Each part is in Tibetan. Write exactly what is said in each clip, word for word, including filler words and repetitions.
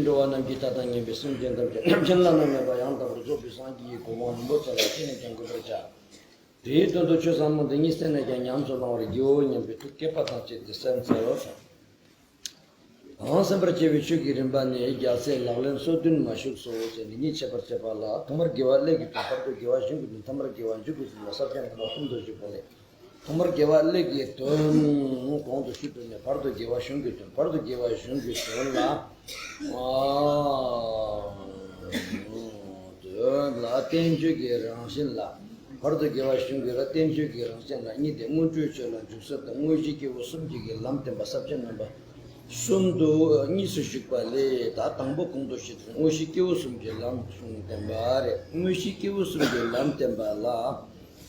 འགྲོ་བ་རྣམས་ཀྱི་མཐའ་དང་མཉམ་པའི་སེམས་ཅན་ཐམས་ཅད་རྣམ་མཁྱེན་བླ་ན་མེད་པ་ཡང་དག་པར་རྫོགས་པའི་སངས་རྒྱས་ཀྱི་གོ་འཕང་རིན་པོ་ཆེ་ལ་ཅི་ནས་ཀྱང་འགོད་པར་བྱ། དེའི་དོན་དུ་ཆོས་ཟབ་མོ་འདི་ཉིད་གསན་ནས་ཀྱང་ཉམས་སུ་བླང་བར་བགྱིའོ་སྙམ་པའི་ཐུགས་བསྐྱེད་པ་དང་བཅས་ཏེ་གསན་འཚལ་ལོ། གང་གསན་པར་བྱ་བའི་ཆོས་ཀྱི་རིམ་པ་ནི་རྒྱལ་སྲས་ལག་ལེན་སོ་བདུན་མ་བཞུགས་སོ་ཞེས་འདི་ཉིད་འཆད་པར་བྱེད་པ་ལ། ཐོག་མར་དགེ་བ་ཀླད་ཀྱི་དོན། བར་དུ་དགེ་བ་གཞུང་གི་དོན། ཐ་མར་དགེ་བ་མཇུག་གི་དོན་ལ་ས་བཅད་རྣམ་པ་གསུམ་དུ་བཞུགས་པ་ལས། ཐོག་མར་དགེ་བ་ཀླད་ཀྱི་དོན་གོང་དུ་ཞུས་པ་ནས་བར་དུ་དགེ་བ་གཞུང་གི་དོན། བར་དུ་དགེ་བ་གཞུང་གི་དོན་ལ། དོན་ལ་བསྟན་བཅོས་ཀྱི་རང་བཞིན་ལ། བར་དུ་དགེ་བ་གཞུང་གི་ལ་བསྟན་བཅོས་ཀྱི་རང་བཞིན་ལ་གཉིས་ཏེ། སྔོན་འགྲོའི་ཆོས་ལ་འཇུག་ས་དང་དངོས་གཞི་སྐྱེས་བུ་གསུམ་གྱི་ལམ་བསྟན་པ་ས་བཅད་རྣམ་པ་གསུམ་དུ་གཉིས་སུ་བཞུགས་པ་ལས། ད་དང་པོ་གོང་དུ་ཞུས་པའི་དངོས་གཞི་སྐྱེས་བུ་གསུམ་གྱི་ལམ་གསུམ་བསྟན་པ་རེད། དངོས་གཞི་སྐྱེས་བུ་གསུམ་གྱི་ལམ་བསྟན་པ་ལ།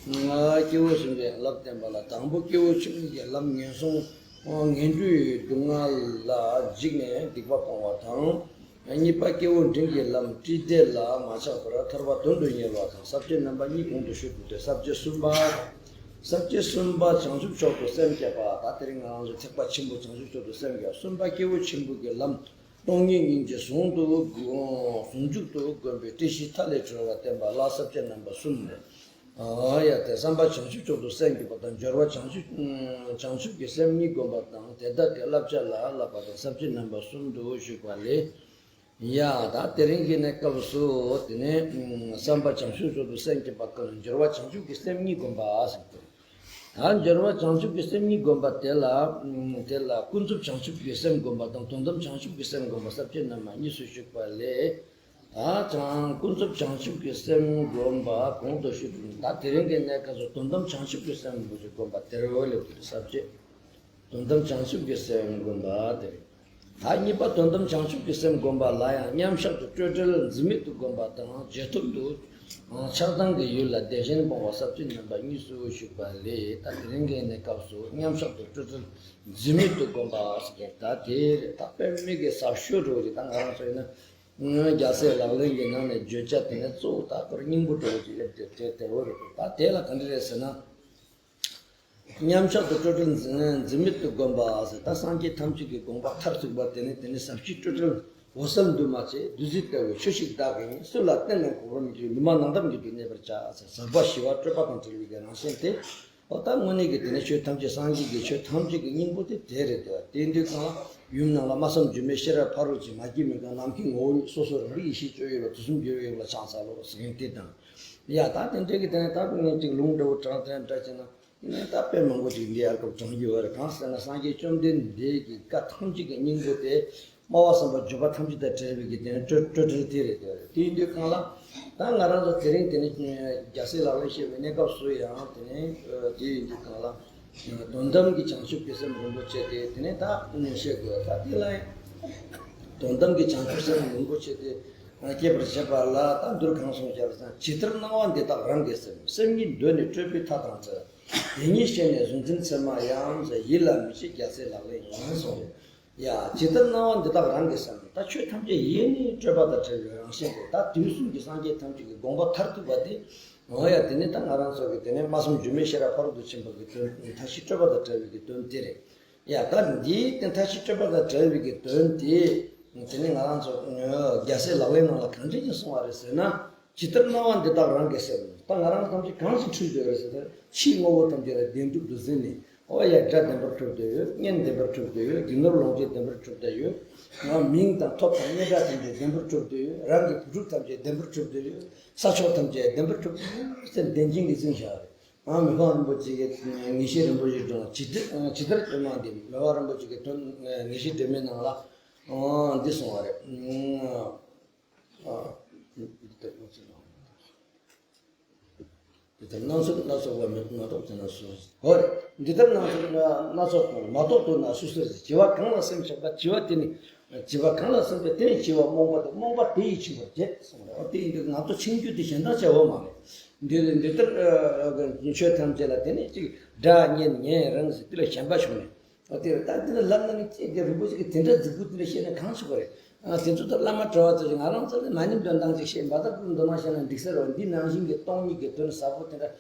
སྐྱེས་བུ་གསུམ་གྱི་ལམ་བསྟན་པ་ལ། དང་པོ་སྐྱེས་བུ་ཆུང་ངུ་གི་ལམ་ངན་སོང་ངན་འགྲོའི་སྡུག་བསྔལ་ལ་འཇིགས་ནས་སྡིག་པ་སྤོང་བ་དང་། གཉིས་པ་སྐྱེས་བུ་འབྲིང་གི་ལམ་བཀྲེས་བདེ་ལ་མ་ཆགས་པར་ཐར་པ་དོན་དུ་གཉེར་བ་དང་། ས་བཅད་རྣམ་པ་གཉིས་གོང་དུ་ཞུས་པ་སྟེ་ས་བཅད་གསུམ་པ། ས་བཅད་གསུམ་པ་བྱང་ཆུབ་མཆོག་ཏུ་སེམས་བསྐྱེད་པ། ད་དེ་རིང་ང་རང་ཚོ་ཐེག་པ་ཆེན་པོ་བྱང་ཆུབ་མཆོག་ཏུ་སེམས་བསྐྱེད། གསུམ་པ་སྐྱེས་བུ་ཆེན་པོ་གི་ལམ། སྟོང་ཉིད་སྙིང་རྗེ་ཟུང་དུ་ཟུང་འཇུག་ཏུ་བསྒོམ་པའི་བཀྲ་ཤིས་མཐའ་ལས་གྲོལ་བ་བསྟན་པ་ལ་ས་བཅད་རྣམ་པ་གསུམ་ལས། ཨ་ཡ་དེ་བསམ་པ་བྱང་ཆུབ་མཆོག་ཏུ་སེམས་བསྐྱེད་པ་དང་། སྦྱོར་བ་བྱང་ཆུབ་བྱང་ཆུབ་ཀྱི་སེམས་གཉིས་བསྒོམ་པ་དང་། དེ་དག་གི་བསླབ་བྱ་ལ་བསླབ་པ་དང་། ས་བཅད་རྣམ་པ་གསུམ་དུ་བཞུགས་པ་ལས། ཡ་ད་དེ་རིང་གི་གནས་སྐབས་སུ་དེ་ནས་བསམ་པ་བྱང་ཆུབ་མཆོག་ཏུ་སེམས་བསྐྱེད་པ་དང་། སྦྱོར་བ་བྱང་ཆུབ་ཀྱི་སེམས་གཉིས་བསྒོམ་པ་ཟེར་ཏེ། ད་སྦྱོར་བ་བྱང་ཆུབ་ཀྱི་སེམས་གཉིས་བསྒོམ་པ་དེ་ལ། དེ་ལ་ཀུན་རྫོབ་བྱང་ཆུབ་ཀྱི་སེམས་བསྒོམ་པ་དང་། དོན་དམ་བྱང་ཆུབ་ཀྱི་སེམས་བསྒོམ་པ་ས་བཅད་རྣམ་པ་གཉིས་སུ་བཞུགས་པ་ལས། ད་ཀྱང་ཀུན་རྫོབ་བྱང་ཆུབ་ཀྱི་སེམས་བསྒོམ་པ་གོང་དུ་ཞུས་པ་ནི། ད་དེ་རིང་གི་གནས་སྐབས་སུ་དོན་དམ་བྱང་ཆུབ་ཀྱི་སེམས་བསྒོམ་པ་དེར་འོས་ལེགས་ཀྱི་ས་བཅད། དོན་དམ་བྱང་ཆུབ་ཀྱི་སེམས་བསྒོམ་པ་དེ་རེད། ད་གཉིས་པ་དོན་དམ་བྱང་ཆུབ་ཀྱི་སེམས་བསྒོམ་པ་ལ་ཡང་མཉམ་གཞག་ཏུ་སྤྲོས་བྲལ་འཛིན་མེད་དུ་བསྒོམ་པ་དང་། རྗེས་ཐོབ་ཏུ་ཆགས་སྡང་གི་ཡུལ་ལ་བདེ་ཞེན་སྤོང་བ་ས་བཅད་རྣམ་པ་གཉིས་སུ་བཞུགས་པ་ལས། ད་དེ་རིང་གི་གནས་སྐབས་སུ་མཉམ་གཞག་ཏུ་སྤྲོས་བྲལ་འཛིན་མེད་དུ་བསྒོམ་པ་ཟེར་མཁན་ད་དེ་རེད། ད་དཔེ་མི་སྲིད་གི་ཟབ་ཤོས་འདྲ་བོ་ཅིག་ད་ང་རང་ཚོ་ཡིན་ན་རྒྱལ་སྲས་ལག་ལེན་གྱི་ནང་ནས་བརྗོད་བྱ་དེ་ནས་གཙོ་བོ་ད་ཁོ་རང་སྙིང་པོ་འདྲ་བོ་ཅིག་སླེབས་ཏེ་དེ་དེ་བོ་རེད། ད་དེ་ལ་ག་འདྲ་རེད་ཟེར་ན། མཉམ་གཞག་ཏུ་སྤྲོས་བྲལ་འཛིན་འཛིན་མེད་དུ་བསྒོམ་པ་ཟེར། ད་སངས་རྒྱས་ཐམས་ཅད་ཀྱི་དགོངས་པ་མཐར་ཐུག་པ་དེ་ནི་དེ་ནི་ཟབ་ཅིང་སྤྲོས་བྲལ་འོད་གསལ་འདུས་མ་བྱས། བདུད་རྩི་ལྟ་བུའི་ཆོས་ཤིག་བདག་གིས་ཉིད། སུ་ལ་བསྟན་ནས་གོ་བར་མི་འགྱུར། ལུས་མ་ནང་དམ་ཉིད་དུ་གནས་པར་བྱ་ཟེར། ཟག་པ་ཞི་བ་སྤྲོས་པ་དང་བྲལ་བའི་གི་རང་བཞིན་དེ། འོ་ད་དངོས་གནས་ཀྱི་དེ་ནི་ཆོས་ཐམས་ཅད་སངས་རྒྱས་ཀྱི་ཆོས་ཐམས་ཅད་ཀྱི་སྙིང་པོ་དེ་དེ་རེད་དེ། དེ་དུས་གང་ལ་ཡུམ་ནང་ལ་སྨྲ་བསམ་སྒྱུ་མའི་ཤེས་རབ་ཕ་རོལ་ཕྱིན། མ་སྐྱེས་མི་རྒན་ནམ་མཁའི་ངོ་བོ་ཉིད། སོ་སོར་རང་རིག་ཡེ་ཤེས་སྤྱོད་ཡུལ་ལ། དུས་གསུམ་འགྱུར་བའི་ཡུལ་ལ་ཕྱག་འཚལ་ལོ་ཟེར་མཁན་དེ་དང་། ཡ་ད་དེ་འདྲའི་གི་དེ་ནས་ད་ངས་ཅིག་ལུང་འདྲ་བོ་དྲངས་དེ་འདྲ་བྱས་ན། དེ་ནས་ད་དཔེ་མང་པོ་ཅིག་འདི་ཡར་སྐབས་དྲངས་རྒྱུ་ཡོད་རེད། གང་ཟེར་ན་སངས་རྒྱས་བཅོམ་ལྡན་འདས་ཀྱི་བཀའ་ཐམས་ཅད་ཀྱི་སྙིང་པོ་དེ་སྨྲ་བ་གསུམ་པ་བརྗོད་པ་ཐམས་ཅད་དང་བྲལ་བའི་གི་དེ་ནས་སྤྲོས་སྤྲོས་བྲལ་དེ་རེད། དེ་རེད། དེ་ཡིན་དུས་གང་ལ་ད་ང་རང་ཚོ་དེ་རིང་དེ་ནས་རྒྱལ་སྲས་ལག་ལེན་བཤད་པའི་གནས་སྐབས་སུ་ཡང་དེ་ནས་དེ་ཡིན་དུས་གང་ལ་དོན་དམ་གྱི་བྱང་ཆུབ་ཀྱི་སེམས་རིན་པོ་ཆེ་དེ་དེ་ནས་ད་བཤད་དགོས། ད་དེ་ལ་ཡང་དོན་དམ་གྱི་བྱང་ཆུབ་སེམས་རིན་པོ་ཆེ་དེ་སྐྱེད་པར་བྱེད་པ་ལ་ད་མདོར་གང་གསུངས་བཞག་ཟེར་ན། ཇི་ལྟར་སྣང་བ་འདི་དག་རང་གི་སེམས། སེམས་ཉིད་གདོད་ནས་སྤྲོས་པའི་མཐའ་དང་བྲལ། དེ་ཉིད་ཤེས་ནས་གཟུང་འཛིན་མཚན་མ་ཡང་། ཡིད་ལ་མི་བྱེད་རྒྱལ་སྲས་ལག་ལེན་ཡིན་གསུངས་པས། ཡ་ཇི་ལྟར་སྣང་བ་འདི་དག་རང་གི་སེམས། ད་ཆོས་ཐམས་ཅད་ཡེ་ནས་སྤྲོས་པ་དང་བྲལ་བའི་རང་བཞིན་དེ། ད་དུས་གསུམ་གྱི་སངས་རྒྱས་ཐམས་ཅད་ཀྱི་དགོངས་པ་མཐར་ཐུག་པ་དེ། འོ་ཡ་དེ་ནི་ད་ང་རང་ཚོ་གི་དེ་ནས་སྨྲ་བསམ་སྒྱུ་མའི་ཤེས་རབ་ཕ་རོལ་ཏུ་ཕྱིན་པ་གི་དོན། མཐའ་བཞི་སྤྲོས་པ་དང་བྲལ་བའི་གི་དོན་དེ་རེད། ཡ་ད་འདིའི་དེ་མཐའ་བཞི་སྤྲོས་པ་དང་བྲལ་བའི་གི་དོན་དེ། དེ་ནི་ང་རང་ཚོ་རྒྱལ་སྲས་ལག་ལེན་ནང་ལ་གང་འདྲ་ཞིག་གསུངས་པ་རེད་ཟེར་ན། ཇི་ལྟར་སྣང་བ་འདི་དག་རང་གི་སེམས། ད་ང་རང་ཐམས་ཅད་གང་ཞིག་འཁྲུལ་བསྡད་ཡོད་རེད་ཟེར་ན། ཕྱིའི་དངོས་པོ་ཐམས་ཅད་ལ་བདེན་གྲུབ་ཏུ་ཟིན་ནས། འོ་ཡ་སྒྲ་བདེན་པར་གྲུབ་བསྡད་ཡོད། བརྙན་བདེན་པར་གྲུབ་བསྡད་ཡོད། རྒྱུ་ནོར་ལོངས་སྤྱོད་བདེན་པར་གྲུབ་བསྡད་ཡོད། ང་མིང་དང་ཐོབ་དང་སྙན་གྲགས་ཐམས་ཅད་བདེན་པར་གྲུབ་བསྡད་ཡོད། རང་གི་བུ་ཕྲུག་ཐམས་ཅད་བདེན་པར་གྲུབ་བསྡད་ཡོད། ས་ཕྱོགས་ཐམས་ཅད་བདེན་པར་གྲུབ་བསྡད་ཡོད་ཟེར་བདེན་ཅན་གྱིས་ཟིན་བཞག་རེད། ཨ་མི་ཕམ་རིན་པོ་ཆེ་གིས་ངེས་ཤེས་རིན་པོ་ཆེ་སྒྲོན་ཇི་ལྟར་ཇི་ལྟར་སྤྱོད་མིན་འདི་མི་ཕམ་རིན་པོ་ཆེ་གི་དོན་ངེས་ཤེས་སྒྲོན་མེའི་ནང་ལ་འདི་གསུངས་པ་རེད། ཨ། འདི་ལྟར་སྣང་ཚུལ་འདི་ལྟར་སྣང་ཚུལ་སྣ་ཚོགས་པ་མ་རྟོགས་དེ་ན་སུ། འོ་རེད། འདི་ལྟར་སྣང་ཚུལ་སྣ་ཚོགས་པ་མ་རྟོགས་དུས་ན་སུ་ཟེར། བྱིས་པ་གང་ལ་སེམས་ཆགས་པ། བྱིས་པ་དེ་ནི་བྱིས་པ་གང་ལ་སེམས་པས་དེ་ནི་བྱིས་པ་རྨོངས་པ་དང་། རྨོངས་པ་དེ་ཡིས་འཆིང་བར་བྱེད་གསུངས་རེད། འོ་དེ་ཡིན་དུས་ང་ཚོ་འཆིང་རྒྱུ་དེ་གཞན་དག་བྱ་བ་མ་རེད། འདི་འདི་ལྟར་ཆོས་ཐམས་ཅད་ལ་དེ་ནི་གཅིག་སྒྲ་བརྙན་ཉན་རང་ཟེར་དེ་ལ་ཞེན་པ་བྱུང་ནས། ཨ་དེ་རེད། ད་དེ་ལ་ལབ་ན་ནི་ཅི་དེ་རིན་པོ་ཆེ་གིས་དེ་འདྲ་རྫིག་པོ་དེ་འདྲ་བཤད་ན་གང་ཆོག་གི་རེད། ཨ་དེ་ཚོ་ད་བླ་མ་གྲྭ་བ་ཚོ་ཞིག་ང་རང་ཚོ་ལ་མ་ཉམས་དོན་དག་ཅིག་བཤད། འབའ་ད་ཀུན་འདོད་མ་བཤད་ན་འགྲིག་ས་རེད། འདི་ནང་བཞིན་གྱི་སྟོང་ཉིད་ཀྱི་དོན་ཟབ་པོ་དེ་འདྲ་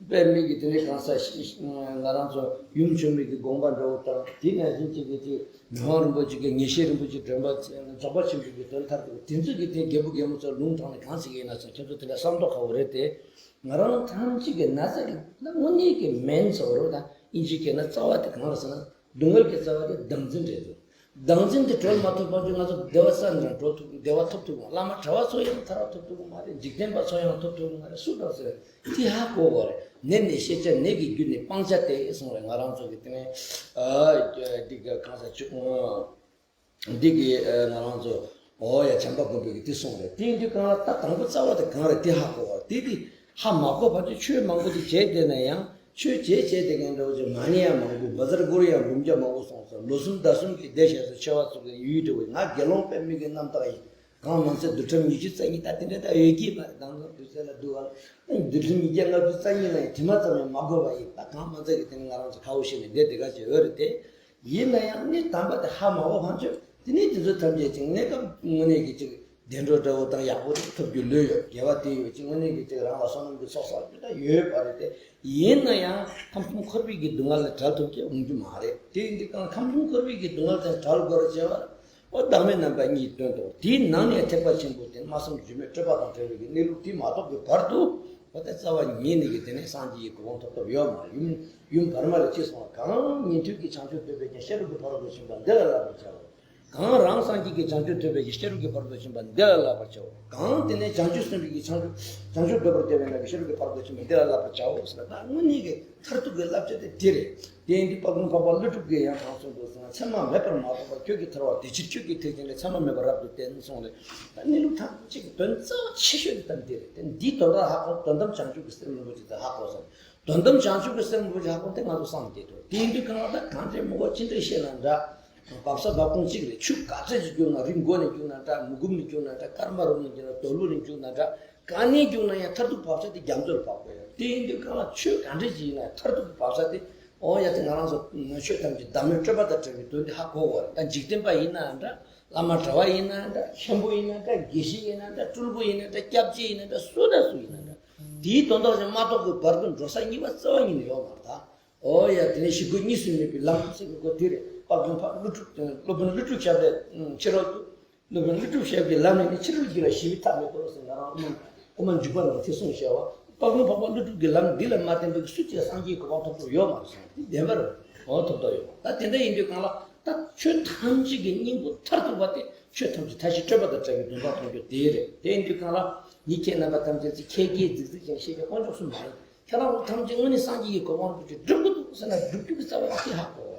དཔེ་མི་གི་དེ་ནས་གང་ས་ཤི་ང་རང་ཚོ་ཡུམ་ཆེན་མོ་གི་དགོངས་པ་འདྲ་བོ་དང་དེ་ནང་བཞིན་གཅིག་གི་གཅིག་མི་དབང་རིན་པོ་ཆེ་གི་ངེས་ཤེས་རིན་པོ་ཆེ་དྲན་པ་རྫོགས་པ་ཆེན་པོ་གི་དོན་མཐར་ཐུག་དེ་ཚོ་གི་དེ་རྒད་པོ་རྒད་མོ་ཚོ་ལུང་དྲངས་ནས་གང་ཟེར་གི་ཡིན་ན་ཚོ་ཁྱེད་ཚོ་དེ་འདྲ་བསམ་མདོག་ཁ་བོ་རེད་དེ། ང་རང་ཐམས་ཅད་ཀྱི་ན་ཚ་གི་ན་དངོས་གནས་ཀྱི་མེན་ཚོ་རོ་དང་ཨིན་ཇི་སྐད་ན་རྩ་བ་དེ་གང་རེད་ཟེར་ན་སྡུག་བསྔལ་གྱི་རྩ་བ་དེ་བདག་འཛིན་རེད་འདུག་བདག་འཛིན་དེ་གྲོལ་མ་ཐུབ་བར་དུ་ང་ཚོ་བདེ་བ་ས་འདྲ་གྲོལ་ཐུབ་བདེ་བ་ཐོབ་ཐུབ་ཀྱི་མ་བླ་མ་གྲྭ་བ་ཚོ་ཡང་ཐར་བ་ཐོབ་ཐུབ་ཀྱི་མ་རེད། འཇིག་རྟེན་པ་ཚོ་ཡང་ཐོབ་ཐུབ་ཀྱི་མ་རེད། སུ་དང་སུ་དེ་ཧ་གོ་གོ་རེད། ནད་ནི་ཤེས་བྱ་ནད་ཀྱི་རྒྱུ་ནི་སྤང་བྱ་སྟེ་གསུངས་རེད། ང་རང་ཚོ་གི་དེ་ནས་འདི་ག་གང་ས་བཅུ་འདི་གི་ང་རང་ཚོ་འོ་ཡ་བྱམས་པ་མགོན་པོས་གི་དེ་གསུངས་རེད། དེ་ཡིན་དུས་གང་ལ་ད་དང་པོ་རྩ་བ་དེ་གང་རེད་དེ་ཧ་གོ་བ་དེ་དེ་ཧ་མ་གོ་བར་དུ་ཆོས་མང་པོ་དེ་བྱས་བསྡད་ན་ཡང་ཆོས་བྱས་བྱས་བསྡད་མཁན་འདྲ་བོ་ཅིག་མ་ཎི་ཡང་མང་པོ་བཛྲ་གུ་རུ་ཡང་འབུམ་བརྒྱ་མང་པོ་གསུངས་སོང་། ལོ་གསུམ་ཟླ་གསུམ་གྱི་བསྡད་བཞག་སོང་། ཆེ་བ་ཚོ་གི་ཡུལ་འདྲ་བོ་ང་དགེ་སློང་དཔེ་མི་གི་རྣམ་དག་ཡིན། གང་མ་ཚད་རྡུལ་ཕྲན་ཉི་ཤུ་རྩ་གཉིས་ད་དེ་འདྲ་ད་ཡོད་ཀྱི་མ་རེད། དང་དུ་ཚད་ལ་འདུག་ཨ་རྡུལ་ཕྲན་ཉིས་བརྒྱ་ལྔ་བཅུ་རྩ་གཉིས་ལ་ཡང་དྲི་མ་ཙམ་ཡང་མ་གོ་བ་ཡིན། ད་གང་མ་ཚད་ཀྱི་དེ་ནི་ང་རང་ཚོ་ཁ་བོ་ཤེས་ནས་བསྡད་དེ་ག་ཅེས་འོས་རེད་དེ། ཡིན་ན་ཡང་གནས་དམ་པ་དེ་ཧ་མ་གོ་བ་ཚོས་དེ་ནས་དེ་ཚོ་ཐམས་ཅད་ཅིག་གནས་སྐབས་དངོས་གནས་ཀྱི་ཅིག་བདེ་འགྲོ་འདྲ་བོ་དང་ཡག་པོ་དེ་ཐོབ་རྒྱུ་ལོས་ཡོད། དགེ་བ་དེ་ཡོད་ཅིག་དངོས་གནས་ཀྱི་ཅིག་རང་ལ་བསོད་ནམས་ཀྱི་ཚོགས་བསགས་རྒྱུ་ད་ཡོད་པ་རེད་དེ། ཡིན་ན་ཡང་ཁམས་གསུམ་འཁོར་བའི་གི་སྡུག་བསྔལ་ལས་བྲལ་ཐུབ་ཀྱི་འོང་རྒྱུ་མ་རེད། དེ་ཡིན་དུས་གང་ཁམས་གསུམ་འཁོར་བའི་གི་སྡུག་བསྔལ་དེ་བྲལ་དགོས་རེད་ཅེས་པ། འོ་བདག་མེད་རྣམ་པ་གཉིས་སྟོན་ཏོ། དེའི་ནང་ནས་ཐེག་པ་ཆེན་པོ་དེ་སྨྲ་བསམ་བརྗོད་མེད་སྤྲོས་པ་དང་བྲལ་བའི་གི་གནས་ལུགས་དེ་མ་རྟོགས་པའི་བར་དུ་འོ་ད་རྩ་བ་ཉིད་ནས་གི་དེ་ནས་སངས་རྒྱས་ཀྱི་གོ་འཕང་ཐོབ་ཐབས་ཡོད་མ་རེད། ཡུམ་ཡུམ་བར་མ་ལས་ཅི་གསུངས་པ། གང་ཉན་ཐོས་ཀྱི་བྱང་ཆུབ་ཐོབ་པའི་ཕྱིར་ཤེས་རབ་ཀྱི་ཕ་རོལ་ཏུ་ཕྱིན་པ་འདི་ལ་བསླབ་པར་བྱའོ། གང་རང་སངས་རྒྱས་ཀྱི་བྱང་ཆུབ་ཐོབ་པའི་ཕྱིར་ཤེས་རབ་ཀྱི་ཕ་རོལ་ཏུ་ཕྱིན་པ་འདི་ལ་བསླབ་པར་བྱའོ། གང་དེ་ནས་བྱང་ཆུབ་སེམས་དཔའི་གི་བྱང་ཆུབ་བྱང་ཆུབ་ཐོབ་པར་བྱ་བའི་ནང་གི་ཤེས་རབ་ཀྱི་ཕ་རོལ་ཏུ་ཕྱིན་པ་འདི་ལ་བསླབ་པར་བྱའོ་ཟེར་ན། ད་དངོས་གནས་ཀྱི་མཐར་ཐུག་གི་བསླབ་བྱ་དེ་འདི་རེད། དེ་ཡིན་དུས་དཔལ་མགོན་འཕགས་པ་ཀླུ་སྒྲུབ་ཀྱིས་ཡང་གང་གསུངས་འདུག་ཟེར་ན། མཚན་མ་མེད་པར་མ་རྟོགས་པར་ཁྱོད་ཀྱིས་ཐར་བ་དེ་ཕྱིར་ཁྱོད་ཀྱི་ཐེག་ཆེན་ལས། མཚན་མ་མེད་པར་རབ་ཏུ་བསྟན་གསུངས་ནས། ད་གནས་ལུགས་ཐམས་ཅད་ཀྱི་དོན་རྩ་བ་ཆེ་ཤོས་དེ་ད་འདི་རེད། དེ་འདིའི་དོན་དག་ཧ་གོ། དོན་དམ་བྱང་ཆུབ་ཀྱི་སེམས་རིན་པོ་ཆེ་དེ་ཧ་གོ་སོང་། དོན་དམ་བྱང་ཆུབ་ཀྱི་སེམས་རིན་པོ་ཆེ་ཧ་གོ་དེ་ང་ཚོ་སངས་རྒྱས་འགྲོ། དེ་ཡིན་དུས་གང་ལ་ད་གང་འདྲའི་མི་གོ་ཅི་འདྲའི་ཤེས་ན་འདྲ། བབས་ས་བབས་ཁུངས་གཅིག་རེད། ཆུ་ག་ཚོད་ཅིག་རྒྱུག་ན་རི་མགོ་ནས་རྒྱུག་ན་འདྲ། མུ་གུམ་ནས་རྒྱུག་ན་འདྲ། སྐར་མ་རུ་ནས་རྒྱུག་ན་དོལ་པོ་ནས་རྒྱུག་ན་འདྲ། ག་ནས་རྒྱུག་ན་ཡང་མཐར་ཐུག་བབས་ས་དེ་རྒྱ་མཚོ་ལ་བབས་དགོས་ཡ། དེ་ཡིན་དུས་གང་ལ་ཆོས་ག་འདྲ་ཅིག་ཡིན་ན་མཐར་ཐུག་བབས་ས་དེ། འོ་ཡ་དེ་ང་རང་ཚོ་ཆོས་ཐམས་ཅད་བདག་མེད་སྤྲོས་པ་དང་བྲལ་བའི་དོན་དེ་ཧ་གོ་དགོས་རེད། ད་འཇིག་རྟེན་པ་ཡིན་ན་འདྲ། བླ་མ་གྲྭ་བ་ཡིན་ན་འདྲ། མཁན་པོ་ཡིན་ན་འདྲ། དགེ་བཤེས་ཡིན་ན་འདྲ། སྤྲུལ་སྐུ་ཡིན་ན་འདྲ། སྐྱབས་རྗེ་ཡིན་ན་འདྲ། སུ་དང་སུ་ཡིན་ན་འདྲ། དེའི་དོན་དག་ཅིག་མ་རྟོགས་པའི་བར་དུ་འགྲོ་ས་གཉིས་པ་རྩ་བ་ཉིད་ནས་ཡོད་མ་རེད་ད། འོ་ཡ་དེ་ནས་ཞི་རྒོལ་གཉིས་སུ་མེད་པའི་ལམ་ཟེར་གི་གོ་དེ་རེད། དཔལ་མགོན་འཕགས་ཀླུ་སྒྲུབ་སློབ་དཔོན་ཀླུ་སྒྲུབ་ཞབས་པད་ཕྱི་རོལ་དུ། སློབ་དཔོན་ཀླུ་སྒྲུབ་ཞབས་ཀྱི་ལམ་ནས་ནི་ཕྱི་རོལ་གྱི་ལ་ཞི་བའི་ཐབས་མེད་དོ་ཟེར། ང་རང་དབུ་མ་དབུ་མ་འཇུག་པ་ནང་དེ་གསུངས་བཞག་པ། དཔལ་མགོན་འཕགས་པ་ཀླུ་སྒྲུབ་ཀྱི་ལམ་འདི་ལ་མ་བརྟེན་པའི་སུ་གཅིག་སངས་རྒྱས་གོ་འཕང་ཐོབ་ཐུབ་ཡོད་མ་རེད་ཟེར། འདི་བདེན་པ་རེད། འོ་ཐོབ་ཐབས་ཡོད་པ། ད་དེ་འདྲ་ཡིན་དུས་གང་ལ་ད་ཆོས་ཐམས་ཅད་ཀྱི་སྙིང་པོ་མཐར་ཐུག་པ་དེ་ཆོས་ཐམས་ཅད་མཐའ་བཞི་སྤྲོས་པ་དང་བྲལ་བའི་དོན་དག་མཐོང་རྒྱུ་དེ་རེད། དེ་ཡིན་དུས་གང་ལ་ཡིད་ཁྱེད་རྣམ་པ་ཐམས་ཅད་ཀྱིས་ཁྱེད་ཀྱིས་རྫིག་རྫིག་ཅན་ཤེས་ཀྱི་དཀོན་མཆོག་གསུམ་མ་ཡིན། ཁྱེད་རང་ཚོ་ཐམས་ཅད་དངོས་གནས་སངས་རྒྱས་ཀྱི་གོ་འཕང་རིན་པོ་ཆེ་སྒྲུབ་ཀྱི་འདུག་ཟེར་ན་སྒྲུབ་རྒྱུ་གི་རྩ་བ་ཡང་དེ་ཧ་གོ།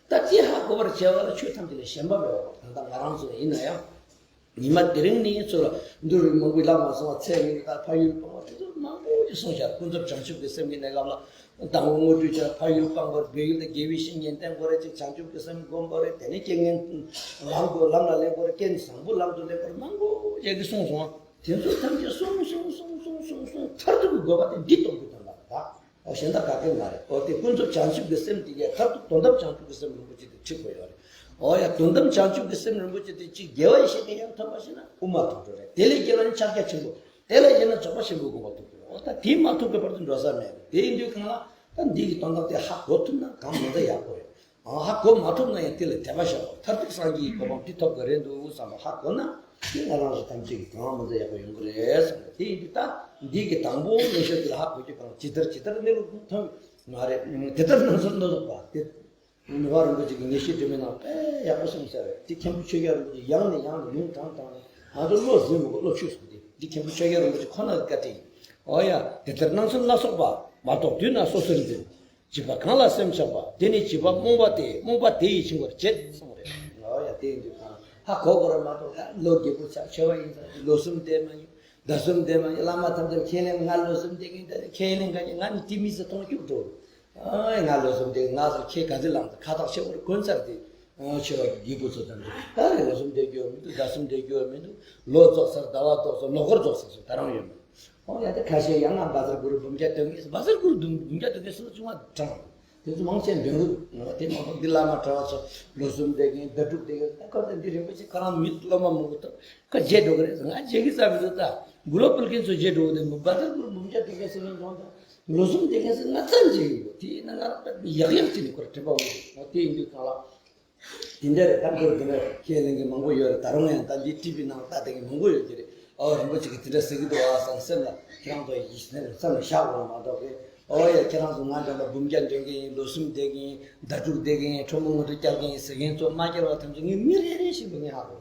ད་དེ་ཧ་གོ་བར་བྱ་བ་ལ་ཆོས་ཐམས་ཅད་ལས་གཞན་པ་མེད་པ། ད་ལྟ་ང་རང་ཚོ་ཡིན་ན་ཡང་ཉི་མ་དེ་རིང་ནས་ཚོ་ལ་འདུལ་བའི་མང་པོའི་ལམ་ལ་སོང་བ་ཚད་མིན་གྱི་ད་ཕ་ཡུལ་སྤོང་བ་དེ་ཚོ་མང་པོ་ཞིག་གསུངས་བཞག་ཀུན་རྫོབ་བྱང་ཆུབ་ཀྱི་སེམས་ཀྱི་གནས་སྐབས་ལ་དང་པོ་དངོས་སྤྲུལ་བྱ་ཕ་ཡུལ་སྤང་དགོས། བོད་ཡུལ་ལ་དགེ་བའི་བཤེས་གཉེན་བསྟེན་དགོས་རེད། ཅིག་བྱང་ཆུབ་ཀྱི་སེམས་སྒོམ་དགོས་རེད། དེ་ནས་རྐྱེན་ངན་ལམ་དུ་ལམ་ལ་ལེན་དགོས་རེད། རྐྱེན་བཟང་པོ་ལམ་དུ་ལེན་དགོས་རེད། མང་པོ་ཞིག་གིས་གསུངས་སོང་བ། དེ་ཚོ་ཐམས་ཅད་གསུངས་གསུངས་གསུངས་གསུངས་གསུངས་གསུངས་མཐར་ཐུག་གི་དགོས་པ་དེ་འདི་རྟོགས་རྒྱུ་དོན་དག་རེད་ད། འོ་གཞན་དག་ག་གེ་མ་རེད། འོ་དེ་ཀུན་རྫོབ་བྱང་ཆུབ་ཀྱི་སེམས་དེ་གས་མཐར་ཐུག་དོན་དམ་བྱང་ཆུབ་ཀྱི་སེམས་རིན་པོ་ཆེ་དེ་ཁྲིད་དགོས་ཡོད་རེད། འོ་ཡ་དོན་དམ་བྱང་ཆུབ་ཀྱི་སེམས་རིན་པོ་ཆེ་དེ་གཅིག་དགེ་བའི་བཤེས་གཉེན་ཡང་ཐོབ་པ་ཞིག་ན་དབུ་མ་དོན་གྲོལ་རེད། དེ་ལས་བརྒལ་ན་ཕྱག་རྒྱ་ཆེན་པོ། དེ་ལས་བརྒལ་ན་རྫོགས་པ་ཆེན་པོའི་དགོངས་པ་ཐོབ་ཀྱི་རེད། འོ་ད་དེ་མ་ཐོབ་པའི་བར་དུ་འགྲོ་ས་མེད་རེད། དེ་ཡིན་དུས་གང་ལ་ད་འདི་གི་དོན་དག་དེ་ཧ་གོ་ཐུབ་ན་གང་མི་འདྲ་ཡག་པོ་རེད། ཨ་ཧ་གོ་མ་ཐུབ་ན་ཡང་དེ་ལ་དད་པ་བཞག་པ། མཐར་ཐུག་སངས་རྒྱས་ཀྱི་གོ་འཕང་དེ་ཐོབ་དགོས་རེད་འདུག་བསམ་པ་ཧ་གོ་ན་དེ་ང་རང་ཚོ་ཐམས་ཅད་ཀྱི་གང་མི་འདྲ་ཡག་པོ་ཡོང་གི་རེད་བསམ་པ། དེ་ཡིན་དུས་ད་འདི་གི་དང་པོ་ལེགས་ཤོས་དེ་ལ་ཧ་གོ་རྒྱུ་གང་ཇི་ལྟར་ཇི་ལྟར་གནས་ལུགས་ཐོན་མ་རེད། དེ་ལྟར་སྣང་ཚུལ་སྣ་ཚོགས་པ་དེ། མི་དབང་རིན་པོ་ཆེ་གི་ངེས་ཤེས་དྲི་མེད་ནང་དཔེ་ཡག་པོ་གསུངས་ས་རེད། དེ་མཁན་པོ་ཆོས་རྒྱལ་རིན་པོ་ཆེ་ཡང་ནས་ཡང་ནས་ལུང་དྲངས་དྲངས་ནས་ང་ཚོ་བློ་ཟིན་མི་དགོས། བློ་ཆོས་སུ་འདི་འདི་མཁན་པོ་ཆོས་རྒྱལ་རིན་པོ་ཆེ་ཁོ་ན་གི་བཀའ་དྲིན། འོ་ཡ་དེ་ལྟར་སྣང་ཚུལ་སྣ་ཚོགས་པ། མ་རྟོགས་དུས་ན་སོ་སོར་འཛིན། བྱིས་པ་གང་ལ་སེམས་ཆགས་པ། དེ་ནི་བྱིས་པ་རྨོངས་པ་སྟེ། རྨོངས་པ་དེ་ཡིས་འཆིང་བར་བྱེད་གསུངས་རེད། འོ་ཡ་དེ་ཡིན་དུས་གང་ཧ་གོ་གོ་ར་མ་གཏོགས་ད་ལོ་རྒས་པོ་ཆགས་ཆེ་བ་ཡིན་ཙང་ལོ་གསུམ་བསྡད་མ་ཡིན། ཟླ་གསུམ་བསྡད་མ་ཡིན། བླ་མ་ཐམས་ཅད་ཁས་ལེན། ང་ལོ་གསུམ་བསྡད་མཁན་ད་ཁས་ལེན་ག་ནི་ང་ནི་ཏི་མི་སི་མཐོང་སྐྱུག་འགྲོ། ཨ་ང་ལོ་གསུམ་བསྡད་ང་ཚོ་ཁས་ག་ཚོད་བླངས་ད་ཁ་ཐག་ཆེ་བོར་གོན་ཚར་ཏེ། ཨ་ཆེ་བ་གི་རྒད་པོ་ཚོ་ཐམས་ཅད་ད་རེ་ལོ་གསུམ་བསྡད་རྒྱུ་མི་འདུག་ཟླ་གསུམ་བསྡད་རྒྱུ་མི་འདུག་ལོ་རྫོགས་ཚར་ཟླ་བ་རྫོགས་ཚར་ལོ་འཁོར་རྫོགས་ཚར་སོང་ད་རང་ཡོད་མ། ཨོ་ཡ་དེ་ཁ་ཤས་ཡང་ང་བཛྲ་གུ་རུ་འབུམ་བརྒྱ་སྟོན་གྱི་བཛྲ་གུ་རུ་འབུམ་བརྒྱ་སྟོན་གྱི་སུ་ལ་བྱུང་བ་དྲང་། དེ་ཚོ་མང་ཆེ་འདོན་གི་དེ་མ་གཏོགས་འདི་བླ་མ་གྲྭ་བ་ཚོ་ལོ་གསུམ་བསྡད་མཁན་ཟླ་དྲུག་བསྡད་མཁན་ད་ཁོ་ཚོ་འདི་རིན་པོ་ཆེ་ཁོ་རང་མི་སློབ་མ་མང་པོ་ཐོབ་ཁ་བརྗེད་འགྲོ་གི་རེད། ང་བརྗེད་གི་ས་མི་འདུག་ད་མགུ་ལོ་ཕུལ་མཁན་ཚོ་བརྗེད་འགྲོ་གི་འདུག་བཛྲ་གུ་རུ་འབུམ་བརྒྱ་སྟོན་མཁན་ཟེར་མཁན་ཚོ་ད། ལོ་གསུམ་བསྡད་མཁན་ཟེར་ང་ཙམ་ཅིག་ཡིན་པ། དེ་ཡིན་ན་ང་རང་ཡག་ཡག་ཅིག་ནས་ཁོར་དྲན་པ་འོང་། འོ་དེ་ཡིན་དུས་གང་ལ། དེ་འདྲ་རེད། ད་འདིར་འདི་ནས་ཁས་ལེན་མཁན་མང་པོ་ཡོད་རེད། ད་རུང་ཡང་ད་འདི་ཊི་ཝི་ནང་ལྟ་བསྡད་མཁན་མང་པོ་ཡོད་ཀྱི་རེད། ཨོ་རིན་པོ་ཆེ་གིས་དེ་འདྲ་ཟེར་གྱི་འདུག་ཨ་བསམ་སེམས་ལ་ཁྱེད་རང་ཚོ་ཡིད་སེམས་ལ་བཞག་དགོས་མ་གཏོགས་གི། ཨོ་ཡ་ཁྱེད་རང་ཚོ་ང་འདྲ་ལ་འབུམ་རྒྱ་འདོན་གྱི་ཡིན། ལོ་གསུམ་བསྡད་ཀྱི་ཡིན། ཟླ་དྲུག་བསྡད་ཀྱི་ཡིན། ཁྲོ་མོ་ངོ་སྤྲོད་རྒྱག་གི་ཡིན་ཟེར་མཁན་ཚོ་མ་སྐྱེལ་བ་ཐམས་ཅད་ངས་མི་རེ་རེ་བཞིན་དུ་ངས་ཧ་གོ།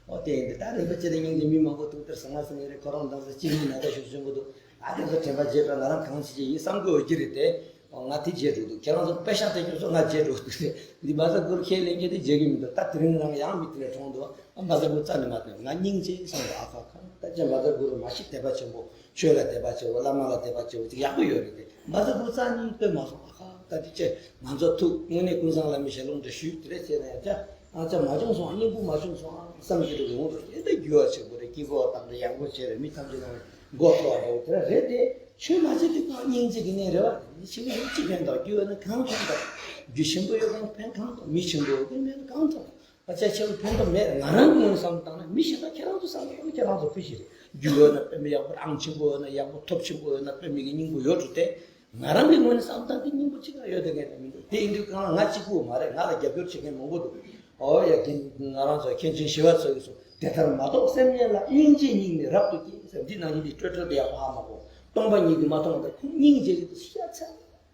ཨོ་དེ་ཡིན་དུས་ད་རིན་པོ་ཆེ་དང་སྙིང་རྗེ་མི་མང་པོ་འདུག་དེར་ཟ་ང་ཟ་ངེས་རེད། ཁོ་རང་འདང་ཟེར་གཅིག་གཉིས་ན་ད་ཞུ་ཞུ་གི་འདུག་ཨ་དེ་ཚོ་དྲན་པ་བརྗེད་པ་ང་རང་གང་ཞིག་ཡིན་བསམ་དགོས་ཀྱི་རེད་དེ། ང་དེ་བརྗེད་འགྲོ་འདུག་ཁྱེད་རང་ཚོ་པེ་ཤག་དེ་ཁྱོད་ཚོ་ང་བརྗེད་འགྲོ་འདུག་རེད། འདི་བཛྲ་གུ་རུ་ཁས་ལེན་མཁན་དེ་བརྗེད་ཀྱི་མི་འདུག་ད་དེ་རིང་རང་ཡང་མི་དེ་ལས་གྲོངས་འདུག་ཨ་བཛྲ་གུ་རུ་རྩ་ནས་མ་བཏོན། ང་སྙིང་རྗེ་བསམ་འདུག་ཨ་ཁ་ཁ། ད་ཅི་བཛྲ་གུ་རུ་མ་གཞི་དད་པ་ཆེན་པོ། ཆོས་ལ་དད་པ་ཆེ་བོ། བླ་མ་ལ་དད་པ་ཆེ་བོ་ཅིག་ཡག་པོ་ཡོད་རེད་དེ། བཛྲ་གུ་རུ་རྩ་ནས་བཏོན་མ་སོང་། ཨ་ཁ། ད་དེ་ཅི་ང་ཚོ་ཐུགས་དངོས་གནས་ཀུན་བཟང་བླ་མའི་ཞལ་ལུང་འདྲ་ཞུས་དེ་རེད་བྱས་ན་ཡང་ཅི། ཨ་ཅག་མ་བྱུང་སོང་། སྙིང་པོ་མ་བྱུང་སོང་ཨ་བསམ་གྱི་འདུག་ཡོང་འགྲོ། དེ་འདྲ་འགྱུར་བ་ཆེན་པོ་རེད། སྐྱིད་པོ་བཏང་རེད། ཡག་པོ་བྱས་རེད། མི་ཐམས་ཅད་ནང་མགོ་ཐོག་འགྲོ་དེ་འདྲ་རེད་དེ། ཆོས་མ་བྱེད་དུས་ཀྱང་སྙིང་རྗེ་གི་གནས་རེད་བ། མི་ཆེ་གི་ཡོད་ཅི་ཕན་ཐོགས། རྒྱུ་ཡོད་ན་གང་ཕན་ཐོགས། རྒྱུ་ཆེན་པོ་ཡོད་ཀྱང་ཕན་གང་ཐོགས། མི་ཆེན་པོ་ཡོད་ཀྱང་ཕན་གང་ཐོགས། ཨ་ཅག་ཆེ་བོ་ཕན་ཐོགས་མེད། ང་རང་གི་ངོས་ནས་བསམ་བློ་བཏང་ན། མི་གཞན་དག་ཁྱེད་རང་ཚོ་བསམ་བློ་བཏང་ན་ཁྱེད་རང་ཚོ་ཕུད་ཤེས་རེད། རྒྱུ་ཡོད་ན་དཔེ་མི་ཡག་པོ། ཨང་ཆེན་པོ་ཡོད་ན་ཡག་པོ། ཐོབ་ཆེན་པོ་ཡོད་ན་དཔེ་མི་གི་སྙིང་པོ་ཡོད་འགྲོ་དེ། ང་རང་གི་ངོས་ནས་བསམ་བཏང་དེ་སྙིང་པོ་གཅིག་ཀྱང་ཡོད་དེ་ངས་མི་འདུག་དེ་ཡིན་དུས་གང་ལ་ང་གཅིག་པུ་མ་རེད། ང་ལ་རྒྱབ་སྐྱོར་བྱེད་མཁན་མང་པོ་འདུག་ཨོ་ཡ་རྒན་ང་རང་ཚོ་མཁན་ཆེན་ཞི་བ་འཚོ་ཡིས་གསུངས། དེ་ལྟར་མ་རྟོགས་སེམས་ངན་ལ། སྙིང་རྗེ་སྙིང་ནི་རབ་ཏུ་སྐྱེ་ཟེར། འདི་ནང་བཞིན་འདི་སྤྲོས་བྲལ་དུ་ཡག་པོ་ཧ་མ་གོ། སྟོང་པ་ཉིད་ཀྱིས་མ་མཐོང་བ་དང་ཁོང་སྙིང་རྗེ་གི་ཤ་ཚ།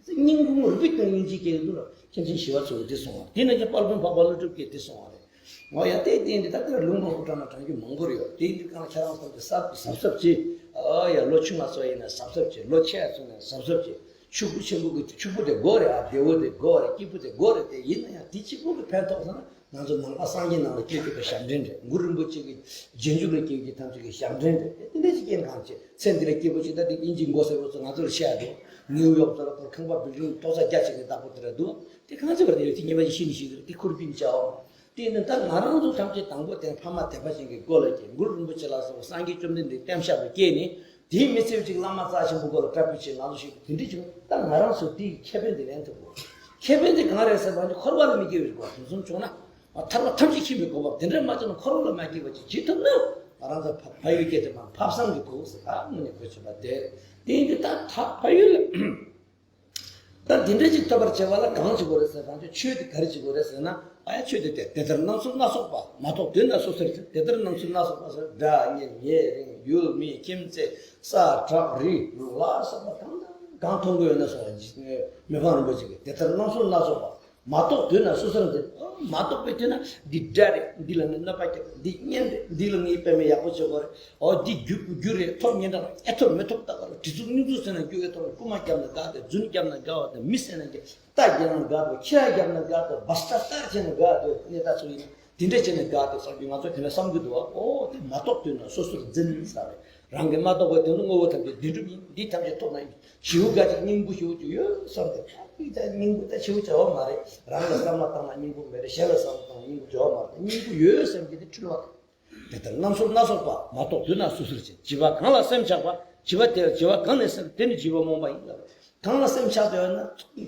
སྙིང་ཁུང་རུས་པའི་སྟེང་སྙིང་རྗེ་སྐྱེ་གི་འདུག་ལ། མཁན་ཆེན་ཞི་བ་འཚོ་གིས་འདི་གསུངས་པ། དེ་ནས་ཀྱང་དཔལ་མགོན་འཕགས་པ་ཀླུ་སྒྲུབ་ཀྱིས་འདི་གསུངས་པ་རེད། ངོ་ཡ་བལྟས་བལྟས་འདི་ད་ལྟར་ལུང་མང་པོ་དྲངས་ན་དྲངས་རྒྱུ་མང་པོ་རེད་ཡོད། དེ་ཡིན་དུས་གང་ཁྱེད་རང་ཚོ་འདི་གཟབ་གཟབ་གཟབ་བྱེད། ཨ་ཡ་ལོ་ཆུང་བ་ཚོ་ཡིན་ན་གཟབ་གཟབ་བྱེད། ལོ་ཆེ་བ་ཚོ་ཡིན་ན་གཟབ་གཟབ་བྱེད། ཕྱུག་པོ་ཆེན་པོ་གི་ཕྱུག་པོ་དེ་དགོས་རེད། ཨ་བདེ་བོ་དེ་དགོས་རེད། སྐྱིད་པོ་དེ་དགོས་རེད་དེ། ཡིན་ན་ཡང་དེ་གཅིག་པོ་གི་ཕན་ཐོགས་ཟེར་ན། ང་ཚོ་ནང་པ་སངས་རྒྱས་ནང་ལ་སྐྱེས་ཐུབ་པའི་ཞབས་འདྲེན་རེད། གུ་རུ་རིན་པོ་ཆེ་གི་རྗེས་འཇུག་ལ་སྐྱེས་ཀྱི་ཐམས་ཅད་ཀྱི་ཞབས་འདྲེན་རེད། དེ་འདྲ་ཞིག་སྐྱེས་གང་བྱེད། ཚེ་འདི་ལ་སྐྱིད་པོ་ཞིག་ད་དེ་དབྱིན་ཇིའི་མགོ་སེར་པོ་ཚོ་ང་ཚོ་ལ་བཤད་འདུག་ནིའུ་ཡོག་ཚོ་ལ་ཁོར་ཁང་པ་བིལ་ཌིང་ཏོག་ཙམ་རྒྱ་ཆེ་གི་བདག་པོ་དེ་འདྲ་འདུག་དེ་གང་བྱེད་པ་དེ་ཡོད། དེ་ཉི་མ་ཞིག་ཤི་ནི་ཞིག་རེད། དེ་ཁུར་རྒྱུ་ནི་བྱ་བ་མ། དེ་ནི་ད་ང་རང་ཚོ་ཐམས་ཅད་དང་པོ་དེ་ཕ་མ་དད་པ་ཅན་གྱི་མགོ་ལ་སྐྱེས། གུ་རུ་རིན་པོ་ཆེ་ལ་སོགས་སངས་རྒྱས་བཅོམ་ལྡན་འདས་བསྟེན་བཞག་པའི་སྐྱེས་ནི། དེའི་མི་ཚེ་གཅིག་བླ་མ་རྩ་ཆེན་པོ་མགོ་ལ་གྲྭ་ཕུད་ཆེད་ང་ཚོ་ཞིག་དེ་འདྲ་བྱུང་། ད་ང་རང་ཚོ་དེའི་ཁེ་ཕན་དེ་ལེན་ཐུབ་དགོས། ཁེ་ཕན་དེ་གང་རེད་ཟེར་བ་ནི་འཁོར་བ་ལ་མི་སྐྱེ་བའི་དགོས། དེ་ཚོ་བྱུང་ན་ཐར་པ་ཐམས་ཅད་མཁྱེན་པའི་གོ་འཕང་དེ་འདྲ་མ་བྱུང་ན་འཁོར་བ་ལ་མ་སྐྱེ་བ་ཅིག་བྱེད་ཐུབ་ན། ང་རང་ཚོ་ཕ་ཕ་ཡུལ་སྐྱེ་དེ་མ་ཕ་བཟང་གི་གོ་ཟེར་ད་དངོས་གནས་གོ་ཆོད་པ་དེ། དེ་ཡིན་དུས་ད་ད་ཕ་ཡུལ་ལ། ད་འདི་འདྲ་ཅིག་ཐོབ་པར་བྱེད་པ་ལ་གང་བྱེད་དགོས་རེད་ཟེར་བ་ཅིག་ཆོས་དེ་ག་རེ་བྱེད་དགོས་རེད་ཟེར་ན། ཨ་ཡ་ཆོས་དེ་དེ་དེ་ལྟར་སྣང་ཚུལ་སྣ་ཚོགས་པ། མ་རྟོགས་དོན་ལ་སོ་སོར་ཅིག་དེ་ལྟར་སྣང་ཚུལ་སྣ་ཚོགས་པ་ཟེར། སྒྲ་བརྙན་ཉེ་རིང་ཡུལ་མི་ཁྱིམ་མཚེས་ས་བྲག་རི་ལ་སོགས་པ་གང་དང་གང་མཐོང་གི་ཡོད་ན་སོང་བ། མི་ཕམ་རིན་པོ་ཆེ་གིས་དེ་ལྟར་སྣང་ཚུལ་སྣ་ཚོགས་པ། མ་རྟོགས་དོན་ལ་སོ་སོར་འཛིན། མ་རྟོགས་པའི་དོན་ན་འདི་དགྲ་རེད། འདི་ལ་ངས་གནོད་པ་བརྒྱབ། འདི་གཉེན་རེད། འདི་ལ་ངས་དཔེ་མེད་ཡག་པོ་བྱེད་དགོས་རེད། འོ་འདི་རྒྱུ་རྒྱུ་རེད། ཐོབ་ཉེན་འདྲ་ལ་ཨེ་ཐོབ་མི་ཐོབ་ལྟ་ག་ལ་གྲི་ཚུགས་སྙུང་ཚུགས་ཟེར་ན་རྒྱུ་ཨེ་ཐོབ་ལ་རྐུ་མ་བརྒྱབ་ན་དགའ་སྟེ། རྫུན་བརྒྱབ་ན་དགའ་བ་དང་། མི་བསད་ན་དགའ། རྟ་བརྒྱབ་ན་དགའ་སྟེ། ཁྱི་བརྒྱབ་ན་དགའ་སྟེ། བ་སྟ་སྟར་བྱས་ན་དགའ་སྟེ། གནས་ད་ཚོ་ཡིན་ན་དེ་འདྲ་བྱས་ན་དགའ་སྟེ་བསམ་རྒྱུ་ང་ཚོ་དེ་འདྲ་བསམ་གྱི་འདུག་བ། འོ་དེ་མ་རྟོགས་དོན་ལ་སོ་སོར་འཛིན་ས་རེད། རང་གིས་མ་རྟོགས་པའི་དོན་དུ་དངོས་པོ་ཐམས་ཅད་བདེན་གྲུབ་ཡིན། འདི་ཐམས་ཅད་རྟོགས་ན་ཡིན། ཞེ་པོ་དགའ་ཅིག་སྙིང་པོ་ཞེ་པོ་ཅིག་ཡོད་བསམ་སྟེ། ཨ་ཕི་ད་སྙིང་པོ་ད་ཞེ་པོ་བྱ་བ་མ་རེད། རང་ལ་བསམ་བློ་བཏང་ན་སྙིང་པོ་མེད་རེད། གཞན་ལ་བསམ་བློ་བཏང་ན་སྙིང་པོ་བྱ་བ་མ་རེད། སྙིང་པོ་ཡོད་བསམ་གྱི་དེ་འཁྲུལ་བ་རེད། དེ་ལྟར་སྣང་ཚུལ་སྣ་ཚོགས་པ། མ་རྟོགས་དོན་ལ་སོ་སོར་འཛིན། བྱིས་པ་གང་ལ་སེམས་ཆགས་པ། བྱིས་པ་དེ་ལ་བྱིས་པ་གང་ནས་སེམས། དེ་ནི་བྱིས་པ་རྨོངས་པ་ཡིན་ལ། གང་ལ་སེམས་ཆགས་ཡོད་ན་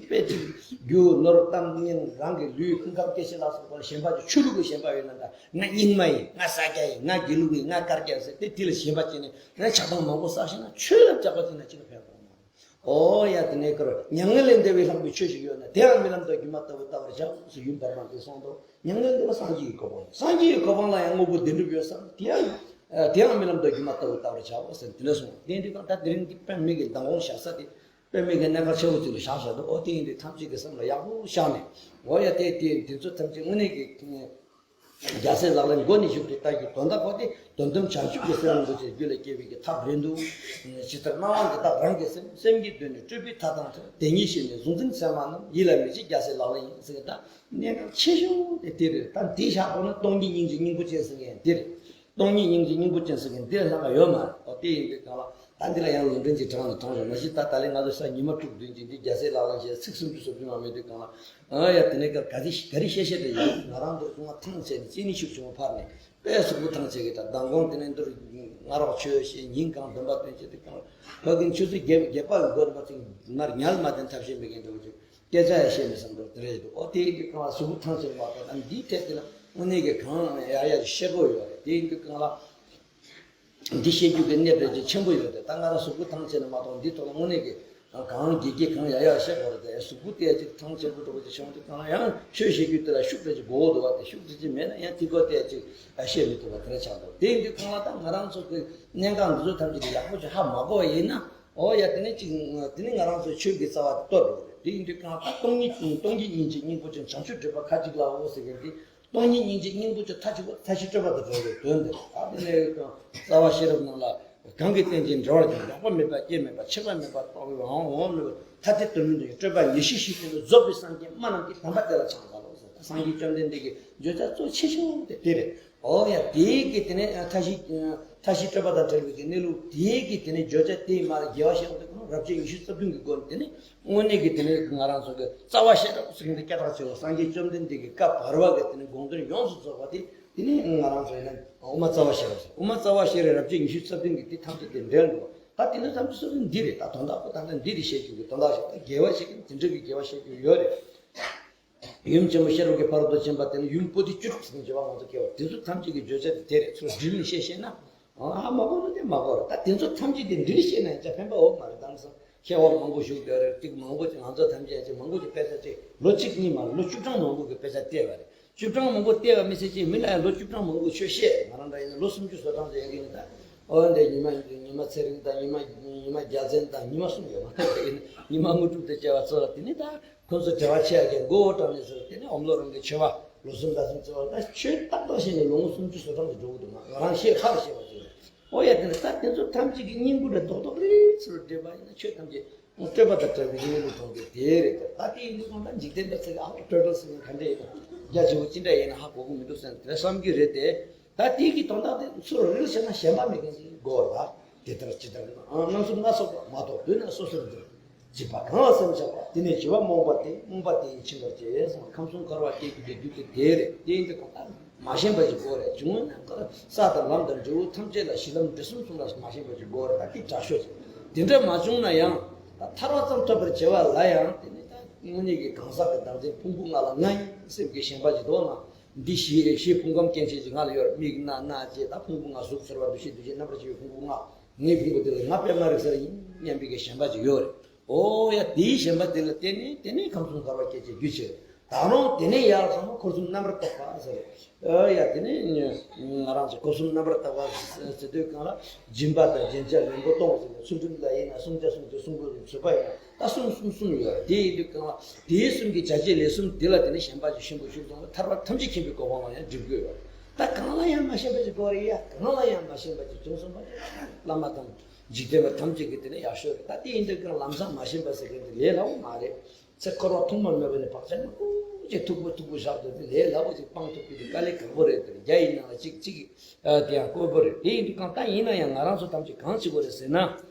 དཔེ་ཅིག་རྒྱུ་ནོར་གཏམ་སྙན་རང་གི་ལུས་ཁུངས་ཁམས་སྐྱེ་མཆེད་ལ་སོགས་པ་ཞེན་པ་ཅིག་ཆོས་ལུགས་ཀྱི་ཞེན་པ་ཡོད་ན་འདྲ། ང་རྙིང་མ་ཡིན། ང་ས་སྐྱ་ཡིན། ང་དགེ་ལུགས་ཡིན། ང་དཀར་སྐྱ་ཡིན་ཟེར་ཏེ་དེ་ལ་ཞེན་པ་སྐྱེས་ནས་ང་ཆགས་སྡང་མང་པོ་བསགས་ཤིང་ན་ཆོས་ལ་སྐྱག་པ་བྱས་ན་ཅི་ལ་ཕན་ཐོགས་མ། ཨོ་ཡ་དེ་ནས་ཀར་མྱ་ངན་ལས་འདས་པའི་ལྷག་པའི་ཆོས་ཤིག་ཡོད་ན་དེའང་རྨི་ལམ་དང་སྒྱུ་མ་ལྟ་བུ་བལྟ་བར་བྱའོ་ཟེར་ཡུམ་བར་མ་གིས་གསུངས་འདུག་མྱ་ངན་ལས་འདས་པ་སངས་རྒྱས་ཀྱི་གོ་འཕང་ཡིན། སངས་རྒྱས་ཀྱི་གོ་འཕང་ལ་ཡང་དངོས་པོ་བདེན་གྲུབ་ཡོད་བསམ། དེའང་དེའང་རྨི་ལམ་དང་སྒྱུ་མ་ལྟ་བུ་བལྟ་བར་བྱའོ་ཟེར་དེ་འདྲ་གསུངས། དེ་འདྲའི་སྒང་ད་དེ་རིང་འདི་དཔེ་མི་གི་མདང་དགོང་བཞག་ས་དེ་དཔེ་མི་གི་གནད་འགག་ཆེ་བོ་ཅིག་ལ་བཞག་བཞག་འདུག་ཨོ་དེ་ཡིན་དུས་ཐམས་ཅད་ཀྱི་སེམས་ལ་ཡག་པོ་བཞག་ནས། ཨོ་ཡ་དེ་དེ་དེ་ཚོ་ཐམས་ཅད་དངོས་གནས་ཀྱི་རྒྱལ་སྲས་ལག་ལེན་མགོ་ནས་མཇུག་ཏུ་ལྟ་རྒྱུ་དོན་དག་ཁོ་དེ་དོན་དམ་བྱང་ཆུབ་ཀྱི་སེམས་རིན་པོ་ཆེ་རྒྱུད་ལ་སྐྱེ་བའི་གི་ཐབས་རེད་འདུག་ཇི་ལྟར་སྣང་བ་འདི་དག་རང་གི་སེམས། སེམས་ཀྱི་དོན་ནི་སྤྲོས་པའི་མཐའ་དང་བྲལ། དེ་ཉིད་ཤེས་ནས་གཟུང་འཛིན་མཚན་མ་རྣམས། ཡིད་ལ་མི་བྱེད་རྒྱལ་སྲས་ལག་ལེན་ཡིན་ཟེར་གི་ད་གནད་འགག་ཆེ་ཤོས་དེ་དེ་རེད། ད་འདི་བཞག་དགོས་ན་སྟོང་ཉིད་སྙིང་རྗེ་སྙིང་པོ་ཅན་ཟེར་མཁན་དེ་རེད། སྟོང་ཉིད་སྙིང་རྗེ་སྙིང་པོ་ཅན་ཟེར་མཁན་འདི་ལས་ལྷག་པ་ཡོད་མ་རེད། ཨོ་དེ་ཡིན་དུས་གང་ལ་ད་འདི་ལ་ཡང་ལུང་འདྲེན་གྱི་གྲངས་ནས་གྲངས་རེད། མ་གཞི་ད་ད་ལན་ང་ཚོ་ས་ཉི་མ་དྲུག་བདུན་གྱི་འདི་རྒྱལ་སྲས་ལག་ལེན་བྱས་ཚིག་སུམ་ཅུ་སོ་བདུན་མ་མེད་དུས་གང་ལ། ཨ་ཡ་དེ་ནས་ག་རེ་ག་རེ་བཤད་བཤད་དེ་ཡིན། ང་རང་ཚོ་གཞུང་ལ་ཐང་ཆད་ནས་ཅི་ནས་ཤུགས་ཆེན་པོ་འཕར་ནས་དཔེ་གཟུགས་པོ་ཐང་ཆད་ཀྱི་ད་མདང་དགོང་དེ་ནས་འདིར་སྔ་རོགས་ཆོས་བཤད། ཉིན་གང་འདོན་པ་སྟོན་བྱེད་དེ་གང་ཕ་གི་ཆུ་ཚོད་བརྒྱད་བརྒྱད་པ་གི་འགོར་མ་ཚིག་མར་ཉལ་མ་བསྡད་ཐབས་ཤེས་མེད་མཁན་འདྲ་བོ་ཅིག་སྐད་ཆ་ཡང་བཤད་མི་བསམ་འགྲོ་དེ་རེད་འདུག་ཨོ་དེ་ཡིན་དུས་གང་ལ་གཟུགས་པོ་ཐང་ཆད་མ་གཏོགས་ཨ་འདིའི་ཐད་དེ་ལ་དངོས་གནས་ཀྱི་གང་ཡ་ཡ་བཤད་དགོས་ཡོད་རེད། དེ་ཡིན་དུས་གང་ལ། འདི་བཤད་རྒྱུ་གི་གནད་དོན་ཅིག་ཆེན་པོ་ཡོད་དེ། ད་ང་རང་གཟུགས་པོ་ཐང་ཆད་ནས་མ་གཏོགས་འདི་ཐོག་ལ་དངོས་གནས་ཀྱི་ གང་དགེ་དགེ་གང་ཡག་ཡག་བཤད་དགོས་རེད་དེ། གཟུགས་པོ་བལྟས་ཅིག་ཐང་ཆེན་པོ་འགྲོ་བ་དེ་བྱུང་དུས་གང་ཡང་ཆོས་བཤད་རྒྱུ་དེ་ལ་ཤུགས་རེ་ཅིག་དགོས་འདུག་བ། དེ་ཤུགས་རེ་ཅིག་མེད་ན་ཡང་ཐིག་གོ་བལྟས་ཅིག་བཤད་མི་ཐུབ་པ་དེ་འདྲ་ཆགས་འདུག་དེ་ཡིན་དུས་གང་ལ་ད་ང་རང་ཚོ་གི་གནད་འགག་འདི་ཚོ་ཐམས་ཅད་དེ་ཡག་པོ་ཅིག་ཧ་མ་གོ་བ་ཡིན་ན། ཨོ་ཡ། དེ་ནས་ཅིག་དེ་ནས་ང་རང་ཚོའི་ཆོས་ཀྱི་རྩ་བ་དེ་གཏོར་འགྲོ་གི་རེད། དེ་ཡིན་དུས་གང་ལ་ད་སྟོང་ཉིད་སྟོང་ཉིད་སྙིང་རྗེ་སྙིང་པོ་ཅན་བྱང་ཆུབ་སྤྲོས་པ་ཁ་ཅིག་ལའོ་ཟེར་མཁན་དེ། སྟོང་ཉིད་སྙིང་རྗེ་སྙིང་པོ་ཅན་མཐའ་བཞི་པ་མཐའ་བཞི་སྤྲོས་པ་དང་བྲལ་བའི་དོན་དེ། ད་དེ་ནས་རྩ་བ་ཤེས་རབ་ནང་ལ། གང་གི་རྟེན་ཅིང་འབྲེལ་བར་འབྱུང་། ལྡོག་པ་མེད་པ་སྐྱེ་མེད་པ། ཆད་པ་མེད་པ་རྟོགས་པའི་དབང་པོ་མེད་པ། ཐ་དད་དོན་མིན་འདུ་ཞིང་སྤྲོས་པ་ཉེར་ཞི་ཞིང་བརྟན་པས་རྫོགས་པའི་སངས་རྒྱས་སྨྲ་རྣམས་ཀྱིས། དམ་པ་དེ་ལ་ཕྱག་འཚལ་ལོ་ཟེར། ད་སངས་རྒྱས་བཅོམ་ལྡན་འདས་ཀྱི་བརྗོད་བྱ་གཙོ་ཆེ་ཤོས་དེ་དེ་རེད། ཨོ་ཡ། དེའི་གི་དེ་ནས་མཐའ་བཞི་མཐའ་བཞི་སྤྲོས་པ་དང་བྲལ་བའི་གི་གནས་ལུགས་དེའི་གི་དེ་ནས་བརྗོད་བྱ་དེའི་མར་རྒྱལ་བ་ཤེས་རབ་དེ་ཁོང་རབ་བྱེད་ཉི་ཤུ་རྩ་བདུན་གྱི་སྒོ་ནས་དེ་ནས། དངོས་གནས་ཀྱི་དེ་ནས་ང་རང་ཚོ་གི་རྩ་བ་ཤེས་རབ་ཟེར་མཁན་དེ་སྐད་གྲགས་ཆེ་བ། སངས་རྒྱས་བཅོམ་ལྡན་འདས་ཀྱི་བཀའ་བར་པ་གི་དེ་ནས་དགོངས་དོན་ཡོངས་སུ་རྫོགས་པ་དེ། དེ་ནས་ང་རང་ཚོ་ཡིན་ན་དབུ་མ་རྩ་བ་ཤེས་རབ་ཟེར། དབུ་མ་རྩ་བ་ཤེས་རབ་རབ་བྱེད་ཉི་ཤུ་རྩ་བདུན་གྱི་དེ་ཐམས་ཅད་དེ་འབྲེལ་འགྲོ་བ། ད་དེ་ནས་ཐམས་ཅད་སོ་སོ་འདི་རེད། ད་དོན་དག་པོ་ད་ལྟ་འདི་རེད། བཤད་རྒྱུ་གི་དོན་དག་ཞིག་ད་དགེ་བ་བཤད་མཁན་དེ་འདྲ་གི་དགེ་བ་བཤད་རྒྱུ་ཡོད་རེད། ཡུམ་ཆེན་པོ་ཤེས་རབ་ཀྱི་ཕ་རོལ་ཏུ་ཕྱིན་པ་དེ་ནི་ཡུམ་པོ་ཏི་བཅུ་དྲུག་ཟེར་མཁན་བརྗོད་པ་ང་ཚོ་སྐྱེ་བ་དེ་ཚོ་ཐམས་ཅད་ཀྱི་བརྗོད་བྱ་དེ་དེ་རེད། ཚུར་དྲིལ་ནས་བཤད་ཤེས་ན། ཨ་མ་གོ་ན་དེ་མ་གོ་རེད། ད་དེ་ཚོ་ཐམས་ཅད་དེ་འདྲི་ཤེས་ན་ཡང་ཅང་ཕན་པ་ཡོད་མ་རེད། དེང་སང་མཁས་དབང་མང་པོ་བཞུགས་བསྡད་རེད། ཅིག་མང་པོ་ཅིག་ང་ཚོ་ཐམས་ཅད་ཅིག་མང་པོ་ཅིག་དཔེ་ཆ་ཅིག་ལོ་གཅིག་གཉིས་མ་རེད། ལོ་བཅུ་གྲངས་མང་པོ་གི་དཔེ་ཆ་བལྟས་པ་རེད། བཅུ་གྲངས་མང་པོ་བལྟས་པ་མི་ཚད་ཅིག་མི་ལ་ཡང་ལོ་བཅུ་གྲངས་མང་པོ་ཆོས་བཤད། ང་རང་འདྲ་ཡིན་ན་ལོ་སུམ་ཅུ་སོ་གྲངས་ཅིག་ཡོང་གི་ཡིན། ད་ཨོ་འདི་ཉི་མ་ཉི་མ་ཚེ་རིང་དང་ཉི་མ་ཉི་མ་རྒྱལ་མཚན་དང་ཉི་མ་གསུམ་ཡོད་མ་རེད། ཉི་མ་དངོས་གྲུབ་དང་བཅས་པ་ཚོ་ལ་དེ་ནི་ད། ཁོ་ཚོ་བྲེལ་བ་ཆེ་ཡ་གི་མགོ་བོ་བྲང་ནས་ཟེར། དེ་ནས་ཨོམ་ལོ་རང་གི་ཆེ་བ་ལོ་གསུམ་ཟླ་གསུམ་བརྩི་བ་ལ་ཆོས་ཏག་ཏག་བཤད་ནས་ལོ་ངོ་སུམ་ཅུ་སོ་གྲངས་ཀྱི་འགྲོ་གི་འདུག་ང་རང་ཤེས་ཁ་ལ་ཤེས་པ་ཅིག་རེད། ཨོ་ཡ། དེ་ནས་ད་དེ་ཚོ་ཐམས་ཅད་ཀྱི་སྙིང་པོ་རེད། རྡོག་རྡོག་རེད་ཚུལ་འགྲེལ་པ་ཡིན་ན་ཆོས་ཐམས་ཅད་སྤྲོས་པ་དང་བྲལ་བའི་གནས་ལུགས་དང་དེ་དེ་རེད། ད་དེ་ཡིན་དུས་ཙང་ད་འཇིག་རྟེན་པ་ཚོ་གི་ཨ་ཧོ་སྤྲོས་བྲལ་ཟེར་ནས་ག་འདྲ་ཡིན་ན། རྒྱ་ཆེ་བོ་ཅི་འདྲ་ཡིན་ན་ཧ་གོ་གི་མི་འདུག་ཟེར་ནས་དེ་བསམ་གྱི་རེད་དེ། ད་དེ་གི་དོན་དག་དེ་ཚུར་རིལ་བྱས་ན་ཞེན་པ་མེད་མཁན་ཅིག་དགོས་རེད། ད་དེ་ལྟར་ཇི་ལྟར་ན་སྣང་ཚུལ་སྣ་ཚོགས་པ་མ་གཏོགས་དུས་ན་སོ་སོར་འདུ། བྱིས་པ་གང་ལ་སེམས་ཆགས་པ། དེ་ནས་བྱིས་པ་རྨོངས་པ་དེ། རྨོངས་པ་དེ་ཡིས་འཆིང་བར་བྱེད། ཁམས་གསུམ་འཁོར་བར་སྐྱེ་དགོས་པའི་རྒྱུ་དེ་དེ་རེད། དེ་ཡིན་དུས་གང་ལྟར་མ་ཞེན་པ་ཅིག་དགོས་རེད། བྱུང་ན་ས་དང་ལམ་དང་འབྲས་བུ་ཐམས་ཅད་ལ་གཞི་ལམ་འབྲས་གསུམ་གསུམ་ལ་མ་ཞེན་པ་ཅིག་དགོས་རེད། ད་དེ་དྲག་ཤོས་ཅིག་དེ་འདྲ་མ་བྱུང་ན་ཡང་ད་ཐར་པ་ཙམ་ཐོབ་པར་བྱ་བ་ལ་ཡང་དེ་ནི་ད་དངོས་གནས་ཀྱི་གང་ཟག་གི་བདག་འཛིན་ཕུང་པོ་ལྔ་ལ་ང་ཡི་སེམས་ཀྱི་ཞེན་པ་ཅིག་འདུག་ན། འདི་ཞེས་ཞེས་ཕུང་ཁམས་སྐྱེ་མཆེད་ཀྱི་ང་ལ་ཡོད་རེད། མིག་རྣ་སྣ་ལྕེ་དང་ཕུང་པོ་ལྔ། གཟུགས་ཚོར་བ་འདུ་ཤེས་འདུ་བྱེད་རྣམ་པར་ཤེས་པའི་ཕུང་པོ་ལྔ། ངའི་ཕུང་པོ་དེ་ལ་ང་དཔེ་མ་རིག་ས་ཡིན་སྙམ་པའི་གི་ཞེན་པ་ཅིག་ཡོད་རེད། ཨོ་ཡ། དེའི་ཞེན་པ་དེ་ལ་བརྟེན་ནས་དེ་ནས་ཁམས་གསུམ་འཁོར་བ་སྐྱེ་བྱེད་རྒྱུ་ཆེ་རེད། ད་རུང་དེ་ནས་ཡར་སོང་ན་འཁོར་གསུམ་རྣམ་པར་དག་པ་ཟེར་རེད། ཨོ་ཡ། དེ་ནས་ང་རང་ཚོ་འཁོར་གསུམ་རྣམ་པར་དག་པ་ཟེར་དུས་གང་ལ་སྦྱིན་པ་དང་སྦྱིན་བྱ་ལེན་པོ་གཏོང་ཟེར་ནས་ཚུལ་ཁྲིམས་ལ་ཡིན་ན་བསྲུང་བྱ་བསྲུང་རྒྱུ་བསྲུང་དགོས་ཀྱི་བཟོད་པ་ཡིན་ན། ད་གསུམ་གསུམ་གསུམ་ཡོད་རེད། དེ་ཡིན་དུས་གང་ལ་དེའི་གསུམ་གྱི་བྱ་བྱེད་ལས་གསུམ་དེ་ལ་དེ་ནི་ཞེན་པ་ཅིག་ཆེན་པོ་ཞིག་སོང་བ། ཐར་པ་ཐམས་ཅད་མཁྱེན་པའི་གོ་འཕང་ལ་ཡང་འགྲིམ་དགོས་ཡོད། ད་གང་ལ་ཡང་མ་ཞེན་པ་ཅིག་དགོས་རེད་ཡ། གང་ལ་ཡང་མ་ཞེན་པ་ཅིག་བྱུང་སོང་བ། བླ་མ་དང་འཇིག་རྟེན་པ་ཐམས་ཅད་ཀྱི་དེ་ནི་ཡག་ཤོས་རེད། ད་དེ་ཡིན་དུས་གང་ལམ་སང་མ་ཞེན་པ་ཟེར་མཁན་དེ་ལས་སླ་པོ་མ་རེད། ཚེ་འཁོར་བ་ཐོག་མ་མེད་པ་ནས་བག་ཆགས་མང་པོ་ཅིག་མཐུག་པོ་མཐུག་པོ་བཞག་འདུག་དེ་ལས་སླ་པོ་ཅིག་སྤང་ཐུབ་རྒྱུ་དེ་དཀའ་ལས་ཁག་པོ་རེད། དེ་བརྒྱ་ཡི་ནང་ལ་གཅིག་གཅིག་དེ་ཡང་དཀོན་པོ་རེད། དེ་ཡིན་དུས་གང་ད་ཡིན་ན་ཡང་ང་རང་ཚོ་ཐམས་ཅད་གང་བྱེད་དགོས་རེད་ཟེར་ན།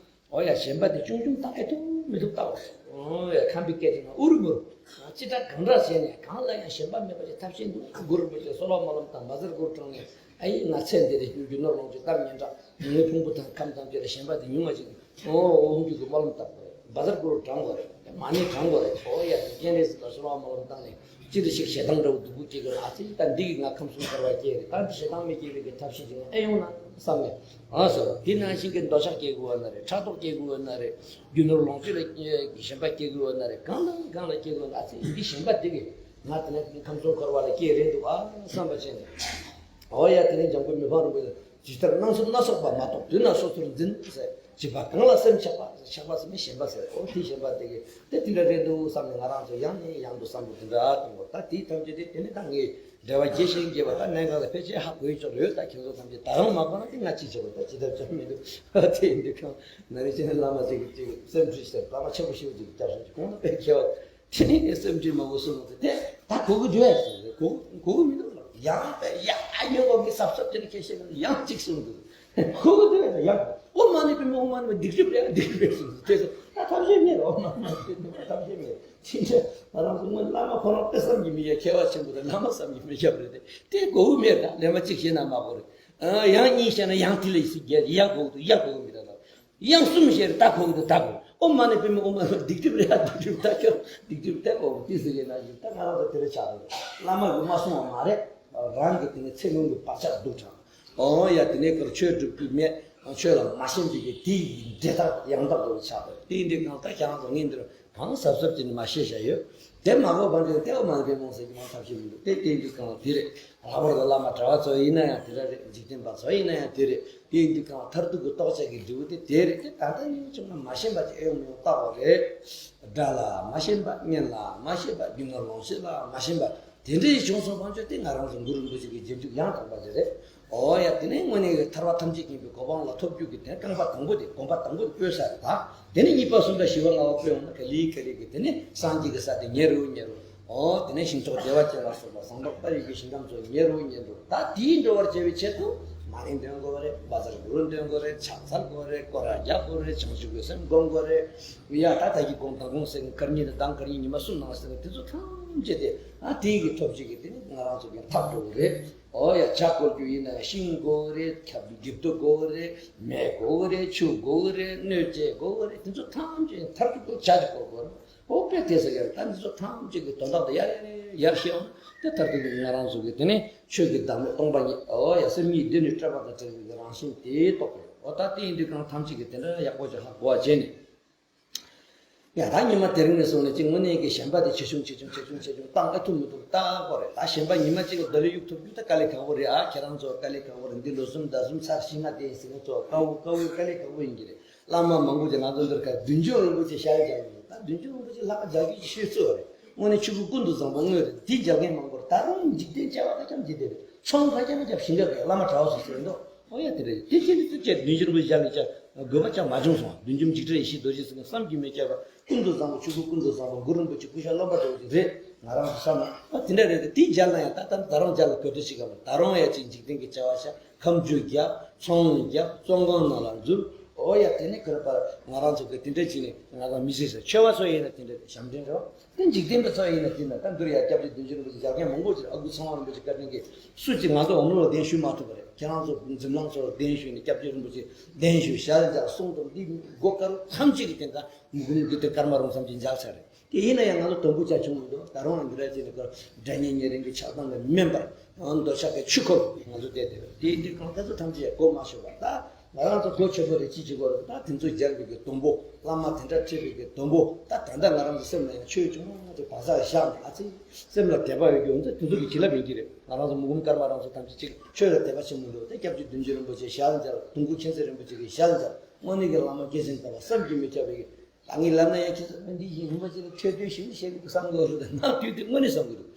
ཨོ་ཡ། ཞེན་པ་དེ་ཆུང་ཆུང་བཏང་ཨེ་ཐུབ་མི་ཐུབ་བལྟ་དགོས། ཨོ་ཡ། ཁམས་པའི་སྐད་ཀྱི་ནང་ཨུ་རུ་མུ་རུ། ཅི་ལྟར་གང་འདྲ་བྱས་ནས་གང་ལ་ཡང་ཞེན་པ་མེད་པ་ཞིག་ཐབས་ཤེས་འདུག་གུ་རུ་རིན་པོ་ཆེ་གསོལ་བ་སྨོན་ལམ་བཏང་། བཛྲ་གུ་རུ་བགྲངས་ནས་ཨ་ཡིན་ང་ཚེ་འདི་རེ་རྒྱུ་རྒྱུ་ནོར་ལོངས་སྤྱོད་གཏམ་སྙན་གྲགས་ངའི་ཕུང་པོ་དང་ཁམས་ཐམས་ཅད་ལ་ཞེན་པ་དེ་ཉུང་བ་ཞིག་ཨོ་ཨོ་འོང་རྒྱུ་གི་སྨོན་ལམ་བཏབ་དགོས་རེད། བཛྲ་གུ་རུ་བགྲང་དགོས་རེད། མ་ཎི་བགྲང་དགོས་རེད། ཨོ་ཡ། དེ་སྤྱན་རས་གཟིགས་ལ་གསོལ་བ་སྨོན་ལམ་བཏང་ནས་ཅི་རེ་ཞིག་ཞེ་སྡང་འདྲ་བོ་སྡུག་པོ་སྐྱེ་གི་རེད། ཨ་ཙི་ད་འདི་གིས་ང་ཁམས་གསུམ་འཁོར་བ་སྐྱེ་རེད། ད་འདི་ཞེ་སྡང་མི་སྐྱེ་བའི་གི་ཐབས་ཤེས་ཅིག་ཨེ་ཡོང་ན་བསམ་ནས། ཨ་སོ། དེ་ནང་བཞིན་གྱི་འདོད་ཆགས་སྐྱེ་དགོས་ན་རེད། ཕྲག་དོག་སྐྱེ་དགོས་ན་རེད། རྒྱུ་ནོར་ལོངས་སྤྱོད་ལ་ཞེན་པ་སྐྱེ་དགོས་ན་རེད། གང་དང་གང་ལ་སྐྱེ་དགོས་ན། ཨ་ཙི་འདི་ཞེན་པ་དེ་གིས་ང་དེ་ནས་ཁམས་གསུམ་འཁོར་བ་ལ་སྐྱེ་རན་འདུག་ཨ་བསམ་པ་བྱས་ནས། ཨོ་ཡ། དེ་ནས་འཇམ་མགོན་མི་ཕམ་རིན་པོ་ཆེ། ཇི་ལྟར་སྣང་ཚུལ་སྣ་ཚོགས་པ་མ་གཏོགས་དུས་ན་སོ་སོར་འཛིན་ཟེར། བྱིས་པ་གང་ལ་སེམས་ཆགས་པ། ཆགས་པ་ཟེར་ནས་ཞེན་པ་ཟེར། ཨོ་དེ་ཞེན་པ་དེ་གིས་དེ་དེ་འདྲ་རེད་འདུག་བསམ་ནས་ང་རང་ཚོ་ཡང་ནས་ཡང་དུ་བསམ་བློ་དེ་འདྲ་གཏོང་དགོས། ད་དེའི་ཐམས་ཅད་དེ་དེ་ནི་ད་ངས་འགྲེལ་པ་རྒྱས་ཤིང་རྒྱས་པ་ད་གནད་འགག་ལ་ཕལ་ཆེར་ཧ་གོ་ཡི་ཆོག་ཡོད། ད་ཁྱེད་ཚོ་ཐམས་ཅད་ད་རུང་མ་གོ་ན་དེ་ང་ཅི་བྱེད་དགོས། ད་ཅི་ཐབས་ཅང་མི་འདུག་དེ་ཡིན་དུས་ཁོང་ན་རེ་བྱས་ནས་བླ་མ་ཅིག་གིས་ཅིག་སེམས་ཁྲལ་ཟེར། བླ་མ་ཆེན་པོ་ཞེ་པོ་ཅིག་གིས་བསྐྱར་གསོ་ཅིག་གོང་ན་དཔེ་མཁས་པ། དེ་ནས་ངས་སེམས་ཁྲལ་མང་པོ་གསུངས་ནས་དེ་ད་གོ་གི་འདུག་ཟེར། གོ་གོ་གི་མི་འདུག་ལ། ཡང་དཔེ་ཡ་ཉོ་བ་གི་སབ་སབ་དེ་ནས་ཁྱེད་བཤད་ན་ཡང་གཅིག་གསུངས་འདུག་གོ་གི་འདུག་ཟེར། ཡང་ཨོཾ་མ་ཎི་པདྨེ་ཨོཾ་མ་ཎི་པདྨེ་སྡིག་སྒྲིབ་རེད། སྡིག་སྒྲིབ་རེད་གསུངས་འདུག་དེ་ཚོ་ད་ཐབས་ཤེས་མེད། ཨོཾ་མ་ཎི་པདྨེ་ཐབས་ཤེས་མེད། དེ་འདྲ་ང་རང་ཚོ་སྔོན་བླ་མ་ཁོ་རང་དཔེ་བསམ་གྱིས་མི་ཁྱབ། མཁས་པ་ཆེན་པོ་རེད། བླ་མ་བསམ་གྱིས་མི་ཁྱབ་རེད་དེ། དེ་གོ་གི་མེད། ད་ལན་མ་གཅིག་བཤད་ན་མ་གོ་རེད། ཡང་གཉིས་བཤད་ན་ཡང་དེ་ལས་སུ་རྒྱལ་ཡ་གོ་གི་འདུག་ཡ་གོ་གི་མི་འདུག་ད། དབྱངས་གསུམ་ཞེས་ད་གོ་འདུག་ད་གོ། ཨོཾ་མ་ཎི་པདྨེ་ཨོཾ་མ་ཎི་པདྨེ། སྡིག་སྒྲིབ་རེད་ཡ། སྡིག་སྒྲིབ་ད་ཁྱོད་སྡིག་སྒྲིབ་ད་གོ་དེ་ཟེར་ཡིན་ན་ཡིན། ད་ང་རང་ཚོ་དེ་རེད་ཆགས་རེད། བླ་མ་གིས་མ་གསུངས་པ་མ་རེད། རང་གི་དེ་ནས་ཚེ་སྔོན་གྱི་བག་ཆགས་སྡུག་དྲགས། ཨོ་ཡ། དེ་ནས་ཁོར་ཆོས་སྒྲུབ་རྒྱུ་མེད། ཆོས་ལ་མ་ཞེན་པའི་གི་དེའི་འབྲེལ་ཐག་ཡང་དག་ཏུ་ཆགས་པ་དེ་འདྲའི་སྒང་ད་ཁྱེད་རང་ཚོ་ངས་འདིར་གང་གཟབ་གཟབ་བྱས་ནས་མ་བཤད་བཞག་ཡོད། དེ་མ་གོ་བར་དུ་ལྟེ་བ་མ་ལྡན་མོ་ཟེར་གྱི་མང་ཐབས་ཤེས་མི་འདུག་དེ་དེ་འདྲའི་སྒང་དེ་རེད། ལྷག་པར་དུ་བླ་མ་གྲྭ་བ་ཚོ་ཡིན་ན་ཡང་དེ་འདྲ་རེད། འཇིག་རྟེན་པ་ཚོ་ཡིན་ན་ཡང་དེ་རེད། དེ་འདི་གང་མཐར་ཐུག་གི་རྟོགས་བྱ་གི་འབྲས་བུ་དེ་དེ་རེད། དེ་ད་ལྟ་ཉིད་བྱུང་ན་མ་ཞེན་པ་ཅིག་ཨེ་ཡོང་མི་ཡོང་བརྟག་པ་རེད། དགྲ་ལ་མ་ཞེན་པ། གཉེན་ལ་མ་ཞེན་པ། རྒྱུ་ནོར་ལོངས་སྤྱོད་ལ་མ་ཞེན་པ། དེ་འདྲའི་བྱུང་སོང་བ་ཅོ་དེ་ང་རང་ཚོ་གུ་རུ་རིན་པོ་ཆེ་གི་རྗེས་འཇུག་ཡང་དག་པ་དེ་རེད། ཨོ་ཡ། དེ་ནས་དངོས་གནས་ཀྱི་ཐར་པ་ཐམས་ཅད་མཁྱེན་པའི་གོ་འཕང་ལ་ཐོབ་རྒྱུ་གི་དེ་རྐང་པ་དང་པོ་དེ་གོམ་པ་དང་པོ་དེ་སྤོས་ས་རེད་ད། དེ་ནས་གཉིས་པ་གསུམ་པ་བཞི་པ་ལྔ་པ་སྤོས་ཡོང་ན་ག་ལེ་ག་ལེ་གི་དེ་ནས་སངས་རྒྱས་ཀྱི་ས་དེ་ཉེ་རུ་ཉེ་རུ། ཨོ་དེ་ནས་ཞིང་མཆོག་བདེ་བ་ཅན་ལ་སོགས་པ་ཟངས་མདོག་དཔལ་ཡུལ་གྱི་ཞིང་ཁམས་ཚོ་ཉེ་རུ་ཉེ་རུ། ད་དེའི་འགྲོ་བར་བྱེད་པའི་ཆེད་དུ་མ་ཎི་འདོན་དགོས་རེད། བཛྲ་གུ་རུ་འདོན་དགོས་རེད། ཕྱག་འཚལ་དགོས་རེད། སྐོར་ར་རྒྱག་དགོས་རེད། བྱང་ཆུབ་ཀྱི་སེམས་སྒོམ་དགོས་རེད། ཡ་ད་ད་གི་དགོང་དང་དགོང་ཟེར་གི་སྐར་གཉིས་དང་མདང་དཀར་གཉིས་ཉི་མ་གསུམ་ནང་ཟེར་གི་དེ་ཚོ་ཐམས་ཅད་དེ་ཨ་དེའི་གི་ཐོབ་བྱེད་ཀྱི་དེ་ནི་ང་རང་ཚོ་གི་ཐག་འགྲོ་གི་རེད། ཨོ་ཡ། ཇ་བསྐོལ་རྒྱུ་ཡིན་ན་ཤིང་དགོས་རེད། ཁྱབ་འགྱེད་དུ་དགོས་རེད། མེ་དགོས་རེད། ཆུ་དགོས་རེད། སྣོད་སྤྱད་དགོས་རེད། དེ་ཚོ་ཐམས་ཅད་མཐར་ཐུག་ཏུ་ཇ་ཅིག་དགོས་དགོས་རེད། ཨོ་དཔེ་དེ་ཟེར་ཡ་ད་འདི་ཚོ་ཐམས་ཅད་ཀྱི་དོན་དག་དེ་ཡར་ཡར་ཡར་ཤེས་འོང་། དེ་མཐར་ཐུག་གི་ང་རང་ཚོ་གི་དེ་ནི་ཆོས་ཀྱི་བདག་མེད་སྟོང་པ་ཉིད། ཨོ་ཡ། སེམས་ཉིད་འདི་ནི་སྤྲོས་པ་དང་བྲལ་བའི་རང་བཞིན་དེ་རྟོགས་པས། ཨོ་ད་དེ་ཡིན་དུས་གང་ཐམས་ཅད་ཀྱི་དེ་འདྲ་ཡག་པོ་ཅིག་ཧ་གོ་བ་བྱས་ནས། ཡ་ད་ཉི་མ་དེ་རིང་ནས་བཟུང་ནས་ཅིག་དངོས་གནས་ཀྱི་ཞེན་པ་དེ་ཇེ་ཆུང་ཇེ་ཆུང་ཇེ་ཆུང་ཇེ་ཆུང་བཏང་ཨེ་ཐུབ་མི་ཐུབ་ལྟ་དགོས་རེད། ད་ཞེན་པ་ཉི་མ་གཅིག་ལ་རྡོ་ལེབ་གཡུག་ཐུབ་རྒྱུ་ད་དཀའ་ལས་ཁག་པོ་རེད་ཨ། ཁྱེད་རང་ཚོ་དཀའ་ལས་ཁག་པོ་རེད། འདི་ལོ་གསུམ་ཟླ་གསུམ་ཚར་བཞི་ལྔ་དེ་ཡིན་ཟེར་མཁན་ཚོ་དཀའ་བོ་དཀའ་བོའི་དཀའ་ལས་ཁག་པོ་ཡིན་གྱི་རེད། བླ་མ་མང་པོ་ཅིག་ང་ཚོ་འདིར་ཁ་བདུད་འཇོམས་རིན་པོ་ཆེ་ཞལ་རྒྱག་ཡོད། ད་བདུད་འཇོམས་རིན་པོ་ཆེ་ལྷག་རྒྱག་རྒྱུ་ཅིག་ཤོད་ཚོད་རེད། དངོས་གནས་ཆོས་སྐུ་ཀུན་ཏུ་བཟང་པོ་དངོས་རེད། འདི་རྒྱག་མཁན་མང་པོ་རེད། ད་རུང་འཇིག་རྟེན་བྱ་བ་ད་ཅམ་ཅི་དེ་རེད། ཚོང་ཁ་ཅན་རྒྱབ་ཞིང་ཁ་གས་བླ་མ་གྲྭ་བ་སོགས་ཟེར་འདུག་ཨོ་ཡ་དེ་རེད། དེ་ཁྱེད་ཚོ་ཅེས་བདུད་འཇོམས་རིན་པོ་ཆེ་ཞལ་ནས་ཅེས་དགོས་པ་ཅང་མ་བྱུང་སོང་། བདུད་འཇོམས་འཇིགས་བྲལ་ཡེ་ཤེས་རྡོ་རྗེ་ཟེར་མཁན་བསམ་གྱིས་མི་ཁྱབ་པ་ཀུན་ཏུ་བཟང་པོ་ཆོས་སྐུ་ཀུན་ཏུ་བཟང་པོ་གུ་རུ་རིན་པོ་ཆེ་སྐུ་ཤ་རློན་པ་འདྲ་བོ་ཅིག་རེད། ང་རང་ཚོ་བསམ་ན་ཨ་དེ་འདྲ་རེད་དེ། དེའི་རྒྱབ་ལ་ཡང་ད་ལྟ་ད་རུང་རྒྱབ་ལ་གོ་སྒྲིག་བྱེད་ག་མ། ད་རུང་ཡ་ཅིག་འཇིག་རྟེན་གྱི་བྱ་བ་བྱ། ཁ་མཆུ་རྒྱབ། ཚོང་རྒྱབ། བཙོན་ཁང་ནང་ལ་འཛུལ། ཨོ་ཡ་དེ་ནི་ཁོ་ར་པར་ང་རང་ཚོ་གི་དེ་འདྲ་ཅིག་ནི་ང་རང་མི་ཤེས་ཟེར། ཆོས་པ་ཚོ་ཡིན་ན་དེ་འདྲ་རེད། ཞབས་འདྲེན་རེད་བ། དེ་འཇིག་རྟེན་པ་ཚོ་ཡིན་ན་དེ་ན་ད་འདིར་ཡ་སྐྱབས་རྗེ་བདུད་འཇོམས་རིན་པོ་ཆེ་ཡར་རྒྱས་མང་པོ་ཅིག་ཨ་ཁུ་ཚང་བ་རིན་པོ་ཆེ་བཀའ་དྲིན་གྱིས་སུ་གཅིག་ང་ཚོ་འོམ་ལོ་ལ་གདན་ཞུ་མ་ཐུབ་པ་རེད། ཁྱེད་རང་ཚོ་འཛིན་བློན་ཚོ་ལ་གདན་ཞུས་ནས་སྐྱབས་རྗེ་རིན་པོ་ཆེ་གདན་ཞུས་ཞལ་མཇལ་གསུང་དང་འདི་སྒོ་དཀར་པོ་ཐམས་ཅད་ཀྱི་སྟེང་ད་མུ་གུམ་གྱི་སྟེང་སྐར་མ་རོང་ཙམ་གྱི་མཇལ་ཚར་རེད། དེ་ཡིན་ན་ཡང་ང་ཚོ་དོན་པོ་ཆ་བྱུང་མི་འདུག་ད་རུང་ཡང་འདི་ར་ཅིག་ནི་ཁོ་སྒྲ་སྙན་ཉེ་རིང་གི་ཆགས་སྡང་ལས་དམན་པར་ཡང་འདོད་ཆགས་ཀྱི་ཆུ་ཁོལ་ང་ཚོ་བསྡད་དེ་རེད། དེ་འདི་གང་ལྟར་ཚོ་ཐམས་ཅད་གོ་མ་ཆོད་པ་ད། ང་རང་ཚོ་གོ་ཆོད་པོ་རེད། ཅི་བྱེད་དགོས་རེད། ད་དེ་ཚོ་སྦྱར་བའི་གི་དོན་པོ། བླ་མ་དེ་འདྲ་ཁྲིད་པའི་གི་དོན་པོ། ད་ད་ལྟ་ང་རང་ཚོ་སེམས་ལ་ཡང་ཆོས་ཅུང་ཙམ་བག་ཆགས་བཞག་ནས་ཨ་ཙི། སེམས་ལ་དད་པ་ཡོད་རྒྱུ་ཡོང་ཚེ་དེ་ཚོ་གི་བྱིན་རླབས་ཡིན་གྱི་རེད། ང་རང་ཚོ་མུ་གུམ་སྐར་མ་རང་ཚོ་ཐམས་ཅད་ཅིག་ཆོས་ལ་དད་པ་ཆེན་མོ་འདུག་དེ་སྐྱབས་རྗེ་བདུད་འཇོམས་རིན་པོ་ཆེའི་ཞལ་མཇལ། དུང་སྐུ་མཁྱེན་བརྩེ་རིན་པོ་ཆེ་གི་ཞལ་མཇལ། དངོས་གནས་ཀྱི་བླ་མ་སྐྱེས་ཆེན་དམ་པ་བསམ་གྱིས་མི་ཁྱབ་པའི་གི། ད་ངས་ལབ་ན་ཡང་ཁྱེད་ཚོ་འདི་ཡིན་ཧིན་པ་ཅིག་ལ་ཁྲེལ་དོན་ཞིག་བཤད་གི་འདུག་བསམ་གི་རེད། ནང་དུས་དེ་དངོས་གནས་བསམ་གི་འདུག་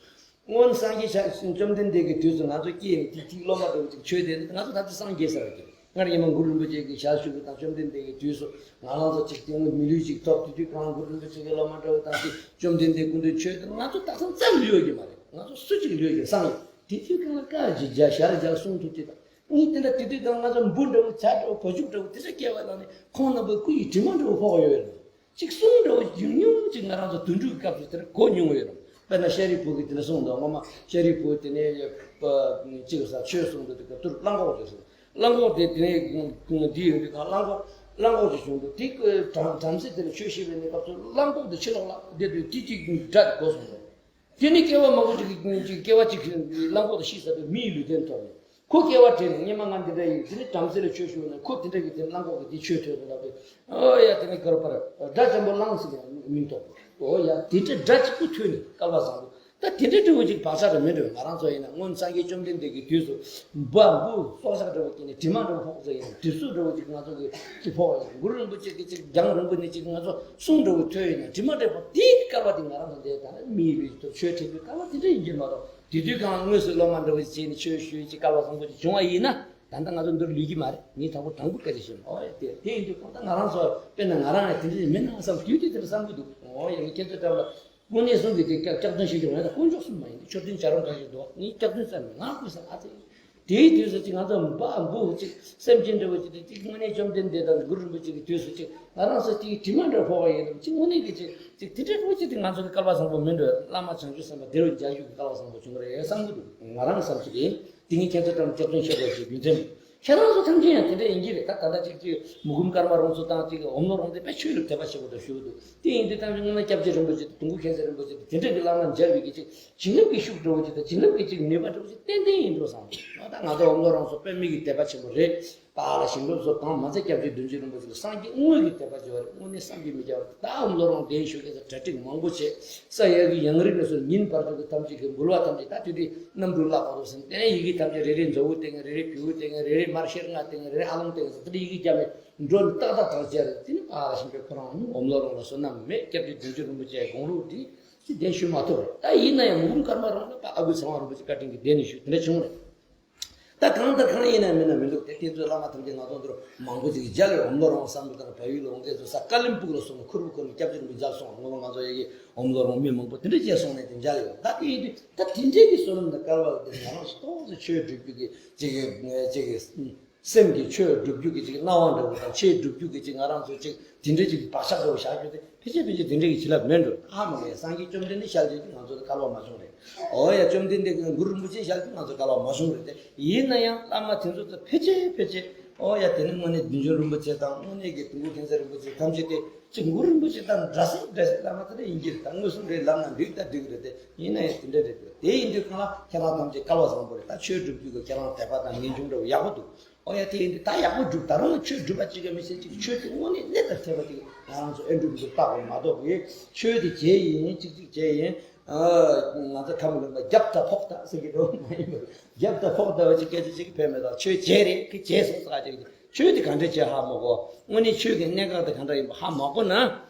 སྔོན་སངས་རྒྱས་ཆ་བཅོམ་ལྡན་འདས་ཀྱི་དུས་སུ་ང་ཚོ་སྐྱེས་ནས་ཏིག་ཏིག་སློབ་མ་འདྲ་བོ་ཅིག་ཆོས་དེ་ང་ཚོ་ད་ལྟ་སངས་རྒྱས་ས་རེད། སྔར་ཉི་མ་གུ་རུ་རིན་པོ་ཆེ་གི་ཞལ་བཞུགས་པ་དང་བཅོམ་ལྡན་འདས་ཀྱི་དུས་སུ་ང་རང་ཚོ་ཅིག་དེ་སྔོན་མི་ལུས་ཅིག་ཐོབ། དེ་དུས་གང་གུ་རུ་རིན་པོ་ཆེ་གི་སློབ་མ་འདྲ་བོ་དང་ཅིག་བཅོམ་ལྡན་འདས་སྐུ་མདུན་ཆོས་དེ་ང་ཚོ་ད་ཚང་ཙམ་ལུས་ཡོད་ཀྱི་མ་རེད། ང་ཚོ་སུ་ཅིག་ལུས་ཀྱི་སངས་ཡོད། དེ་དུས་གང་ལ་བཀའ་ཅིག་རྒྱ་ཞལ་རྒྱ་གསུང་ཐུབ་ཅིག་དང་། ངས་དེ་འདྲ་དེ་དུས་དང་ང་ཚོ་འབུ་འདྲ་བོ་བྱ་འདྲ་བོ་བ་ཕྱུགས་འདྲ་བོ་དེ་འདྲ་སྐྱེ་བ་ལ་ནི་ཁོང་རྣམ་པའི་སྐུ་ཡི་དྲི་མ་འདྲ་བོ་ཕོག་ཡོད་རེད། ཅིག་གསུང་འདྲ་བོ་ཉུང་ཉུང་ཅིག་ང་རང་ཚོ་དུད་འགྲོའི་སྐབས་སུ་དེ་འདྲ་གོ་མྱོང་ཡོད་རེད། དཔེར་ན་ཤཱ་རིའི་བུ་གིས་དེ་འདྲ་གསུངས་འདུག་སྔོན་མ་ཤཱ་རིའི་བུ་དེ་ནས་ཅིག་ས་ཆོས་གསུངས་འདུག་དེ་སྐབས་དུར་གླང་གོག་ཅིག་གསུངས། གླང་གོག་དེ་དེ་ནས་འདི་ཡོང་དུས་གང་གླང་གོག་གླང་གོག་ཅིག་བྱུང་འདུག་དེ་བྲམ་བྲམ་ཟེ་དེ་ནས་ཆོས་བཤད་པའི་གནས་སྐབས་སུ་གླང་གོག་དེ་ཕྱི་ལོགས་ལ་བསྡད་དུས་དེ་ཅིག་སྒྲ་དེ་གོ་སོང་འདུག་དེ་ནི་སྐྱེ་བ་མང་པོ་ཅིག་གི་ཅིག་སྐྱེ་བ་གཅིག་གིས་གླང་གོག་དང་ཤི་ཚར་དུས་མིའི་ལུས་རྟེན་ཐོབ་ནས་ཁོ་སྐྱེ་བ་དྲན་ནས་སྔོན་མ་ང་འདི་འདྲ་ཡིན། དེ་ནི་བྲམ་ཟེ་ལ་ཆོས་ཞུས་ན་ཁོ་དེ་འདྲ་གི་དེ་གླང་གོག་གིས་དེ་ཆོས་ཐོས་དང་ལབ་དུས། ཨོ་ཡ་དེ་ནི་གར་པར་སྒྲ་ཅན་པོ་གླང་ཟེར་ཡང་མིང་ཐོབ། ཨོ་ཡ་དེ་འདྲ་སྒྲ་གཅིག་པུ་ཐོས་ནས་སྐལ་བ་བཟང་པོ། ད་དེ་འདྲ་འདྲ་བོ་ཅིག་བག་ཆགས་རེ་མེད་འགྲོ། ང་རང་ཚོ་ཡིན་ན་སྔོན་སངས་རྒྱས་བཅོམ་ལྡན་འདས་ཀྱི་དུས་སུ་འབའ་འབུ་སྲོག་ཆགས་འདྲ་བོ་སྐྱེས་ནས་དྲི་མ་འདྲ་བོ་ཕོག་ཚོད་ཡིན་ན་དུས་ཚོད་འདྲ་བོ་ཅིག་ང་ཚོ་གི་ཅིག་ཕོག་ཡིན་ན་གུ་རུ་རིན་པོ་ཆེ་གི་ཅིག་རྒྱང་རིང་པོ་ནས་ཅིག་ང་ཚོ་གསུང་འདྲ་བོ་ཐོས་ཡིན་ན་དྲི་མ་འདྲ་བོ་དེའི་སྐལ་བ་དེ་ང་རང་ཚོ་འདས་ད་ནི་མིའི་ལུས་ཐོབ་ཆོས་ཐོས་པའི་སྐལ་བ་དེ་འདྲ་ཡིན་གྱི་མ་གཏོགས་དེ་དུས་གང་དངོས་སུ་སློབ་མ་འདྲ་བོ་ཅིག་བྱས་ནས་ཆོས་ཞུས་ཅིག་སྐལ་བ་བཟང་པོ་ཅིག་བྱུང་བ་ཡིན་ན་ད་ལྟ་ང་ཚོ་འདིར་ལུས་ཀྱི་མ་རེད། ངས་དང་པོ་དྲང་པོ་སྐད་ཆ་བཤད་ན། ཨོ་ཡ་དེ་དེ་ཡིན་དུས་གང་ལྟར་ང་རང་ཚོ་དཔེར་ན་ང་རང་ཡང་དེ་འདྲ་མིན་ན་བསམ་དུས་དུས་དེ་འདྲ་བསམ་གྱི་འདུག་ཨོ་ཡ་ངས་ཁྱེད་ཚོའི་འགྲམ་ལ། དངོས་གནས་གསུང་གི་དེ་སྐྱག་སྐྱག་རྫུན་ཤོད་ཀྱི་མེད། ད་དཀོན་མཆོག་གསུམ་མ་ཡིན་ཏེ་མཆོད་རྟེན་བྱ་རུང་གང་ཞིག་འདུག་ངས་སྐྱག་རྫུན་བསམ་ནས་ང་ཀུན་བསམ་ཨ་ཙི། དེའི་དུས་སུ་ཅིག་ང་ཚོ་འབའ་འབུ་ཅིག་སེམས་ཅན་འདྲ་བོ་ཅིག་དེ་ཅིག་དངོས་གནས་བཅོམ་ལྡན་འདས་དང་གུ་རུ་རིན་པོ་ཆེ་གི་དུས་སུ་ཅིག་ང་རང་ཚོ་ཅིག་དྲི་མ་འདྲ་ཕོག་པ་ཡིན་ནམ་ཅིག་དངོས་གནས་ཀྱི་ཅིག་ཅིག་དེ་འདྲ་བོ་ཅིག་དེ་ང་ཚོ་གི་སྐལ་བ་བཟང་པོ་མིན་འགྲོ། བླ་མ་བྱང་ཆུབ་སེམས་དཔའ་བདེ་བར་རྒྱལ་བའི་སྐལ་བ་བཟང་པོ་བྱུང་རེད་བསམ་གྱི་འདུག་ང་རང་བསམ་ཚུལ་ཡིན། དེ་ངས་ཁྱེད་ཚོ་ཀྱང་སྐྱག་རྫུན་བཤད་དགོས་ཞེས་རྒྱུ་མཚན། ཁྱེད་རང་ཚོ་ཐམས་ཅད་ཡང་དེ་འདྲ་ཡིན་གྱི་རེད། ད་ད་ལྟ་ཅིག་ཅིག་མུ་ཁུམ་ཀརྨ་རོང་ཚོ་དང་ཅིག་ཨོམ་ལོ་རོང་དེ་དཔེ་ཆོས་ལ་དད་པ་ཆེན་པོ་དང་ཞུ་གི་འདུག་དེ་ཡིན་དུས་ཐམས་ཅད་སྔོན་མ་སྐྱབས་རྗེ་རིན་པོ་ཆེ་དང་དུང་སྐུ་མཁྱེན་བརྩེ་རིན་པོ་ཆེ་དང་དེ་འདྲ་གི་བླ་མ་མཇལ་བའི་གི་ཅིག་བྱིན་རླབས་ཀྱི་ཤུགས་འདྲ་བོ་ཅིག་དང་བྱིན་རླབས་ཀྱི་ཅིག་ནུས་པ་འདྲ་བོ་ཅིག་ཏན་ཏན་ཡིན་འགྲོ་བསམ་གྱི། ད་ང་ཚོ་ཨོམ་ལོ་རོང་ཚོ་དཔེ་མི་གི་དད་པ་ཆེན་པོ་རེད། པཱ་ལགས་ཞིང་སློབ་ཚོ་དང་མ་ཚད་སྐྱབས་རྗེ་བདུད་འཇོམས་རིན་པོ་ཆེ་ལ་སངས་རྒྱས་དངོས་ཀྱི་དད་པ་བྱེད་པ་རེད། དངོས་གནས་བསམ་གྱིས་མི་ཁྱབ་པ་རེད། ད་ཨོམ་ལོ་རོང་བསྡད་ཞོགས་ཀྱི་གྲ་སྒྲིག་མང་པོ་བྱས། ས་ཡ་གི་ཡང་རིགས་ནས་བཟུང་ཉིན་བར་དུ་གི་ཐམས་ཅད་ཀྱི་འབུལ་བ་ཐམས་ཅད་ད་དུས་དུས་གནམ་གྲུ་བརླག་པ་རུ་ཟིན་དེ་ནས་ཡི་གེ་ཐམས་ཅད་རེ་རེ་མཛོ་བོ་སྟེང་ངེ་རེ་རེ་བེའུ་སྟེང་ངེ་རེ་རེ་མར་ཤེལ་རྔ་སྟེང་ངེ་རེ་རེ་ཨ་ལོང་སྟེང་ངེ་ཟེར་དེ་འདྲ་ཡི་གེ་བརྒྱབ་ནས་འགྲོ་ནས་ཏག་ཏག་ཏག་བྱས་རེད། དེ་ནི་པཱ་ལགས་ཞིང་སློབ་ཁོ་རང་ཨོམ་ལོ་རོང་ལ་བསོད་ནམས་མེད། སྐྱབས་རྗེ་བདུད་འཇོམས་རིན་པོ་ཆེའི་དགུང་ལོ་དེ་ཅི་བསྡད་ཞུ་མ་ཐུབ་རེད། ད་ཡིན་ན་ཡང་མུ་ཁུམ་ཀརྨ་རོང་ལ་པཱ་ཨ་ཁུ་ཚེ་དབང་རིན་པོ་ཆེ་བཀའ་དྲིན་གྱིས་བསྡད་ནས་ཞུ་དེ་འདྲ་བྱུང་རེད། ད་གང་ལྟར་གང་ཡིན་ན་མིན་ན་མི་འདུག་དེ་དེ་ཚོའི་བླ་མ་ཐམས་ཅད་ང་ཚོ་འདིར་མང་པོ་ཅིག་མཇལ་ཡོད། ཨོམ་ལོ་རོང་བསམ་འགྲུབ་དང་བལ་ཡུལ་ལ་འོང་མཁན་ཚོ་ས་ཀ་ལིམ་སྦུག་ལ་སོང་ནས་ཁུར་བུ་ཁུར་ནས་སྐྱབས་རྗེ་རིན་པོ་ཆེ་མཇལ་སོང་། ངོ་མ་ང་ཚོ་ཡ་གི་ཨོམ་ལོ་རོང་མི་མང་པོ་དེ་འདྲ་བཅས་སོང་ནས་དེ་མཇལ་ཡོད། ད་དེ་ཡིན་དུས་ད་དེ་འདྲའི་གི་བསོད་ནམས་དང་སྐལ་བ་དེ་ང་རང་ཚོ་ཏོག་ཙམ་ཆོས་སྒྲུབ་རྒྱུ་གི་ཅིག་གི་ཅིག་གི་སེམས་ཀྱི་ཆོས་སྒྲུབ་རྒྱུ་གི་ཅིག་སྣང་བ་འདྲ་བོ་དང་ཆོས་སྒྲུབ་རྒྱུ་གི་ཅིག་ང་རང་ཚོ་ཅིག་དེ་འདྲའི་ཅིག་བག་ཆགས་འདྲ་བོ་བཞག་རྒྱུ་དེ་ཕལ་ཆེར་ཕལ་ཆེར་དེ་འདྲའི་གི་བྱིན་རླབས་མེད་འགྲོ། ཧ་མ་གི་སངས་རྒྱས་བཅོམ་ལྡན་འདས་ཤར་རྗེས་ཀྱི་ང་ཚོ་ལ་སྐལ་བ་མ་བྱུང་རེད། ཨོ་ཡ་བཅོམ་ལྡན་འདས་ཀྱི་གུ་རུ་རིན་པོ་ཆེ་ཤར་རྗེས་ང་ཚོ་སྐལ་བ་མ་བྱུང་རེད་དེ། ཡིན་ན་ཡང་བླ་མ་དེ་ཚོ་ཚོ་ཕལ་ཆེར་ཕལ་ཆེར་ཨོ་ཡ་དེ་ནི་དངོས་གནས་བདུད་འཇོམས་རིན་པོ་ཆེ་དང་དངོས་གནས་ཀྱི་དུང་སྐུ་མཁྱེན་བརྩེ་རིན་པོ་ཆེ་ཐམས་ཅད་དེ་ཅིག་གུ་རུ་རིན་པོ་ཆེ་དང་འདྲ་ས་འདྲ་ས་བླ་མ་དེ་འདྲ་ཡིན་གྱི་རེད། ད་མངོན་སུམ་རེད་ལབ་ན་འགྲིག་ད་འགྲིག་རེད་དེ། ཡིན་ན་ཡང་དེ་འདྲ་རེད་དེ། དེ་ཡིན་དུས་གང་ལ་ཁྱེད་རང་ཐམས་ཅད་སྐལ་བ་བཟང་པོ་རེད། ད་ཆོས་སྒྲུབ་རྒྱུ་གི་ཁྱེད་རང་དད་པ་དང་ངེས་འབྱུང་འདྲ་བོ་ཡག་པོ་འདུག་ཨོ་ཡ་དེ་ཡིན་དུས་ད་ཡག་པོ་སྒྲུབ། ད་རུང་ཆོས་སྒྲུབ་པ་གཅིག་གི་མི་ཚེ་གཅིག་ཆོས་དེ་དངོས་གནས་གནད་དང་ཐེ་བ་དེ་ང་རང་ཚོ་ཨེ་འགྲུབ་འགྲུབ་བཏགས་པ་མ་གཏོགས་ཀྱི་ཆོས་དེ་བྱས་ཡིན་གཅིག་གཅིག་བྱས་ཡིན། ང་ཚོ་ཁམས་ལུང་པ་རྒྱབ་དང་ཕོག་དང་ཟེར་གྱི་འདུག་མ་ཡིན་པར་རྒྱབ་དང་ཕོག་དང་བ་ཅིག་སྐད་ཆ་ཅིག་ཕན་མེད་དང་ཆོས་བྱས་རེད་ཀི་བྱས་སོང་ཟེར་ག་ཅིག་ཆོས་དེ་ག་འདྲ་བྱས་ཧ་མ་གོ། དངོས་གནས་ཆོས་ཀྱི་གནད་འགག་དེ་ག་འདྲ་ཡིན་པ་ཧ་མ་གོ་ན།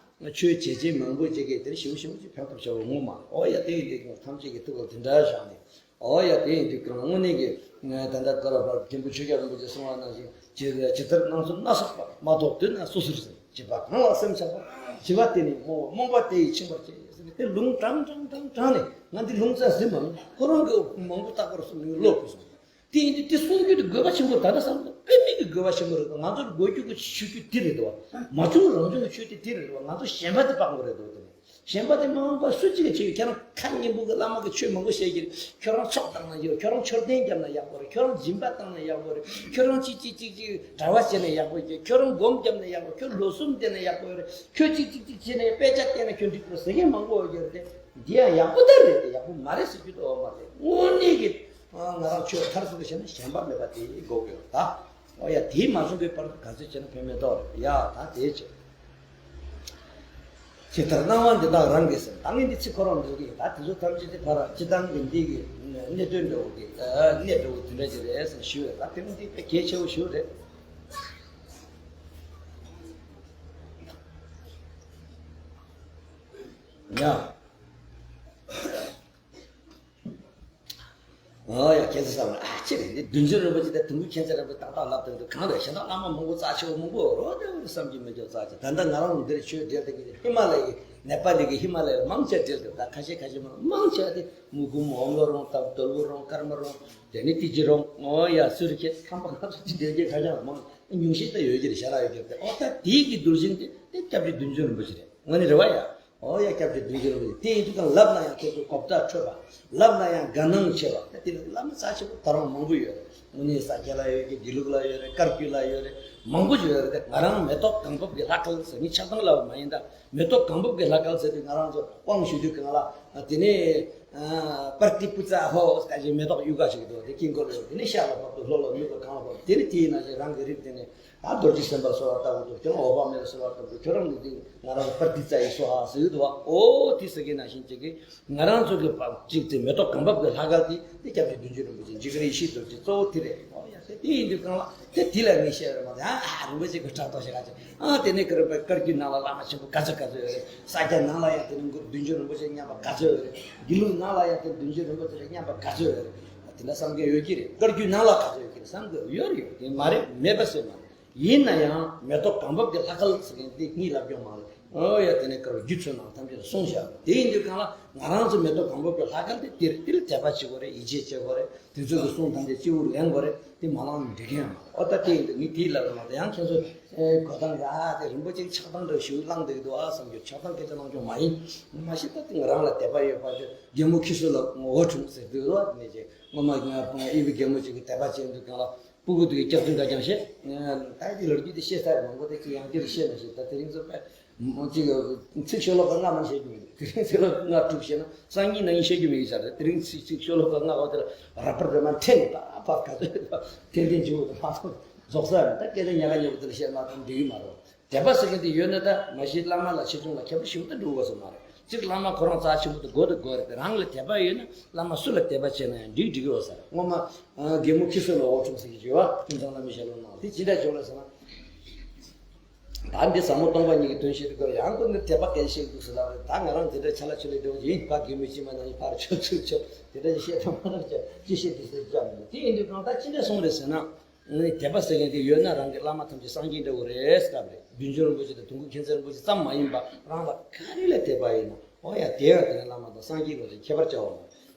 ཆོས་བྱེད་བྱེད་མང་པོ་བྱེད་ཀྱི་དེར་ཞིབ་ཞིབ་ཅིག་ཕན་ཐོགས་བྱ་བ་ངོ་མ། ཨོ་ཡ་དེ་ཡིན་དུས་ཐམས་ཅད་ཀྱི་ཐུགས་ལ་དེ་འདྲ་བཞག་ནས། ཨོ་ཡ་དེ་ཡིན་དུས་ཀྱང་དངོས་གནས་ཀྱི་ད་ལྟ་ཀ་ར་བར་མཁན་པོ་ཆོས་རྒྱལ་རིན་པོ་ཆེས་གསུངས་པ་ནང་བཞིན་ཇི་ལྟར་སྣང་ཚུལ་སྣ་ཚོགས་པ་མ་རྟོགས་དུས་ན་སོ་སོར་ཟིན། བྱིས་པ་གང་ལ་སེམས་ཆགས་པ། བྱིས་པ་དེ་ནི་རྨོངས་པ་རྨོངས་པ་དེ་ཡིས་འཆིང་བར་བྱེད་ཟེར་ནས་དེ་ལུང་དྲངས་དྲངས་དྲངས་དྲངས་ནས་ང་འདི་ལུང་ཙམ་ཟིན་མ་ནི་ཁོ་རང་གི་མང་པོ་རྟག་པར་གསུངས་ནས་ཀློག་དགོས་སོང་། དེ་ཡིན་དུས་དེ་གསུང་རྒྱུ་དེ་དགོས་པ་ཆེན་པོ་ད་ལྟ་བསམ་ཚུལ་དཔེ་མེད་ཀྱི་དགོས་པ་ཆེན་པོ་རེད། ང་ཚོར་དགོས་རྒྱུ་གི་ཆོས་རྒྱུ་དེ་རེད་དོ། མ་བྱུང་རང་བྱུང་གི་ཆོས་དེ་དེ་རེད་དོ། ང་ཚོ་ཞེན་པ་དེ་སྤང་དགོས་རེད་དོ། དེ་ནི་ཞེན་པ་དེ་མ་སྤངས་པ་སུ་གཅིག་གིས་བྱེད་ཡོད། ཁྱེད་རང་ཁ་སྙན་པོ་གི་བླ་མ་གི་ཆོས་མང་པོ་བཤད་ཀྱི་རེད། ཁྱོད་རང་ཚོགས་བཏང་ན་ཡོད། ཁྱོད་རང་མཆོད་རྟེན་བརྒྱབ་ན་ཡག་པོ་རེད། ཁྱོད་རང་སྦྱིན་པ་བཏང་ན་ཡག་པོ་རེད། ཁྱོད་རང་གཅིག་གཅིག་གཅིག་གཅིག་གྲྭ་པ་བྱས་ན་ཡག་པོ་རེད། ཁྱོད་རང་སྒོམ་བརྒྱབ་ན་ཡག་པོ། ཁྱོད་ལོ་གསུམ་བསྡད་ན་ཡག་པོ་རེད། ཁྱོད་གཅིག་གཅིག་གཅིག་བྱས་ན་དཔེ་ཆ་བལྟས་ན་ཁྱོད་འགྲིག་པོ་ཟེར་མཁན་མང་པོ་ཡོད་ཀྱི་རེད་དེ། འདི་ཡང་ཡག་པོ་ད་རེད་དེ་ཡག་པོ་མ་རེད་ཟེར་རྒྱུ་དེ་འོ་མ་རེད། དངོས་གནས་ཀྱི་ང་རང་ཆོས་མཐར་ཐུག་གི་བྱས་ན་ཞེན་པ་མེད་པ་དེ་དགོས་ཀྱི་ཡོད་ད། ཨོ་ཡ་དེ་མ་བྱུང་བའི་བར་དུ་ག་ཚོད་བྱས་ན་ཕན་མེད་དོ་རེད་ཡ། ད་དེ་བྱས། ཇི་ལྟར་སྣང་བ་འདི་དག་རང་གིས་ཟིན། ད་ངས་འདི་ཚིག་ཁོ་རང་འདོན་གྱི་ཡིན། ད་དེ་ཚོ་ཐམས་ཅད་དེ་ཕར་སྤྱི་བཏང་གི་འདི་གི་གནད་དོན་འདྲ་བོ་གི་གནད་འདྲ་བོ་དེ་འདྲ་ཅིག་རེད་ཟེར་ཞུ་བས། ད་དེ་ནི་འདི་དཔེ་གལ་ཆེ་བོ་ཞིག་རེད་ཡ། ཨོ་ཡ་ཁྱེད་ཚོ་བསམ་ལ་ཨ་ཅི་རེད། འདི་བདུད་འཇོམས་རིན་པོ་ཆེ་དང་དུང་སྐུ་མཁྱེན་བརྩེ་རིན་པོ་ཆེ་ཏག་ཏག་ལབ་དང་འདུག་གང་རེད་ཤ་སྟག་བླ་མ་མང་པོ་རྩ་ཆེ་བོ་མང་པོ་རོ་དེ་བོ་བསམ་གྱིས་མི་ཁྱབ་རྩ་ཆེ། ད་ལྟ་ང་རང་འདིར་ཆོས་འབྲེལ་དེ་གི་ཧི་མ་ལ་ཡའི་ནེ་པ་ལི་གི་ཧི་མ་ལ་ཡའི་མང་ཆེ་འབྲེལ་དེ་ད་ཁ་ཤས་ཁ་ཤས་མང་ཆེ་དེ་མུ་གུམ་ཨོམ་ལོ་རོང་དང་དོལ་པོ་རོང་ཀརྨ་རོང་དེ་ནི་ཏི་ཇི་རོང་ཨོ་ཡ་སུ་རི་ཁེ་ཁམས་པ་ང་ཚོ་ཅི་འབྲེལ་གྱི་ཁ་ཤས་མང་ཉུང་ཤས་ད་ཡོད་ཀྱི་རེད། ཤ་ར་ཡོད་ཀྱི་རེད། ཨོ་ད་དེའི་གི་རྡུལ་ཞིང་དེ་དེ་སྐྱབས་རྗེ་བདུད་འཇོམས་རིན་པོ་ཆེ་རེད། ང་ནི་རེ་བ་ཡ། ཨོ་ཡ་སྐྱབས་རྗེ་བདུད་འཇོམས་རིན་པོ་ཆེ་དེ་ཡིན་དུས་ཀྱང་ལབ་ན་ཡང་ཁྱེད་ཚོ་གོ་བརྡ་འཕྲོད་པ། ལབ་ན་ཡང་དགའ་སྣང་ཆེ་བ། དེ་ལ་བླ་མ་རྩ་ཆེ་པོ་ད་རུང་མང་པོ་ཡོད་རེད། དངོས་གནས་ས་སྐྱ་ལ་ཡོད་ཀྱི་དགེ་ལུགས་ལ་ཡོད་རེད། བཀའ་བརྒྱུད་ལ་ཡོད་རེད། མང་པོ་ཡོད་རེད། ང་རང་མེ་ཏོག་གང་བབས་ཀྱི་ལྷ་སྐལ་ཟེར་ངས་ཆགས་སྡང་ལབ་པ་མ་ཡིན་ད། མེ་ཏོག་གང་བབས་ཀྱི་ལྷ་སྐལ་ཟེར་དུས་ང་རང་ཚོ་དབང་ཞུ་དུས་གང་ལ་དེ་ནས་པར་ཏི་པུ་ཙ་ཧོ་ཟེར་གྱི་མེ་ཏོག་གཡུག་ག་ཞིག་འདུག་དེ་དཀྱིལ་འཁོར་ལ་དེ་ནས་ཤར་ལ་བབས་དུས་ལྷོ་ལ་ནུབ་ལ་གང་ལ་བབས། དེ་ནས་དེའི་ནང་བཞིན་རང་གི་རིགས་དེ་ནས། ད་རྡོ་རྗེ་སེམས་དཔའ་གསོལ་བ་བཏབ་འདུག་ཁྱོད་རང་འོད་དཔག་མེད་ལ་གསོལ་བ་བཏབ་འདུག་ཁྱོད་རང་གི་འདི་ང་རང་གི་པར་ཏི་ཙ་ཡི་སོ་ཧ་ཟེར་གྱི་འདུག་བ། ཨོ་དེ་ཟེར་གྱི་ནང་བཞིན་བྱེད་ཀྱི་ང་རང་ཚོ་གི་བབས་ཅིག་དེ་མེ་ཏོག་གང་བབས་ཀྱི་ལྷ་སྐལ་དེ་དེ་སྐྱབས་རྗེ་བདུད་འཇོམས་རིན་པོ་ཆེ་འཇིགས་རིན་ཡེ་ཤེས་རྡོ་རྗེ་གཙོ་བོ་དེ་རེད། ཨོ་ཡ་ཟེར་དེ་ཡིན་དུས་གང་ལ་དེ་དེ་ལ་ངས་བཤད་རེད་མ་ཟེར། ཨ་ཨ་རིན་པོ་ཆེ་གི་ཕྲག་དོག་ཞེ་དྲག་ཅིག་ཨ་དེ་ནས་ཀར་པ་བཀའ་བརྒྱུད་ནང་ལ་བླ་མ་ཆེན་པོ་ག་ཚོད་ག་ཚོད་ཡོད་རེད། ས་སྐྱ་ནང་ལ་ཡང་དེ་ནས་བདུད་འཇོམས་རིན་པོ་ཆེ་མཉམ་པ་ག་ཚོད་ཡོད་རེད། དགེ་ལུགས་ནང་ལ་ཡང་དེ་བདུད་འཇོམས་རིན་པོ་ཆེ་མཉམ་པ་ག་ཚོད་ཡོད་རེད། དེ་འདྲ་བསམ་མཁན་ཡོད་ཀྱི་རེད། བཀའ་བརྒྱུད་ནང་ལ་ག་ཚོད་ཡོད་ཀྱི་རེད་བསམ་གི་ཡོད་རེད། ཡོད་དེ་མ་རེད། མེད་པ་ཟེར་མ་རེད། ཡིན་ན་ཡང་མེ་ཏོག་གང་བབས་ཀྱི་ལྷ་སྐལ་ཟེར་མཁན་དེ་ངས་ལབ་ཀྱང་མ་རེད། ཨོ་ཡ་དེ་ནས་ཀར་རྒྱུད་ཚོའི་ནང་ཐམས་ཅད་ལ་གསུངས་བཞག་དེ་ཡིན་དུས་གང་ལ་ང་རང་ཚོ་མེ་ཏོག་གང་བབས་ཀྱི་ལྷ་སྐལ་དེ་དེར་དེར་དད་པ་བྱེད་དགོས་རེད། ཡིད་ཆེས་བྱེད་དགོས་རེད། དེ་ཚོ་གི་གསུང་ཐམས་ཅད་སྤྱི་བོར་ལེན་དགོས་རེད། དེ་མ་ལངས་ན་འགྲིག་གི་ཡང་མ་རེད། ཨོ་ད་དེ་ཡིན་དུས་ངས་དེ་ལབ་རེད་མ་གཏོགས་ཡང་ཁྱེད་ཚོ་ཨེ་གོ་སྟངས་རེད། ཨ་དེ་རིན་པོ་ཆེ་ཆགས་སྡང་འདྲ་ཞིག་བསླངས་བསྡད་ཀྱི་འདུག་ཨ་བསམ་རྒྱུ་ཆགས་སྡང་སྐད་ཆ་གནང་རྒྱུ་མ་ཡིན། མ་གཞི་ད་དེ་ང་རང་ལ་དད་པ་ཡོད་པ་ཆོས་རྒན་མོ་ཁྱི་སོ་ལ་འོ་འཁྲུངས་ཟེར་དུས་ཨ་དེ་ནས་ཅིག་སྔོན་མ་ང་ཨི་བི་རྒན་མོ་ཅིག་གི་དད་པ་བྱས་དུས་གང་ལ། སྤུ་གུ་དེ་གི་སྐྱག་རྫུན་འདྲ་རྐྱང་བཤད། ད་དེ་ལོ་རྒྱུས་དེ་བཤད་ས་མང་པོ་དེ་ཅི་ཡང་དེར་བཤད་མ་ཤེས། ད་དེ་རིང་ཚོ་པས་ཅིག་ཚིག་ཤོ་ལོ་ཀ་ལྔ་མ་བཤད་རྒྱུ་མེད། དེ་རིང་ཚིག་ལོ་ཀ་ལྔ་དྲུག་བཤད་ན་སང་ཉིན་གནངས་ཉིན་བཤད་རྒྱུ་མེད་ཀྱི་ཆ་རེད། དེ་རིང་ཚིག་ཚིག་ཤོ་ལོ་ཀ་ལྔ་འོ་དེ་ལ་ར་པར་རེ་མ་འཐེན་ནས་ད་ཕར་ག་ཚོད་འཐེན་འཐེན་བྱེད་དགོས། ད་མ་གཏོགས་རྫོགས་ས་རེད། ད་སྐད་ཆ་ཉག་ག་ཉོག་ག་དེ་ལ་བཤད་མ་ཐུབ་འགྲིག་གི་མ་རེད། དད་པ་ཟེར་མཁན་དེ་ཡོད་ན་ད་མ་གཞི་བླ་མ་ལ་ཆེ་ཆུང་ལ་ཁྱད་པར་ཞེ་པོ་ད་འགྲོ་དགོས་ས་མ་རེད། གཅིག་བླ་མ་ཁོ་རང་རྩ་ཆེན་པོ་དེ་དགོས་དེ་དགོས་རེད་དེ། རང་ལ་དད་པ་ཡོད་ན་བླ་མ་སུ་ལ་དད་པ་བྱས་ན་ཡང་འགྲིག་འགྲིག་གི་ཡོད་ས་རེད། སྔོན་མ་ཨ་རྒན་མོ་ཁི་སི་ལོ་འོ་ཁྲུང་ཟེར་གྱི་ཡོད་པ། ཀུན་བཟང་བླ་མའི་ཞལ་སློབ་ནང་དེ་ཅི་འདྲ་བྱུང་ལ་ཟེར་ན། ད་འདི་ཟབ་མོ་སྟོང་པ་ཉིད་ཀྱི་དོན་བཤད་དུས་སྐབས་ཡང་ཁོ་འདི་དད་པ་གལ་ཆེ་འདུག་ཟེར་ལབ་རེད། ད་ང་རང་འདི་འདྲ་ཆ་ལ་ཆུ་ལས་འདྲ་བོ་ཡིན་པ། རྒན་མོས་ཅི་མ་ན་ཡིན་ཕར་ཆོ་ཆོ་ཆོ་དེ་འདྲ་ཅི་བཤད་ཐུབ་མ་རེད། ཅི་བཤད་དུས་ཟེར་ཅག་མི་འདུག་དེ་ཡིན་དུས་གང་ལྟར་ཅི་འདྲ་སོང་རེད་ཟེར་ན། ངས་དད་པ་ཟེར་མཁན་དེ་ཡོད་ན་རང་གི་བླ་མ་ཐམས་ཅད་སངས་རྒྱས་འདྲ་བོ་རེད་ཟེར་ལབ་རེད། བདུད་འཇོམས་རིན་པོ་ཆེ་དང་དུང་དཀར་མཁྱེན་བརྩེ་རིན་པོ་ཆེ་ཙམ་མ་ཡིན་པ་རང་ལ་ག་རེ་ལ་དད་པ་ཡིན་ན་འོ་ཡ་དེ་ཡང་དེ་ནི་བླ་མ་དང་སངས་རྒྱས་ལོ་དེ་ཁྱད་པར་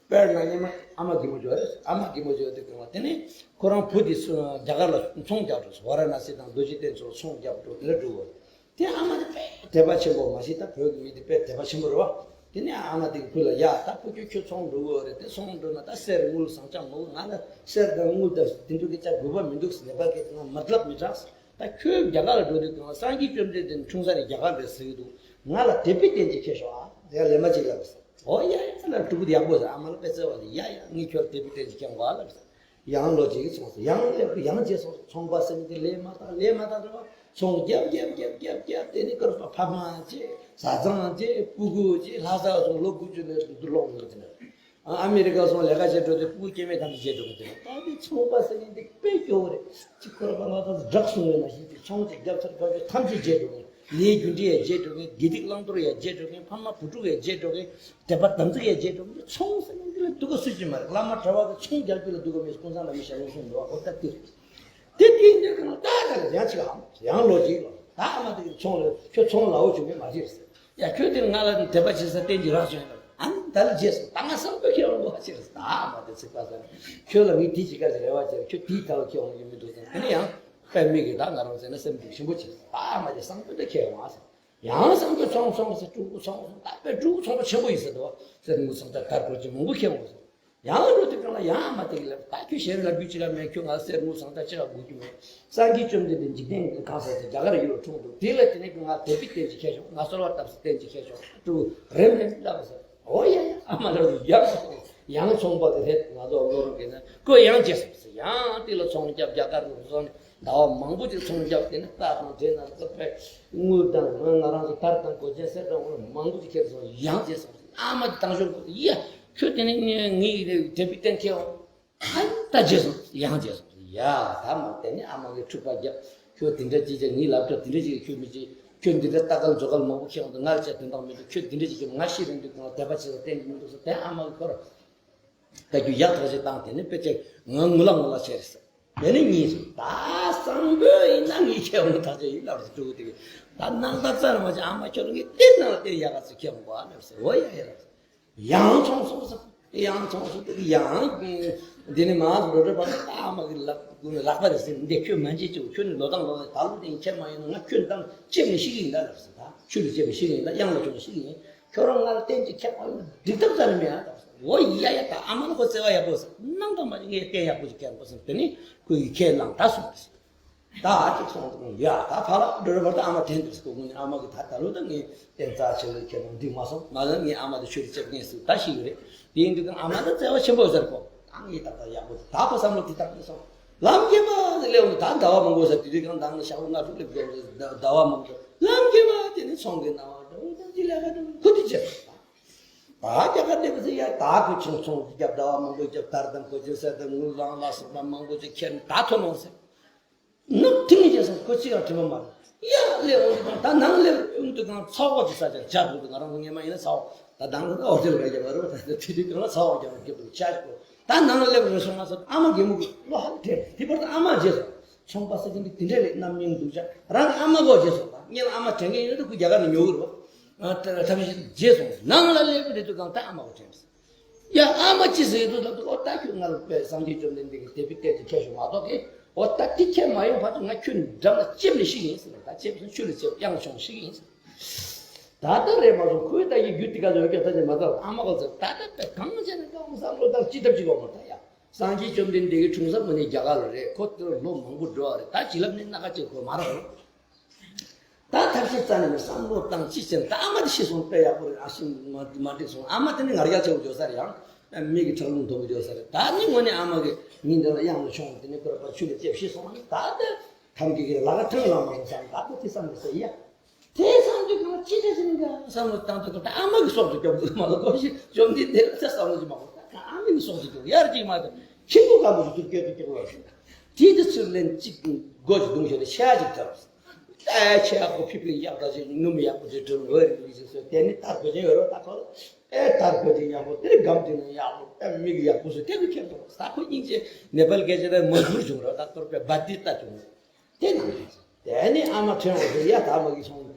བྱ་བ་མ་རེད། དཔེར་ན་སྔོན་མ་ཨ་མ་རྒན་མོ་འཇོག་རེད། ཨ་མ་རྒན་མོ་འཇོག་དེ་གང་ལ་དེ་ནི་ཁོ་རང་བུ་དེ་སུ་རྒྱ་གར་ལ་ཚོང་རྒྱག་འགྲོ་སོང་། ཝ་ར་ཎ་སི་དང་རྡོ་རྗེ་གདན་ཚོ་ཚོང་རྒྱག་འགྲོ་དེ་འདྲ་འགྲོ་བ་རེད། དེ་ཨ་མ་དེ་དཔེ་དད་པ་ཆེན་པོ་མ་གཞི་ད་བོད་ཀྱི་མི་དེ་དཔེ་དད་པ་ཆེན་པོ་རེད་བ། དེ་ནས་ཨ་མ་དེ་གི་བུ་ལ་ཡ་ད་ཕྲུ་གུ་ཁྱོད་ཚོང་འགྲོ་གི་རེད། དེ་ཚོང་འགྲོ་ན་ད་གསེར་དངུལ་ཟངས་ལྕགས་མང་པོ། ང་ལ་གསེར་དང་དངུལ་དང་དེ་འདྲ་གི་ཅག་དགོས་པ་མི་འདུག་ཟེར་ནས་པ་གི་ང་མ་ལབ་མི་དྲག་ཟེར། ད་ཁྱོད་རྒྱ་གར་ལ་འགྲོ་དུས་གང་ལ་སངས་རྒྱས་བཅོམ་ལྡན་འདས་འཁྲུངས་ས་རེད་རྒྱ་གར་རེད་ཟེར་གི་འདུག་ང་ལ་དད་པའི་རྟེན་ཅིག་ཁྱེར་ཤོག་ཨ། ཡ་ལེ་མ་ཅིག་ལབ་ཟེར། ཨོ་ཡ་ཡ་ལ་ཕྲུ་གུ་དེ་ཡག་པོ་ཟེར། ཨ་མ་ལ་དཔེ་བརྩེ་བ་ཟེར། ཡ་ཡ་ངས་ཁྱོད་ལ་དད་པའི་རྟེན་ཅིག་ཁྱེར་འོང་ཨ་ལབ་ཟེར། ཡང་ལོ་གཅིག་གི་ཚོང་ཟེར། ཡང་ལེ་ཡང་རྗེས་སོང་། ཚོང་པ་ཟེར་མི་དེ་ལས་མ་བཏང་ལས་མ་བཏང་རེད་བ། ཚོང་རྒྱབ་རྒྱབ་རྒྱབ་རྒྱབ་རྒྱབ་དེ་ནི་སྐོར་པ་ཕ་མ་བྱས་བཟའ་ཚང་བྱས་སྤུ་གུ་བྱས་ལྷ་ས་སོང་ལོ་དགུ་བཅུ་ནས་འདུག་ལོག་འགྲོ་གི་དེ་ནས། ཨ་མི་རི་ཀ་སོང་ལས་ཀ་བྱེད་འགྲོ་དུས་སྤུ་གུ་སྐྱེ་དམན་ཐམས་ཅད་བརྗེད་འགྲོ་གི་དེ་ནས། ད་དེ་ཚོང་པ་ཟེར་མཁན་དེ་དཔེ་སྐྱོ་བོ་རེད། གཅིག་སྐོར་པ་ལ་ད་ཌྲག་སོང་བའི་ནང་བཞིན་དེ་ཚོང་ཅིག་རྒྱབ་ཚར་བ་ཐམས་ཅད་བརྗེད་འགྲོ་གི། ལས་རྒྱུ་འབྲས་ཡང་བརྗེད་འགྲོ་གི། དགེ་སྡིག་བླང་དོར་ཡང་བརྗེད་འགྲོ་གི། ཕ་མ་བུ་ཕྲུག་ཡང་བརྗེད་འགྲོ་གི། དད་པ་དམ་ཚིག་ཡང་བརྗེད་འགྲོ་གི། ཚོང་ཟེར་མཁན་འདི་ལ་སྡུག་ག་སུ་ཅི་མ་རེད། བླ་མ་གྲྭ་བ་གི་ཚོང་རྒྱག་རྒྱུ་ལ་སྡུག་ག་མེད། ཀུན་བཟང་བླ་མའི་ཞལ་སློབ་གསུངས་འདུག་ཨོ་ད་དེ་རེད། དེ་དེའི་འདིར་གང་ལ་ད་ག་ལ་ཡང་ཅིག་ཨ་མ་ཡང་ལོ་གཅིག་ལ་ད་ཨ་མ་དེ་གི་ཚོང་ལ་ཁྱོད་ཚོང་ལ་འོ་བྱུང་མེད་མ་བྱེད་ཟེར། ཡ་ཁྱོད་དེ་ང་ལ་དད་པ་བྱེད་ས་རྟེན་གྱི་རག་བྱུང་ཡོད། ཨ་ནི་ད་ལ་བརྗེད་སོང་། ད་ང་བསམ་བློ་ཁྱེར་འོང་གོ་ཧ་ཅིག་ཟེར། ད་ཨ་མ་དེ་ཚིག་པ་ཟེར། ཁྱོད་ལ་ངས་དེ་ཅིག་ག་ཟེར་རེ་བ་བྱེད། ཁྱོད་དེའི་ཐད་ལ་ཁྱེར་འོང་ཡོད་མི་འདུག་ཟེར། དེ་ནས་ཡང་དཔེ་མི་གི་ད་ང་རང་ཟེར་ན་སེམས་སྡུག་ཆེན་པོ་བྱེད་ཟེར། ད་ཨ་མ་དེ་བསམ་བློ་ད་ཁྱེར་འོང་ཨ་ཟེར། ཡང་བསམ་གྱི་ཚོང་སོང་ཟེར། ཕྲུ་གུ་ཚོང་སོང་། ད་དཔེ་ཕྲུ་གུ་ཚོང་པ་ཆེན་པོ་ཡིན་ཟེར་འདུག་བ། གསེར་དངུལ་ཟངས་ལྕགས་དར་གོས་ཆེན་མང་པོ་ཁྱེར་འོང་ཟེར། ཡང་འགྲོ་དུས་གང་ལ་ཡང་ཨ་མ་དེ་གི་ལབ། ད་ཁྱོད་གཞན་ལབ་རྒྱུ་ཅི་ལ་མེད། ཁྱོད་ང་གསེར་དངུལ་ཟངས་ལྕགས་ཅི་ལ་དགོས་རྒྱུ་མེད། སངས་རྒྱས་བཅོམ་ལྡན་འདས་འཇིག་རྟེན་གང་ཟེར་ཟེར་རྒྱ་གར་ཡུལ་ལ་འཁྲུངས་འདུག་དེ་ལ་དེ་ནས་ང་དད་པའི་རྟེན་ཅིག་ཁྱེར་ཤོག་ང་གསོལ་བ་བཏབ་སའི་རྟེན་ཅིག་ཁྱེར་ཤོག་ཕྲུ་གུ་རེམ་རེམ་ལབ་ཟེར། ཨོ་ཡ་ཡ་ཨ་མ་ལབ་ཡ། ཡང་ཚོང་པ་དེ་རེད། ང་ཚོ་བློ་རུ་གི་ན་ཁོ་ཡང་བརྗེད་སོང་ཟེར། ཡང་དེ་ལ་ཚོང་རྒྱབ། རྒྱ་གར་ལ་སོང་ཟླ་བ་མང་པོ་ཅིག་ཚོང་རྒྱབ། དེ་ནས་རྟ་དང་དེ་ན་ཚོ་པའི་དངུལ་དང་ང་རང་ཚོ་དར་དང་གོས་ཆེན་གསེར་དང་དངུལ་མང་པོ་ཅིག་ཁྱེར་སོང་། ཡང་བརྗེད་སོང་ཟེར། ཨ་མ་དེ་དང་ཤོག་གོ་ཡ་ཁྱོད་དེ་ནས་ངའི་དད་པའི་རྟེན་ཁྱེར་འོང་། ཨ་ད་བརྗེད་སོང་། ཡང་བརྗེད་སོང་། ཡ་ད་མ་དེ་ནས་ཨ་མ་གི་འཁྲུག་པ་རྒྱབ། ཁྱོད་དེ་འདྲ་ཅིག་བྱས། ངའི་ལབ་ཀྱང་དེ་འདྲ་ཅིག་ཁྱོད་མི་བྱེད། ཁྱོད་འདི་འདྲ་ལྟ་ག་མཛོ་ག་མང་པོ་ཁྱེར་འོང་དུས་ང་ལ་བྱས་དོན་དག་མི་འདུག་ཁྱོད་འདི་འདྲ་ཅིག་ཁྱེར། ང་ཤི་རན་དུས་གང་དད་པ་བྱེད་ས་རྟེན་གྱི་མི་འདུག་ཟེར། དེ་ཨ་མ་གི་ཁོ་ར་ལྟ་རྒྱུ་ཡག་ཐག་ཆོད་བཏང་། དེ་ནས་དཔེ་ཆ་ང་ངུ་ལ་ངུ་ལ་བྱས་རེད་ཟེར། དེ་ནས་གཉིས་སུ་ད་བཟང་པོ་ཡིན་ན་ངས་ཁྱེད་འོང་ཐག་ཆོད་ཡིན་ལབ་རེད། ཕྲུ་གུ་དེ་གིས་ད་སྣང་དག་རྩ་ནས་མ་བྱེད། ཨ་མ་ཁྱོད་ངས་བསྟན་གནང་བསྟན་ཡག་ག་ཚོད་ཁྱེད་འོང་གོ་ཨ་ལབ་ཟེར། འོ་ཡ་ཡ་ལབ་ཟེར། ཡང་ཚོང་སོང་ཟེར། ཡང་ཚོང་སོང་དེ་ཡང་འདི་ནས་མར་འགྲོ་འགྲོ་བར་ད་ཨ་མ་གི་ལག་ལག་པ་རེད་ཟེར། འདི་ཁྱོད་མ་བྱེད་ཅིག་ཁྱོད་ནི་ལོ་དང་ལོ་ནས་ད་ལོ་དེ་ཁྱེད་མ་ཡིན་ན་ང་ཁྱོད་དང་ལྕེབ་ནས་ཤི་གི་ཡིན་ད་ལབ་ཟེར། ད་ཆུ་ལ་ལྕེབ་ནས་ཤི་གི་ཡིན་ད། གཡང་ལ་ཁྱོད་ཤི་གི་ཡིན། ཁྱོད་རང་ང་ལ་བསྟན་ཅིག་ཁྱེད་མ་ཡིན་ན་འགྲིག་ཐབས་རྩ་ནས་མེད་ཨ་ད་ཟེར། འོ་ཡ་ཡ་ད་ཨ་མ་ལ་ཁོ་བརྩེ་བ་ཡག་པོ་ཟེར། གནང་དང་མ་ངས་བསྟན་ཡག་པོ་ཞིག་ཁྱེད་པོ་ཟེར། དེ་ནས་ཁོ་ཡིས་ཁས་བླངས་ད་སོང་ཟེར། ད་ཨ་ཅིག་སོང་དང་ཡ་ད་ཕ་ལ་འགྲོ་རེ་བར་དུ་ཨ་མ་དྲན་འདུག་ཟེར། ཁོ་ངོས་ནས་ཨ་མ་གི་ད་ད་ལོ་ད་ངས་བསྟན་རྩ་ཆེ་བའི་ཁྱེད་རང་འགྲིག་མ་སོང་། མ་ལ་ངས་ཨ་མ་དང་ཆོས་རེ་བྱེད་མཁན་ཟིག་ད་ཤི་ཡོད་རེད། དེ་ཡིན་དུས་ཀྱང་ཨ་མ་ད་བརྩེ་བ་ཆེན་པོ་ཟེར་ཁོ། ད་ངས་ད་ད་ཡག་པོ་ད་ཁོ་བསམ་བློ་དེ་ལྟར་ནས་སོང་། ལམ་ཁྱེར་བ་ཟེར་སླེབས་འོང་། ད་ཟླ་བ་མང་པོ་ཟེར། དེ་དུས་ཀྱང་ད་ངས་ཞག་ལྔ་དྲུག་སླེབས་འགྲོ་ཟེར། ཟླ་བ་མང་པོ་ལམ་ཁྱེར་བ་དེ་ནས་ཚོང་གི་ནང་བ་འགྲོ་ད་ཅི་ལས་ཀ་འགྲོ་ཁོ་དེ་བྱེད་སོང་། ད་རྒྱ་གར་སླེབས་པ་ཟེར་ཡ། ད་ཁོ་ཆང་ཚོང་རྒྱབ། ཟླ་བ་མང་པོ་རྒྱབ། དར་དང་གོས་ཆེན་གསེར་དང་དངུལ་ལང་ལ་སོགས་པ་མང་པོ་ཅིག་ཁྱེར་ནས་ད་ཐོན་འོང་ཟེར། ནུབ་ཐིང་ངེ་བྱས་སོང་། ཁོ་གཅིག་ཡང་དྲན་པ་མ་རེད། ཡ་སླེབས་འོང་དུས་ད་ནང་སླེབས་འོང་དུས་གང་ཚ་བོ་ཅིག་ས་ཆར་ཇ་འཐུང་དུས་ང་རང་ཚོ་སྔོན་མ་ཡིན་ན་ཚ་བོ་ད་དང་ལ་ཨོ་ཊེལ་ག་རྒྱབ་པ་རེད་པ། ད་དེ་དུས་གང་ལ་ཚ་བོ་རྒྱབ་རྒྱབ་དུས་ཇ་ཞིག་ད་ནང་ལ་སླེབས་རེད་སོང་ང་ཚོ་ཨ་མ་རྒན་མོ་གི་བློ་ཧ་ལས་དྲན། དེ་བར་དུ་ཨ་མ་བརྗེད་སོང་། ཚོང་པ་ཟེར་གྱིན་དེ་དེ་འདྲ་རེད། རྣམ་སྨིན་སྡུག་ཅག་རང་གི་ཨ་མ་གོ་བརྗེད་སོང་། ད་སྔོན་ལ་ཨ་མ་དྲན་གྱི་ཡོད་ན་ད་ཁོ་རྒྱ་གར་ནས་ཉོ་གི་རེད་པ། ཐབས་ཤེས་བརྗེད་སོང་། ནང་ལ་སླེབས་པའི་དུས་གང་ད་ཨ་མ་གོ་དྲན་སོང་། ཡ་ཨ་མ་ཅི་ཟེར་འདུག་ལབ་དུས་ཨོ་ད་ཁྱོད་ང་ལ་དཔེ་སངས་རྒྱས་བཅོམ་ལྡན་འདས་ཀྱི་དད་པའི་རྟེན་ཅིག་ཁྱེར་ཤོག་མ་གཏོགས་ཀྱི་ཨོ་ད་དེ་ཁྱེར་མ་ཡོང་བར་དུ་ང་ཁྱོད་འགྲམ་ལ་ལྕེབ་ནས་ཤི་གི་ཡིན་ཟེར། ད་ལྕེབ་སོང་ཆུ་ལ་ལྕེབ་གཡང་ལ་མཆོངས་ཤི་གི་ཡིན་ཟེར། ད་ལྟ་རེད་མ་སོང་ཁོས་ད་ཡི་རྒྱུ་དེ་ག་ལ་ཡོད་ཀྱང་ད་ནི་མ་ད་ཨ་མ་ག་ཚོད་ད་ལྟ་དཔེ་གང་བྱས་ན་གང་བསམ་བློ་ད་ཅི་ཐབས་ཅིག་ཡོང་མ་ད་ཡ། སངས་རྒྱས་བཅོམ་ལྡན་འདས་ཀྱི་འཁྲུངས་ས་དངོས་གནས་རྒྱ་གར་ལ་རེད། ཁོ་དེར་ལོ་མང་པོ་འགྲོ་བ་རེད། ད་བྱིན་རླབས་ནི་སྣ་ཁ་གཅིག་ཁོ་མ་རག་རོགས། ད་ཐབས་ཤེས་རྩ་ནས་མེད། བསམ་བློ་བཏང་ཅི་བྱེད། ད་ཨ་མ་དེ་ཤི་སོང་དཔེ་ཡག་པོ་རེད། ཨ་ཤི་མ་མ་འགྲིག་སོང་། ཨ་མ་དེ་ནི་ངར་རྒྱག་ཆེ་བོ་འཇོག་ས་རེད། ཡང་མིག་གི་ཁྲག་རླུང་མཐོ་པོ་འཇོག་ས་རེད། ད་ནི་དངོས་གནས་ཨ་མ་གི་ཉིན་དེ་ལ་གཡང་ལ་མཆོང་། དེ་ནི་ཁོ་ར་ཕར་ཆུ་ལ་ལྕེབས་ཤི་སོང་། ད་ད་ཐམ་གི་གི་ལ་ག་ཐང་ལ་མ་སོང་བསམ། ད་ཁོ་དེ་བསམ་གི་ཟེར་ཡ། དེ་བསམ་དུས་གང་ཅི་འདྲ་ཞིག་འདྲ་བསམ་བློ་བཏང་དུས་ད་ཨ་མ་གི་སྲོག་ཏུ་སྐྱོབ་དགོས་མ་གཏོགས་ཁོ་ཤི་བཅོམ་ལྡན་འདས་ལ་ཚེ་བསམ་བློ་ཅིག་མ་གཏོགས། ད་ཨ་མ་གི་སྲོག་ཏུ་སྐྱོབ་ཡར་ཅིག་མ་གཏོགས་ཁྱི་གུ་སྐམ་པོ་ཞིག་ཏུ་སྐྱོད་དུ་སྐྱོད་པ་ཞིག་ད་དེ་དུ་ཚུར་ལེན་ཅིག་སྒོ་ཞིག་རྡུང་ཞོར་དུ་ཤ་ཅིག་བཏབ། ཨེ་ཆེ་ཡག་པོ་ཕི་ཕི་ཡག་ད་ཅིག་ནུ་མི་ཡག་པོ་ཅིག་བསྒྲུབས། འོད་རིང་རིང་ཞིག་བཟོས། དེ་ནི་ད་གོ་ཅན་ཡོད་རོགས། ད་ཁོ་ཨེ་ད་གོ་ཅན་ཡག་པོ་དེ་རིང་སྒམ་དེ་ནི་ཡག་པོ་ཨེ་མིག་ཡག་པོ་བཟོས། དེ་གི་ཁྱེར་འགྲོ། ད་ཁོ་སྙིང་རྗེ། ནེ་པལ་སྐད་ཆ་ད་མ་གུར་བྱུང་རོགས། ད་གཏོར་པའི་བ་དི་ད་བྱུང་། དེ་ནས་དེ་ནས་ཨ་མ་ཁྲེན་འོ་ཟེར་ཡ། ད་མ་གི་སོང་།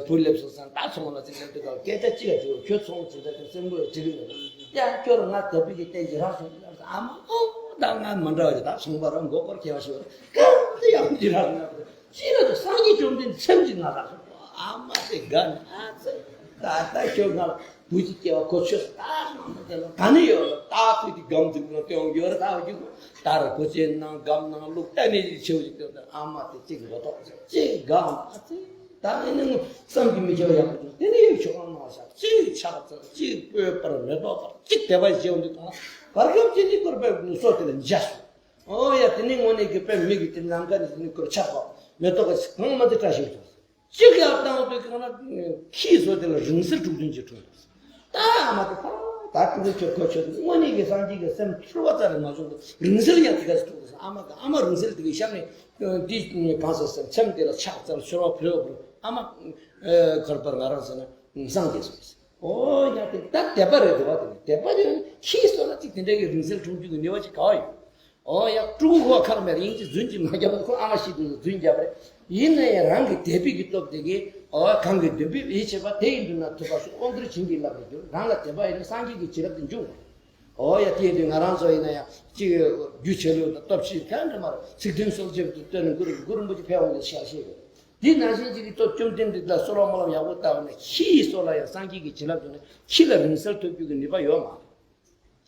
བུ་སླེབས་སོང་ཟེར། ད་ཚོང་ལ་ཅིག་སླེབས་དུས་སྐད་ཆ་གཅིག་ལ་དྲིས། ཁྱོད་ཚོང་ཅི་འདྲ་དེ་སེམས་པོ་ཅི་གི་མེད། ཡ་ཁྱོད་ང་དེ་བི་གི་བསྟན་གྱི་རག་སོང་། ཨ་མ་ཨོ་ད་ང་མ་འདྲ་བ་ཅིག་ད་ཚོང་པ་རང་མགོ་སྐོར་ཁྱེར་བ་ཞིག་ག་དེ་ཡང་ཅི་རག་སོང་། ཅི་ལ་དུ་སངས་རྒྱས་བཅོམ་ལྡན་སེམས་ཅིག་ང་རག་སོང་། ཨ་མ་དེ་དགའ་ནས་ཨ་ཙི། ད་ལྟ་ཁྱོད་ང་ལ་བུ་གཅིག་སྐྱེ་བ་གོ་ཆོད་སོང་། ད་ང་མ་དེ་ལ་ག་ནས་ཡོད་ལ། ད་ཁོས་དེ་སྒམ་དེ་ང་སྟོན་ཡོད་ར། ད་རྒྱུ་ད་ར་གོ་ཆེན་ནང་སྒམ་ནང་བླུགས། ད་ནས་ཆེ་བ་ཞིག་སྟོན། ད་ཨ་མ་དེ་གཅིག་མགོ་ཐོག་གཅིག་དགའ་ཨ་ཙི། ད་ཨེ་ནས་བསམ་གྱིས་མི་ཁྱབ་ཡག་པོ་བྱུང་། དེ་ནས་ཡོད་ཆོག་ཨ་མ་ཤ་གཅིག་ཆག་ཙམ་གཅིག་སྤོས་པར་མེ་ཏོག་པར་གཅིག་དད་པ་བྱེད་འོང་དུས་གང་བར་སྐབས་ཅིག་ནི་སྐོར་པའི་སོ་དེ་ལ་འཇའ་སོང་། ཨོ་ཡ་དེ་ནས་དངོས་གནས་ཀྱི་དཔེ་མི་གི་དེ་ནམ་མཁའ་ནས་དེ་ནས་སྐོར་ཆག་པ་མེ་ཏོག་གི་གང་མ་དེ་བཀྲ་ཤིས་སོང་། གཅིག་ཡར་བཏང་དུས་གང་ན་ཁྱིའི་སོ་དེ་ལ་རིང་བསྲེལ་དྲུག་བདུན་གྱིས་འཁྲུངས། ད་ཨ་མ་དེ་ད་ད་ཀུན་རྫོབ་ཁྱོད་ཁོ་ཆོད་དུས་དངོས་གནས་ཀྱི་སངས་རྒྱས་ཀྱི་སེམས་ཚོར་བ་རྩ་ནས་མ་བྱུང་གི། རིང་བསྲེལ་ཡང་དེ་ག་ཚོད་འཁྲུངས་སོང་། ཨ་མ་གི་ཨ་མ་རིང་བསྲེལ་དེ་གི་ཤར་ནས་འདི་གང་ཟེར་སེམས་སེམས་དེ་ལ་ཆགས་ཚར་ཚོར་བ་བུད་བུད། ཨ་མ་ཁར་པར་ང་རང་ཟེར་ན་སངས་རྒྱས་སོང་། ཨོ་ཡ་དེ་ད་དད་པ་རེད་འདུག་བ། དེ་ནི་དད་པ་དེ་ཁྱིའི་སོ་ལ་ཅིག་དེ་འདྲ་གི་རིང་བསྲེལ་འཁྲུངས་རྒྱུ་གི་ནུས་པ་ཅིག་ག་བ་ཡོད། ཨོ་ཡ་ཕྲུ་གུ་ཁོ་ཁག་མེད་རེད། དབྱིན་ཇི་རྫུན་གྱིས་མ་བརྒྱབ་ན། ཁོ་ཨ་མ་ཤི་དུས་རྫུན་བརྒྱབ་རེད། ཡིན་ན་ཡང་རང་གི་དད་པའི་གི་སྟོབས་དེ་གིས་ཨོ་གང་གི་འདུན་པའི་ཡིད་ཆེས་པ་དེ་ཡིན་དུས་ན་ཐུབ་པ་སོགས་དབང་བསྒྱུར་བྱིན་གྱིས་བརླབས་པར་འགྱུར། རང་ལ་དད་པ་ཡོད་ན་སངས་རྒྱས་ཀྱི་བྱིན་རླབས་དེ་འབྱུང་བ། ཨོ་ཡ་དེ་ཡིན་དུས་ང་རང་ཚོ་ཡིན་ན་ཡང་ཅིག་རྒྱུ་ཆེ་ལོས་དང་སྟོབས་ཆེ་གང་འདྲ་མ་རེད། ཚིག་དོན་གསོལ་འདེབས་ཀྱི་སྟོན་གུ་རུ་གུ་རུ་རིན་པོ་ཆེ་ཕེབས་འོང་གི་ཤག་ཤེས་ཡོད། དེ་ནང་བཞིན་ཅིག་གི་སྟོབས་བཅོམ་ལྡན་འདས་ལ་གསོལ་བ་སྨོན་ལམ་ཡག་པོ་བཏབ་ནས་ཁྱིའི་སོ་ལ་ཡང་སངས་རྒྱས་ཀྱི་བྱིན་རླབས་བྱུང་ནས་ཁྱི་ལ་རིང་བསྲེལ་ཐོབ་རྒྱུ་གི་ནུས་པ་ཡོད་མ་རེད།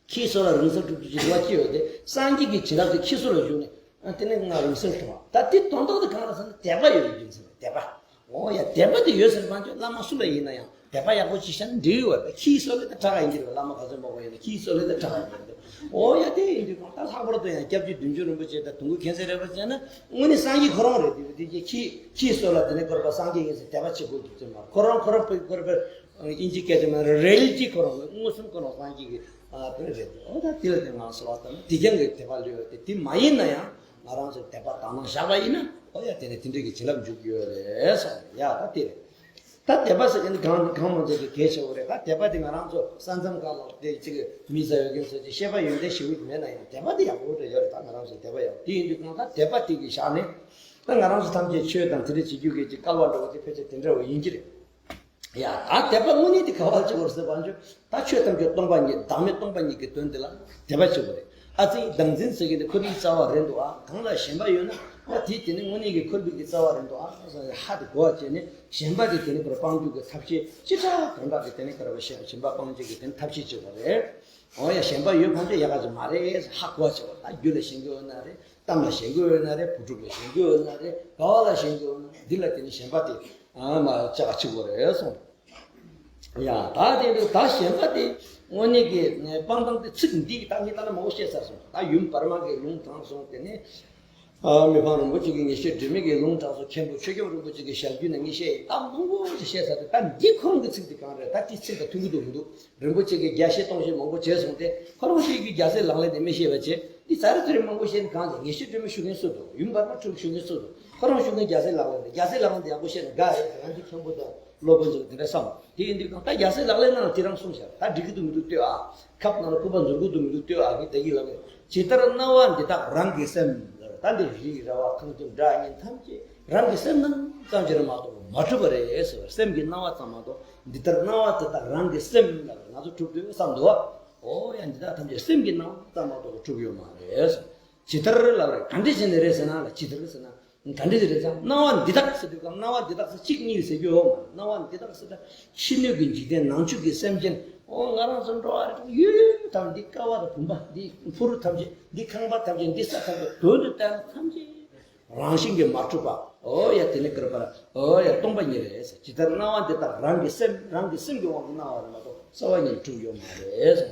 ཁྱིའི་སོ་ལ་རིང་བསྲེལ་ཐོབ་རྒྱུ་གི་རེ་བ་ཅི་ཡོད་དེ། སངས་རྒྱས་ཀྱི་བྱིན་རླབས་དེ་ཁྱི་སོ་ལ་བཞུགས་ནས་ཨ་དེ་ནས་ང་རིང་བསྲེལ་ཐོབ་པ། ད་དེ་དོན་དག་དེ་གང་རེད་ཟེར་ན་དད་པ་ཡོད་རྒྱུ་མཚན་རེད། དད་པ། འོ་ཡ་དད་པ་དེ་ཡོད་ཟེར་བ་ཅོ་བླ་མ་སུ་ལ་ཡིན་ན་ཡང་དད་པ་ཡག་པོ་ཅིག་བྱས་ན་འགྲིག་ཡོད་རེད། ཁྱིའི་སོ་ལ་དེ་དྲག་ཡིན་གྱི་རེད། བླ་མ་ག་ཚོད་མང་པོ་ཡིན་ན་ཁྱིའི་སོ་ལ་དེ་དྲག་ཡིན་གྱི་རེད། འོ་ཡ་དེ་ཡིན་དུས་གང་ལྟར་ལྷག་པར་དུ་ཡང་སྐྱབས་རྗེ་བདུད་འཇོམས་རིན་པོ་ཆེ་དང་དུང་སྐུ་མཁྱེན་བརྩེ་རས་པ་བྱས་ན་དངོས་གནས་སངས་རྒྱས་ཁོ་རང་རེད། དེ་དེ་ཁྱི་ཁྱིའི་སོ་ལ་དེ་ནས་བསྐོར་པ་སངས་རྒྱས་ཡིན་ཟེར་དད་པ་བྱེད་དགོས་འདུག་ཚོད་མ་རེད། ཁོ་རང་ཁོ་རང་བསྐོར་པ་དབྱིན་ཇི་སྐད་ཆ་མ་རེད། རི་ཡལ་ཊི་ཁོ་རང་མངོན་སུམ་ཁོ་རང་སངས་རྒྱས་ཀྱི་ཨ་དེ་རེད། འོ་ད་དེ་ལ་དེ་ང་གསོལ་བ་བཏབ་ན་དེ་རྐྱང་གི་དད་པ་ལོས་ཡོད་དེ། དེ་མ་ཡིན་ན་ཡང་ང་རང་ཚོ་དད་པ་དག་སྣང་བཞག་པ་ཡིན་ན་འོ་ཡ་དེ་ནས་དེ་འདྲ་གི་བྱིན་རླབས་འཇུག་གི་ཡོད་རེད་ཟེར། ཡ་ད་དེ་རེད། ད་དད་པ་ཟེར་མཁན་གང་གང་མང་ཚོགས་ཀྱི་གལ་ཆེ་བོ་རེད། ད་དད་པ་དེ་ང་རང་ཚོ་ས་མཚམས་ཁག་ལ་དེ་གཅིག་མི་ཟ་ཡོད་མཁན་ཚོ་ཅིག་ཤེས་པ་ཡོན་ཏན་ཞེ་པོ་ཅིག་མེད་ན་ཡང་དད་པ་དེ་ཡག་པོ་འདྲ་ཡོད་རེད། ད་ང་རང་ཚོ་དད་པ་ཡག་དེ་ཡིན་དུས་གང་ལྟར་དད་པ་དེ་གི་བཞག་ནས་ད་ང་རང་ཚོ་ཐམས་ཅད་ཆོས་དང་དེ་འདྲ་བྱེད་རྒྱུ་གི་ཅིག་སྐལ་བ་འདྲ་བོ་དེ་ཕལ་ཆེར་དེ་འདྲ་བོ་ཡིན་གྱི་རེད། ཡ་ད་དད་པ་དངོས་གནས་དེ་ག་བ་ལ་བྱེད་དགོས་རེད་ཟེར་བ་ཅོ། ད་ཆོས་ཐམས་ཅད་སྟོང་པ་ཉིད་བདག་མེད་སྟོང་པ་ཉིད་ཀྱི་དོན་དེ་ལ་དད་པ་བྱེད་དགོས་རེད། ཨ་ཙི་བདག་འཛིན་ཟེར་མཁན་དེ་འཁོར་བའི་རྩ་བ་རེད་འདུག་ཨ། གང་ལ་ཞེན་པ་ཡོད་ན་ཨ་དེ་དེ་ནི་དངོས་གནས་ཀྱི་འཁོར་བའི་གི་རྩ་བ་རེད་འདུག་ཨ། ཧ་དེ་གོ་བ་བྱས་ནས་ཞེན་པ་དེ་དེ་ནི་པར་སྤང་རྒྱུ་གི་ཐབས་ཤེས་ཅི་དྲག་གང་དྲག་གི་དེ་ནི་པར་ཞེན་ཞེན་པ་སྤང་རྒྱུ་གི་དེ་ནི་ཐབས་ཤེས་བྱེད་དགོས་རེད། འོ་ཡ་ཞེན་པ་ཡོད་ཕན་ཆད་ཡག་ག་ཅིག་མ་རེད་ཧ་གོ་བ་བྱེད་དགོས། ད་རྒྱུ་ལ་ཞེན་གྱི་ཡོད་ན་རེད། གཏམ་ལ་ཞེན་གྱི་ཡོད་ན་རེད། བུ་ཕྲུག་ལ་ཞེན་གྱི་ཡོད་ན་རེད། ག་བ་ལ་ཞེན་གྱི་ཡོད་ན་འདི་ལ་དེ་ནི་ཞེན་པ་དེ་ཨ་མ་ཅག་ག་ཆི་དགོས་རེད་གསུངས། ཡ་ད་དེ་འདུག་ད་ཞེན་པ་དེ་དངོས་གནས་ཀྱི་སྤང་ཐང་དེ་ཚིག་འདི་གི་ད་ངས་ད་ལ་མང་པོ་བཤད་ཚར་སོང་། ད་ཡུམ་བར་མ་གི་ལུང་དྲངས་སོང་། དེ་ནས་ཨ་མི་ཕམ་རིན་པོ་ཆེ་གི་ངེས་ཤེས་སྒྲོན་མེ་གི་ལུང་དྲངས་སོང་། མཁན་པོ་ཆོས་སྐྱོབ་རིན་པོ་ཆེ་གི་ཞལ་རྒྱུན་ནས་ངས་བཤད་ཡིན། ད་མང་པོ་ཞིག་བཤད་ཚར་ཏེ་ད་འདི་ཁོ་རང་གི་ཚིག་དེ་གང་རེད། ད་དེ་ཚིག་དང་མཐུན་གི་འདུག་མི་འདུག་རིན་པོ་ཆེ་གིས་རྒྱ་བཤད་སྟོང་བཤད་མང་པོ་བྱས་སོང་སྟེ་ཁོ་རང་ཤེས་ཀྱི་རྒྱལ་སྲས་ལག་ལེན་དེ་མི་ཤེས་པ་བྱས། འདི་ཙ་རི་ཙི་རི་མང་པོ་བཤད་ནས་གང་ཟེར། ངེས་ཤེས་སྒྲོན་མེ་ཞུ་མཁན་སུ་འདུག་ཡུམ་བར་མ་ཁྲིད་ཞུ་མཁན་སུ་འདུག་ཁོ་རང་ཤུགས་ཀྱིས་རྒྱལ་སྲས་ལག་ལེན་དེ། རྒྱལ་སྲས་ལག་ལེན་དེ་ཡག་པོ་བཤད་ན་དགའ་རེད། ང་ཚོ་མཁན་པོ་དང་སློབ་དཔོན་ཚོ་དེ་འདྲ་བསམ། དེ་ཡིན་དུས་གང་ལྟར་རྒྱལ་སྲས་ལག་ལེན་ནང་ལ་དེ་རང་གསུངས་ཤག་ད་འགྲིག་གི་འདུག་མི་འདུག་ལྟོས་ཨ། ཁབ་ནང་ལ་སྐུད་པ་འཛུལ་གི་འདུག་མི་འདུག་ལྟོས་ཨ། གི་ད་གི་ལབ་ནས་ཇི་ལྟར་སྣང་བ་འདི་དག་རང་གི་སེམས། ད་འདི་རིགས་ར་བ་ཁང་ཁྱིམ་སྒྲ་སྙན་ཐམས་ཅད་རང་གི་སེམས་སྣང་ཙམ་ཅིག་རེད་མ་གཏོགས་མ་གྲུབ་པ་རེད་ཟེར་བ། སེམས་ཀྱི་སྣང་བ་ཙམ་མ་གཏོགས་འདི་ལྟར་སྣང་བ་དེ་དག་རང་གི་སེམས་ལ་ང་ཚོ་གྲུབ་འདུག་བསམ་འདུག་ཨ། ཨོ་ཡ་འདི་དག་ཐམས་ཅད་སེམས་ཀྱི་སྣང་བ་ཙམ་མ་གཏོགས་གྲུབ་ཡོད་མ་རེད་ཟེར། ཇི་ལྟར་ལབ་རེད། ག་འདྲ་བྱས་ནས་རེད་ཟེར་ན་ལ་ཇི་ལྟར་ཟེར་ན། ག་འདྲ་ཞིག་རེད་ཟེར། སྣང་བ་འདི་དག་ཟེར་དུས་སྐབས་སྣང་བ་འདི་དག་ཟེར་གཅིག་གཉིས་ཟེར་རྒྱུ་ཡོད་མ་རེད། སྣང་བ་འདི་དག་ཟེར་ད་ཕྱི་སྣོད་ཀྱི་འཇིག་རྟེན་ནང་བཅུད་ཀྱི་སེམས་ཅན། འོ་ང་རང་ཚོ་འགྲོ་བ་རེ་ཡོད་ཡོད་དང་འདི་ཀ་བ་དང་བུམ་པ། འདི་ཕུ་རུ་ཐམས་ཅད། འདི་ཁང་པ་ཐམས་ཅད། འདི་ས་ཐམས་ཅད། དོན་དུ་བལྟས་ན་ཐམས་ཅད་རང་བཞིན་གྱིས་མ་གྲུབ་པ། འོ་ཡ་དེ་ནི་ཀར་པར། འོ་ཡ་སྟོང་པ་ཉིད་རེད་ཟེར། ཇི་ལྟར་སྣང་བ་འདི་དག་རང་གི་སེམས། རང་གི་སེམས་ཀྱི་དབང་གིས་སྣང་བ་རེད་མ་གཏོགས་རྩ་བ་ཉིད་གྲུབ་ཡོད་མ་རེད་ཟེར།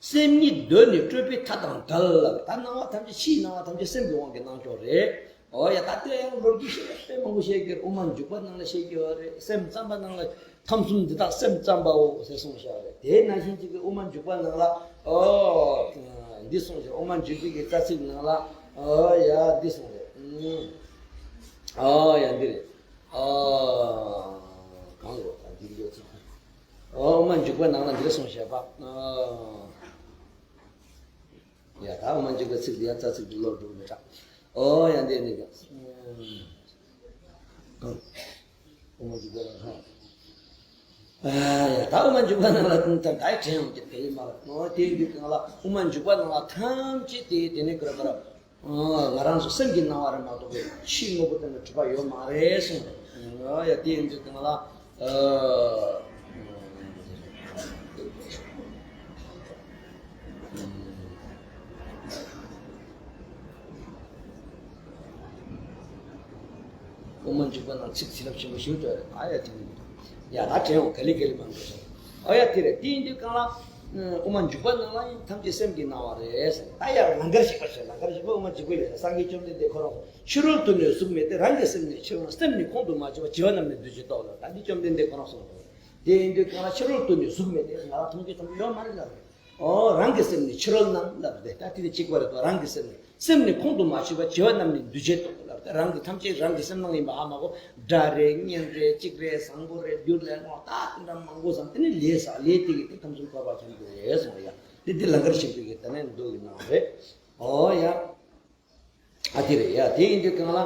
སེམས་ཉིད་གདོད་ནས་སྤྲོས་པའི་མཐའ་དང་བྲལ་ལ། ད་སྣང་བ་ཐམས་ཅད། ཕྱིའི་སྣང་བ་ཐམས་ཅད་སེམས་ཀྱི་དབང་གིས་སྣང་ཕྱོགས་རེད། འོ་ཡ་ད་ལྟ་ཡང་ལོ་རྒྱུས་བཤད་ཡ་དཔེ་མང་པོ་བཤད་ཀྱི་རེད། དབུ་མ་འཇུག་པ་ནང་ལ་བཤད་ཀྱི་ཡོད་རེད། སེམས་ཙམ་པ་ནང་ལ་ཁམས་གསུམ་འདི་དག་སེམས་ཙམ་པའོ་ཟེར་གསུངས་བཞག་རེད། དེ་ནང་བཞིན་གཅིག་གི་དབུ་མ་འཇུག་པ་ནང་ལ་འོ་འདི་གསུངས་བཞག་དབུ་མ་འཇུག་པའི་གི་རྩ་ཚིག་ནང་ལ་འོ་ཡ་འདི་གསུངས་རེད། འོ་ཡ་འདི་རེད། ཨ། གང་ལོ་ད་འདི་ཡོད་ཚིག་ཨོ་དབུ་མ་འཇུག་པ་ནང་ལ་འདིར་གསུངས་བཞག་པ། ཨ། ཡ་ད་དབུ་མ་འཇུག་པའི་ཚིག་འདི་ཡ་རྩ་ཚིག་འདི་ལོག་འགྲོ་མི་དྲག་ཨོ་ཡ་འདི་ནི་ག་དབུ་མ་འཇུག་པ་ནང་ལ། ཨ་ཡ་ད་དབུ་མ་འཇུག་པ་ནང་ལ་ད་ད་དྲན་ཡོང་གི་དེ་ཡིན་མ་རེད། ཨོ་དེ་ཡིན་དུས་གང་ལ་དབུ་མ་འཇུག་པ་ནང་ལ་ཐམས་ཅད་དེ་དེ་ནི་ག་རེ་ག་རེ། ང་རང་ཚོ་སེམས་ཀྱི་སྣང་བ་རེད་མ་གཏོགས་པའི་ཕྱིའི་དངོས་པོ་དེ་ལ་གྲུབ་པ་ཡོད་མ་རེད་གསུངས་རེད། ཡ་དེ་ཡིན་དུས་གང་ལ། དབུ་མ་འཇུག་པ་ནང་ཚིག་བྱིན་རླབས་ཆེན་པོ་ཞིག་འདུག་ཨ་ཡ་དེ་ཡིན། ཡ་ད་དྲན་འོང་ག་ལེ་ག་ལེ་མ་འགྲོ་སོང་། ཨ་ཡ་དེ་རེད། དེ་ཡིན་དུས་གང་ལ། དབུ་མ་འཇུག་པ་ནང་ལ་ཡང་ཐམས་ཅད་སེམས་ཀྱི་སྣང་བ་རེད། ད་ཡང་ལང་ཀར་གཞིག་པ་བྱས། ལང་ཀར་གཞིག་པ་དབུ་མ་འཇུག་པའི་ལས་སངས་རྒྱས་བཅོམ་ལྡན་འདས་ཁོ་རང་ཕྱི་རོལ་དུ་ནི་གཟུགས་མེད་དེ། རང་གི་སེམས་ནི་ཕྱི་རོལ་ན། སེམས་ནི་ཁོང་དུ་མ་ཆུད་པར་བྱིས་པ་རྣམས་ནི་འདུ་བྱེད་དོ་ལ། ད་འདི་བཅོམ་ལྡན་འདས་ཁོ་རང་གསུངས་པ་རེད། དེ་ཡིན་དུས་གང་ལ་ཕྱི་རོལ་དུ་ནི་གཟུགས་མེད་དེ། ང་རང་མཐོང་རྒྱུ་ཐམས་ཅད་ཡོད་མ་རེད་ལབ་རེད། ཨོ་རང་གི་སེམས་ནི་ཕྱི་རོལ་ན་ལབ་རེད། ད་དེ་ནི་གཅིག་པ་རེད་དོ། རང་གི་སེམས་ནི། སེམས་ནི་ཁོང་དུ་མ་ཆུད་པར་བྱིས་པ་རྣམས་ནི་འདུ་བྱེད་དོ་ལབ་རེད། རང་གི་ཐམས་ཅད་རང་གི་སེམས་སྣང་ཡིན་པ་ཧ་མ་གོ། སྒྲ་རེད། བརྙན་རེད། གཅིག་རེད། བཟང་པོ་རེད། སྒྱུར་རེད། ངོ་ད་དེ་འདྲ་མང་པོ་བསམ། དེ་ནི་ལས་ས་ལས་དེ་གི་དེ་ཐམས་ཅད་འཁོར་བ་ཁྱབ་འདུག་རེད་གསུངས་རེད་ཡ། དེ་དེ་ལང་ཀར་གཞིག་པའི་གི་དེ་ནས་མདོ་གི་ནང་རེད། ཨོ་ཡ། ཨ་དེ་རེད་ཡ། དེ་ཡིན་དུས་གང་ལ།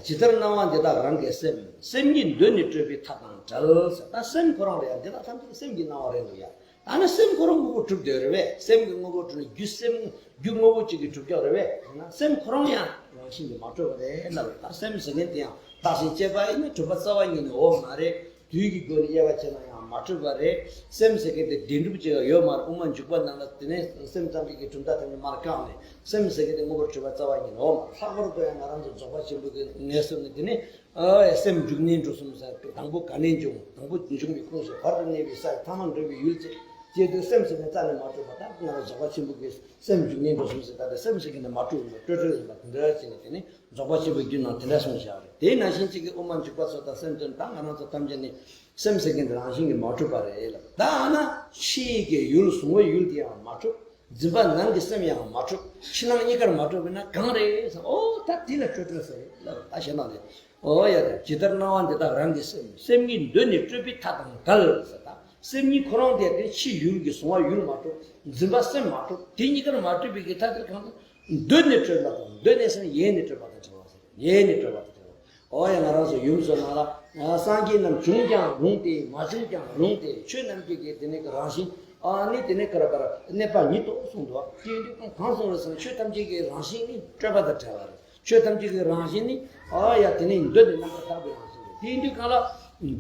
ཇི་ལྟར་སྣང་བ་འདི་དག་རང་གི་སེམས། སེམས་ཉིད་གདོད་ནས་སྤྲོས་པའི་མཐའ་དང་བྲལ་ཟེར། ད་སེམས་ཁོ་རང་རེད་ཡ། འདི་དག་ཐམས་ཅད་སེམས་ཀྱི་སྣང་བ་རེད་འདུག་ཡ། ད་ནི་སེམས་ཁོ་རང་དངོས་པོ་གྲུབ་བསྡད་རེད་པས། སེམས་ཀྱི་དངོས་པོ་གྲུབ་ནས་རྒྱུ་སེམས་རྒྱུ་དངོས་པོ་གཅིག་གིས་གྲུབ་ཀྱང་རེད་པས། ཡང་ན་སེམས་ཁོ་རང་ཡང་རང་བཞིན་གྱིས་མ་གྲུབ་པ་རེད་ལབ། ད་སེམས་ཟེར་མཁན་དེ་ཡང་རྟགས་ཅན་དཔྱད་པ་ཡིན་ན་གྲུབ་པ་རྩ་བ་ཉིད་ནས་ཡོད་མ་རེད། དུས་ཀྱི་སྒོ་ནས་དབྱེ་བ་ཕྱེ་ན་ཡང་མ་གྲུབ་པ་རེད། སེམས་ཟེར་མཁན་དེ་བདེན་གྲུབ་ཅིག་ཡོད་མ་རེད། དབུ་མ་འཇུག་པ་ནང་ལ་དེ་ནས་སེམས་ཙམ་པའི་གི་གྲུབ་མཐའ་ཐམས་ཅད་མར་བཀག་ནས། སེམས་ཟེར་མཁན་དེ་དངོས་པོར་གྲུབ་པ་རྩ་བ་ཉིད་ནས་ཡོད་མ་རེད། ལྷག་པར་དུ་ཡང་ང་རང་ཚོ་རྫོགས་པ་ཆེན་པོའི་གི་ངལ་གསོ་ནས་དེ་ནས། ཨ་སེམས་འཇུག་ནས་འགྲོ་གསུམ་ཟེར། དང་པོ་ག་ནས་འབྱུང་། དང་པོ་འབྱུང་བའི་ཁུངས་སུ། བར་དུ་གནས་པའི་ས། ཐ་མ་འགྲོ་བའི་ཡུལ་བཅས། ཅེས་དུས་སེམས་ཟེར་མཁན་རྩ་ནས་མ་གྲུབ་པ། ད་ང་རང་རྫོགས་པ་ཆེན་པོ་གི་སེམས་འཇུག་ནས་འགྲོ་གསུམ་ཟེར། ད་ལྟ་སེམས་ཟེར་མཁན་དེ་མ་གྲུབ་པ། སྤྲོས་བྲལ་ཡིན་པ་དེ་འདྲ་བྱས་ནས་དེ་ནས་རྫོགས་པ་ཆེན་པོའི་རྒྱུད་ནང་དེ་འདྲ་གསུངས་བཞག་རེད། དེ་ནང་བཞིན་གཅིག་གི་དབུ་མ་འཇུག་པ་སོགས་དང་སེམས་དོན་དང་། ང་རང་ཚོ་ཐམས་ཅད་ནི་སེམས་ཟེར་མཁན་དེ་རང་བཞིན་གྱིས་མ་གྲུབ་པ་རེད་ལབ། ད་ཨ་ན་ཕྱིའི་གི་ཡུལ་གཟུང་བའི་ཡུལ་དེ་ཡང་མ་གྲུབ། འཛིན་པ་ནང་གི་སེམས་ཡང་མ་གྲུབ། ཕྱི་ནང་གཉིས་ཀར་མ་གྲུབ་པས་ན་གང་རེད་ཟེར། ཨོ་ད་དེ་ལ་སྤྲོས་བྲལ་ཟེར་ལབ། ད་ཞེ་ན་རེད། ཨོ་ཡ་རེད། ཇི་ལྟར་སྣང་བ་འདི་དག་རང་གི་སེམས། སེམས་ཉིད་གདོད་ནས་སྤྲོས་པའི་མཐའ་དང་བྲལ་ཟེར། ད་སེམས་ཉིད་ཁོ་རང་དེ་དེ་ཕྱི་ཡུལ་གྱི་གཟུང་བ་ཡུལ་མ་གྲུབ། འཛིན་པ་སེམས་མ་གྲུབ། དེ་གཉིས་ཀར་མ་གྲུབ་པའི་གི་མཐའ་དེར་གང་དུ། གདོད་ནས་སྤྲོས་པ་དང་། གདོད་ནས་ཟེར་ན་ཡེ་ནས་སྤྲོས་པ་དང་བྲལ་བ་ཟེར། ཡེ་ནས་སྤྲོས་པ་དང་བྲལ་བ། ཨོ་ཡ་ང་རང་ཚོ་ཡུམ་ཚོ་ནང་ལ་སངས་རྒྱས་རྣམས་བྱུང་ཀྱང་རུང་སྟེ། མ་བྱུང་ཀྱང་རུང་སྟེ། ཆོས་རྣམས་ཀྱི་གི་དེ་ནས་གི་རང་བཞིན། ཨ་ནི་དེ་ནས་ག་རེ་ག་རེ་གནས་པ་ཉིད་དོ་གསུངས་འདུག་དེ་ཡིན་དུས་གང་གང་གསུངས་རེད་ཟེར་ན། ཆོས་ཐམས་ཅད་ཀྱི་རང་བཞིན་ནི་སྤྲོས་པ་དང་བྲལ་བ་རེད། ཆོས་ཐམས་ཅད་ཀྱི་རང་བཞིན་ནི། ཨ་ཡ་དེ་ནི་གདོད་ནས་རྣམ་པར་དག་པའི་རང་བཞིན་རེད། དེ་ཡིན་དུས་གང་ལ་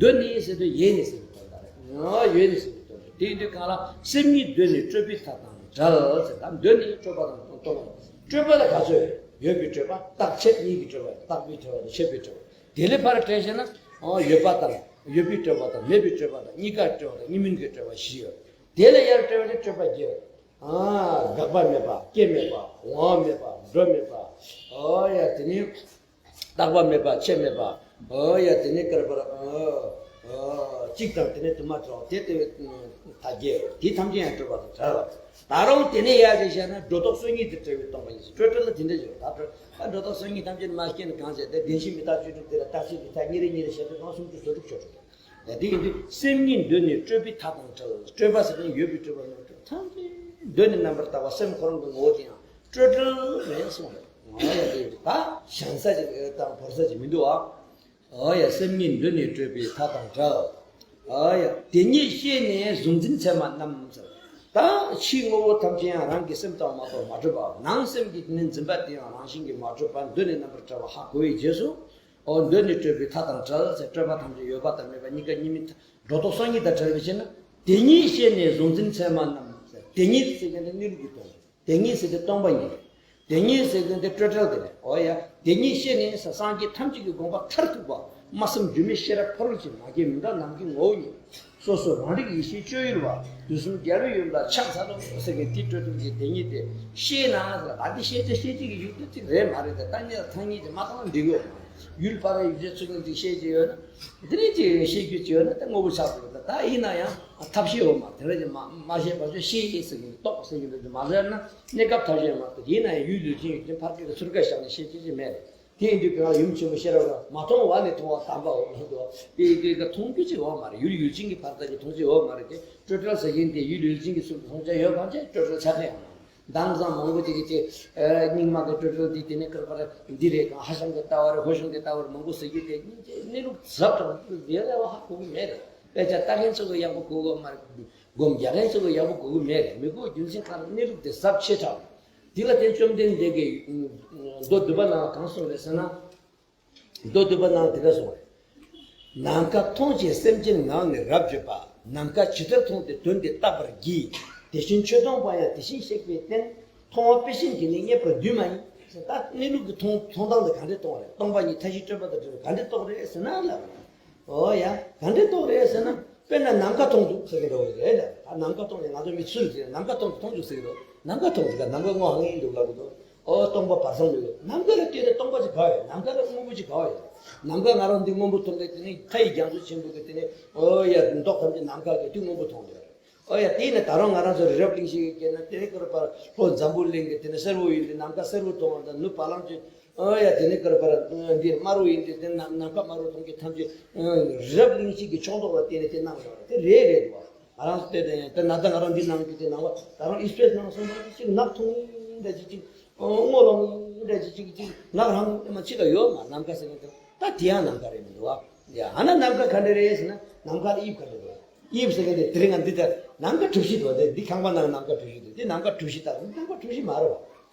གདོད་ནས་ཟེར་དུས་ཡེ་ནས་ཟེར་བའི་དོན་དག་རེད། ཨ་ཡེ་ནས་ཟེར་བའི་དོན་རེད། དེ་ཡིན་དུས་གང་ལ་སེམས་ཉིད་གདོད་ནས་སྤྲོས་པའི་མཐའ་དང་བྲལ་ཟེར། ད་གདོད་ནས་སྤྲོས་པ་དང་སྤྲོས་པ་དང་། སྤྲོས་པ་ལ་ག་ཚོད་ཡོད་པའི་སྤྲོས་པ། རྟག་ཆད་གཉིས་ཀྱི་སྤྲོས་པ། རྟག་པའི་སྤྲོས་པ་དང་ཆད་པའི་སྤྲོས་པ། དེ་ལས་ཕར་དྲན་བྱས་ན། ཨ་ཡོད་པ་དང་ཡོད་པའི་སྤྲོས་པ་དང་། མེད་པའི་སྤྲོས་པ་དང་། གཉིས་ཀ་སྤྲོས་པ་དང་། གཉིས་མིན་གྱི་སྤྲོས་པ་བཞི་ཡོད། དེ་ལས་ཡར་སྤྲོས་པ་ནི་སྤྲོས་པ་བརྒྱད། ཨ་དགག་པ་མེད་པ། སྐྱེ་མེད་པ། འོང་བ་མེད་པ། འགྲོ་མེད་པ། ཨོ་ཡ་དེ་ནི་རྟག་པ་མེད་པ། ཆད་མེད་པ། ཨོ་ཡ་དེ་ནི་ཀར་པར། ཨོ་ཨོ་གཅིག་དང་། དེ་ནི་དུ་མ་གྲོགས་དེ་ལྟ་བུའི་མཐའ་བརྒྱད། དེ་ཐམས་ཅད་ཡང་སྤྲོས་པ་དང་བྲལ་བ། ད་རུང་དེ་ནས་ཡར་རེ་བཤད་ན་སྒྲོ་འདོགས་སོ་གཉིས་དེ་བྲལ་བའི་སྟོང་པ་ཉིད་ཟེར། སྤྲོས་བྲལ་ལ་དེ་འདྲ་ཞིག་ད་སྤྲོས། ཨ་སྒྲོ་འདོགས་སོ་གཉིས་ཐམས་ཅད་མ་སྐྱེས་ན་གང་ཟེར་ཏེ། བདེན་བཞི་མི་རྟག་བཅུ་དྲུག་དེ་ལ་རྟག་ཆད་ཀྱི་མཐའ་གཉིས་རེ་གཉིས་རེ་བཤད་དུས་གང་སུམ་ཅུ་སོ་དྲུག་ཆོད་འགྲོ། ཡ་དེ་ཡིན་དུས་སེམས་ཉིད་གདོད་ནས་སྤྲོས་པའི་མཐའ་དང་བྲལ། སྤྲོས་པ་ཟེར་ན་ཡོད་པའི་སྤྲོས་པ་མ་གཏོགས་ཐམས་ཅད་གདོད་ནས་རྣམ་པར་དག་པ་སེམས་ཁོ་རང་གི་ངོ་བོ་དེ་ཡང་སྤྲོས་བྲལ་རེད་གསུངས་རེད། ང་ཡ་དེ་ད་བཞེངས་ས་ཅིག་དང་བོར་ས་ཅིག་མི་འདུག་ཨ། ཨོ་ཡ་སེམས་ཉིད་གདོད་ནས་སྤྲོས་པའི་མཐའ་དང་བྲལ། ཨོ་ཡ་དེ་ཉིད་ཤེས་ནས་གཟུང་འཛིན་མཚན་མ་རྣམས་ཟེར། ད་ཕྱིའི་དངོས་པོ་ཐམས་ཅད་ཡང་རང་གི་སེམས་ཙམ་མ་གཏོགས་མ་གྲུབ་པ། ནང་སེམས་ཀྱི་དེ་ནི་འཛིན་པ་དེ་ཡང་རང་བཞིན་གྱིས་མ་གྲུབ་པ། འདི་ནི་རྣམ་པར་བྲལ་བ་ཧ་གོ་བའི་རྗེས་སུ། འོ་འདི་ནི་སྤྲོས་པའི་མཐའ་དང་བྲལ་ཟེར། སྤྲོས་པ་ཐམས་ཅད་ཡོད་པ་དང་མེད་པ་གཉིས་ཀ་གཉིས་མེད་སྒྲོ་འདོགས་སོ་གཉིས་དང་བྲལ་བའི་ཕྱིར་ན། དེ་ཉིད་ཤེས་ནས་གཟུང་འཛིན་མཚན་མ་རྣམས་ཟེར། དེ་ཉིད་ཟེར་མཁན་དེ་གནས་ལུགས་ཀྱི་དོན། དེ་ཉིད་ཟེར་དེ་སྟོང་པ་ཉིད། དེ་ཉིད་ཟེར་མཁན་དེ་སྤྲོས་བྲལ་དེ་རེད། འོ་ཡ། དེ་ཉིད་ཤེས་ནས་ཟེར། སངས་རྒྱས་ཐམས་ཅད་ཀྱི་དགོངས་པ་མཐར་ཐུག་པ། སྨྲ་བསམ་སྒྱུ་མའི་ཤེས་རབ་ཕ་རོལ་ཕྱིན། མ་སྐྱེས་མི་འགག་ནམ་མཁའི་ངོ་བོ་ཉིད། སོ་སོ་རང་རིག་ཡེ་ཤེས་སྤྱོད་ཡུལ་བ། དུས་གསུམ་རྒྱལ་བའི་ཡུམ་ལ་ཕྱག་འཚལ་ལོ་ཟེར་མཁན་དེ་སྤྲོས་བྲལ་གྱི་དེ་ཉིད་དེ་ཤེས་ན་ཟེར། ད་འདི་ཤེས་བྱ་ཤེས་བྱེད་ཀྱི་ཡུལ་དེ་གཅིག་རེད་མ་རེད་དེ། ད་ནི་ཐ་སྙད་དེ་མ་བཏང་ན་འགྲིག་གི་ཡོད་མ་རེད། ཡུལ་ཕ་རོལ་ཡུལ་ཅན་ཚུལ་ཁྲིམས་ཅིག་ཤེས་ཀྱི་ཡོད་ན། འདི་རིགས་ཀྱི་ཤེས་རྒྱུ་ཅིག་ཡོད་ན་ད་དངོས་པོ་ཆགས་ཐུབ་ད། ད་ཡིན་ན་ཡང་ཐབས་ཤེས་འོ་མ་དེ་རིགས་ཀྱི་མ་མ་ཤེས་པ་ཚོས་ཤེས་ཡིན་ཟེར་གྱི་རྟོགས་ཟེར་གྱི་འདུག་མ་ཟེར་ན་གནས་སྐབས་ཐབས་ཤེས་མ་གཏོགས། ཡིན་ན་ཡང་ཡུལ་ལུས་ཅན་ཡུལ་ཅན་ཕར་སྐད་ཀྱི་ཚུར་སྐད་བཞག་ནས་ཤེས་ཀྱི་ཅིག་མེད་རེད། དེ་ཡིན་དུས་གང་ལ་ཡུམ་ཆེན་པོ་ཤེས་རབ་ལ་མ་མཐོང་བ་ནི་མཐོང་བ་དམ་པའོ་ལབ་འདུག་དེ་ཡིན་དུས་ཀ་མཐོང་རྒྱུ་ཅིག་འོ་མ་རེད། ཡུལ་ཡུལ་ཅན་གྱི་ཕར་ལྟ་ཅིག་མཐོང་ཅིག་འོ་མ་རེད་དེ། སྤྲོས་བྲལ་ཟེར་གྱིན་དེ་ཡུལ་ཡུལ་ཅན་གྱི་ཚུལ་དུ་མཐོང་བྱ་ཡོད་པ་ཅིག་སྤྲོས་བྲལ་ཆགས་ཀྱི་ཡོད་མ་རེད། དེང་སང་མང་པོ་ཅིག་གིས་ཅིག་ཨ་རྙིང་མ་གི་སྤྲོས་བྲལ་འདི་དེ་ནས་ཀར་པར་འདི་རེད་གང་ཧ་ཤང་གི་ལྟ་བ་རེད། ཧོ་ཤང་གི་ལྟ་བ་རེད། མང་པོ་ཟེར་རྒྱུ་དེ་གནས་ལུགས་ཟབ་དྲགས་དེ་ལས་ཧ་གོ་གི་མེད་རེད། དཔེ་ཆ་ལྟ་མཁན་ཚོ་གི་ཡག་པོ་གོ་གི་མ་རེད། སྒོམ་རྒྱག་མཁན་ཚོ་གི་ཡག་པོ་གོ་གི་མེད་རེད། མི་གོ། རྒྱུ་མཚན་གང་ལ་གནས་ལུགས་དེ་ཟབ་ཆེ་དྲགས། དེ་ལ་བརྟེན་བཅོམ་ལྡན་འདས་ཀྱིས་མདོ་སྡུད་པ་ནང་ལ་གང་གསུངས་རེད་ཟེར་ན། མདོ་སྡུད་པ་ནང་དེ་འདྲ་གསུངས་རེད། ནམ་མཁའ་མཐོང་ཞིང་སེམས་ཅན་ངང་ནས་རབ་བརྗོད་པ། ནམ་མཁའ་ཇི་ལྟར་མཐོང་སྟེ་དོན་འདི་བརྟག་པར་བགྱི། དེ་བཞིན་ཆོས་སྟོང་པ་ཡང་དེ་བཞིན་གཤེགས་པའི་སྟེང་། མཐོང་བ་དཔེ་བཞིན་གྱིས་ནི་རྙེད་པར་འདུས་མ་ཡིན། ད་གནས་ལུགས་ཀྱི་མཐོང་མཐོང་སྟངས་དེ་ག་འདྲས་མཐོང་བ་རེད། སྟོང་པ་ཉིད་མཐའ་བཞི་སྤྲོས་པ་དང་བྲལ་བ་ག་འདྲས་རྟོགས་རེད་ཟེར་ན་ལབ། ཨོ་ཡ། ག་འདྲས་རྟོགས་རེད་ཟེར་ན། དཔེར་ན་ནམ་མཁའ་མཐོང་འདུག་ཟེར་གྱི་འདུག་རེད། ད་ནམ་མཁའ་མཐོང་ནས་ང་ཚོ་མི་ཚུལ་ཟེར་ནམ་མཁའ་མཐོང་མཐོང་འདུག་ཟེར་གྱི་འདུག་ནམ་མཁའ་མཐོང་ཟེར་ག་ནམ་མཁའ་སྔོ་ཧང་ངེ་འདུག་ལབ་གི་འདུག་ཨོ་སྟོང་པ་བར་མཚམས་མི་འདུག་ནམ་མཁའ་ལ་བལྟས་ཏེ་སྟོང་པ་ཅིག་ག་ཡོད། ནམ་མཁའ་ལ་སྔོན་པོ་ཅིག་ག་ཡོད། ནམ་མཁའ་ང་རང་འདི་སྔོན་པོ་མཐོང་གི་དེ་ནི་མཁའ་ཡི་རྒྱ་མཚོ་ཆེན་པོ་གི་དེ་ནི་ཨོ་ཡ་མདོག་ཐམས་ཅད་ནམ་མཁའ་གི་དེ་སྔོན་པོ་མཐོང་གི་ཡོད། ཨོ་ཡ། དེ་ནི་ད་རུང་ང་རང་ཚོ་རི་རབ་གླིང་བཞི་གི་སྐད་ན་དེ་ནི་ཀར་པར་ལྷོ་འཛམ་བུ་གླིང་གི་དེ་ནི་སེར་པོ་ཡིན་ཏེ་ནམ་མཁའ་སེར་པོ་མཐོང་བ་དང་ནུབ་བ་ལང་ཅིག་ཨོ་ཡ། དེ་ནི་ཀར་པར་འདི་དམར་པོ་ཡིན་ཏེ་དེ་ནི་ནམ་མཁའ་དམར་པོ་མཐོང་གི་ཐམས་ཅད་རི་རབ་གླིང་བཞི་གི་ཕྱོགས་མདོག་ལ་བརྟེན་ནས་དེ་སྣང་ཡོད་རེད། དེ་རེད་རེད་འདུག་ང་རང་ཚོ་བལྟས་ཏེ་དེ་ན་ད་ང་རང་འདི་སྣང་རྒྱུ་དེ་ནང་བ་ད་རུང་ཨི་སྤེ་སི་ནང་སོང་ཙང་ཅིག་ནག་ཐུང་ངེ་འདྲ་ཅིག་ཅིག་སྔོ་ལོང་ངེ་འདྲ་ཅིག་ཅིག་ཅིག་ནག་རང་ངེ་མ་ཅིག་ག་ཡོད་མ། ནམ་མཁའ་ཟེར་མཁན་དེ་ད་དེ་ཡང་ནམ་མཁའ་རེད་མི་འདུག་བ། ཡ། ཨ་ན་ནམ་མཁའ་ག་འདྲ་རེད་ཟེར་ན། ནམ་མཁའ་ལ་དབྱིབས་ག་འདྲ་རེད། དབྱིབས་ཟེར་མཁན་དེ་དེ་རིང་ང་འདི་ལྟར་ནམ་མཁའ་གྲུ་བཞི་འདུག་བ། དེ་འདི་ཁང་པ་ནང་ནམ་མཁའ་གྲུ་བཞི་འདུག་འདི་ནམ་མཁའ་གྲུ་བཞི་ལྟར་ནམ་མཁའ་གྲུ་བཞི་མ་རེད་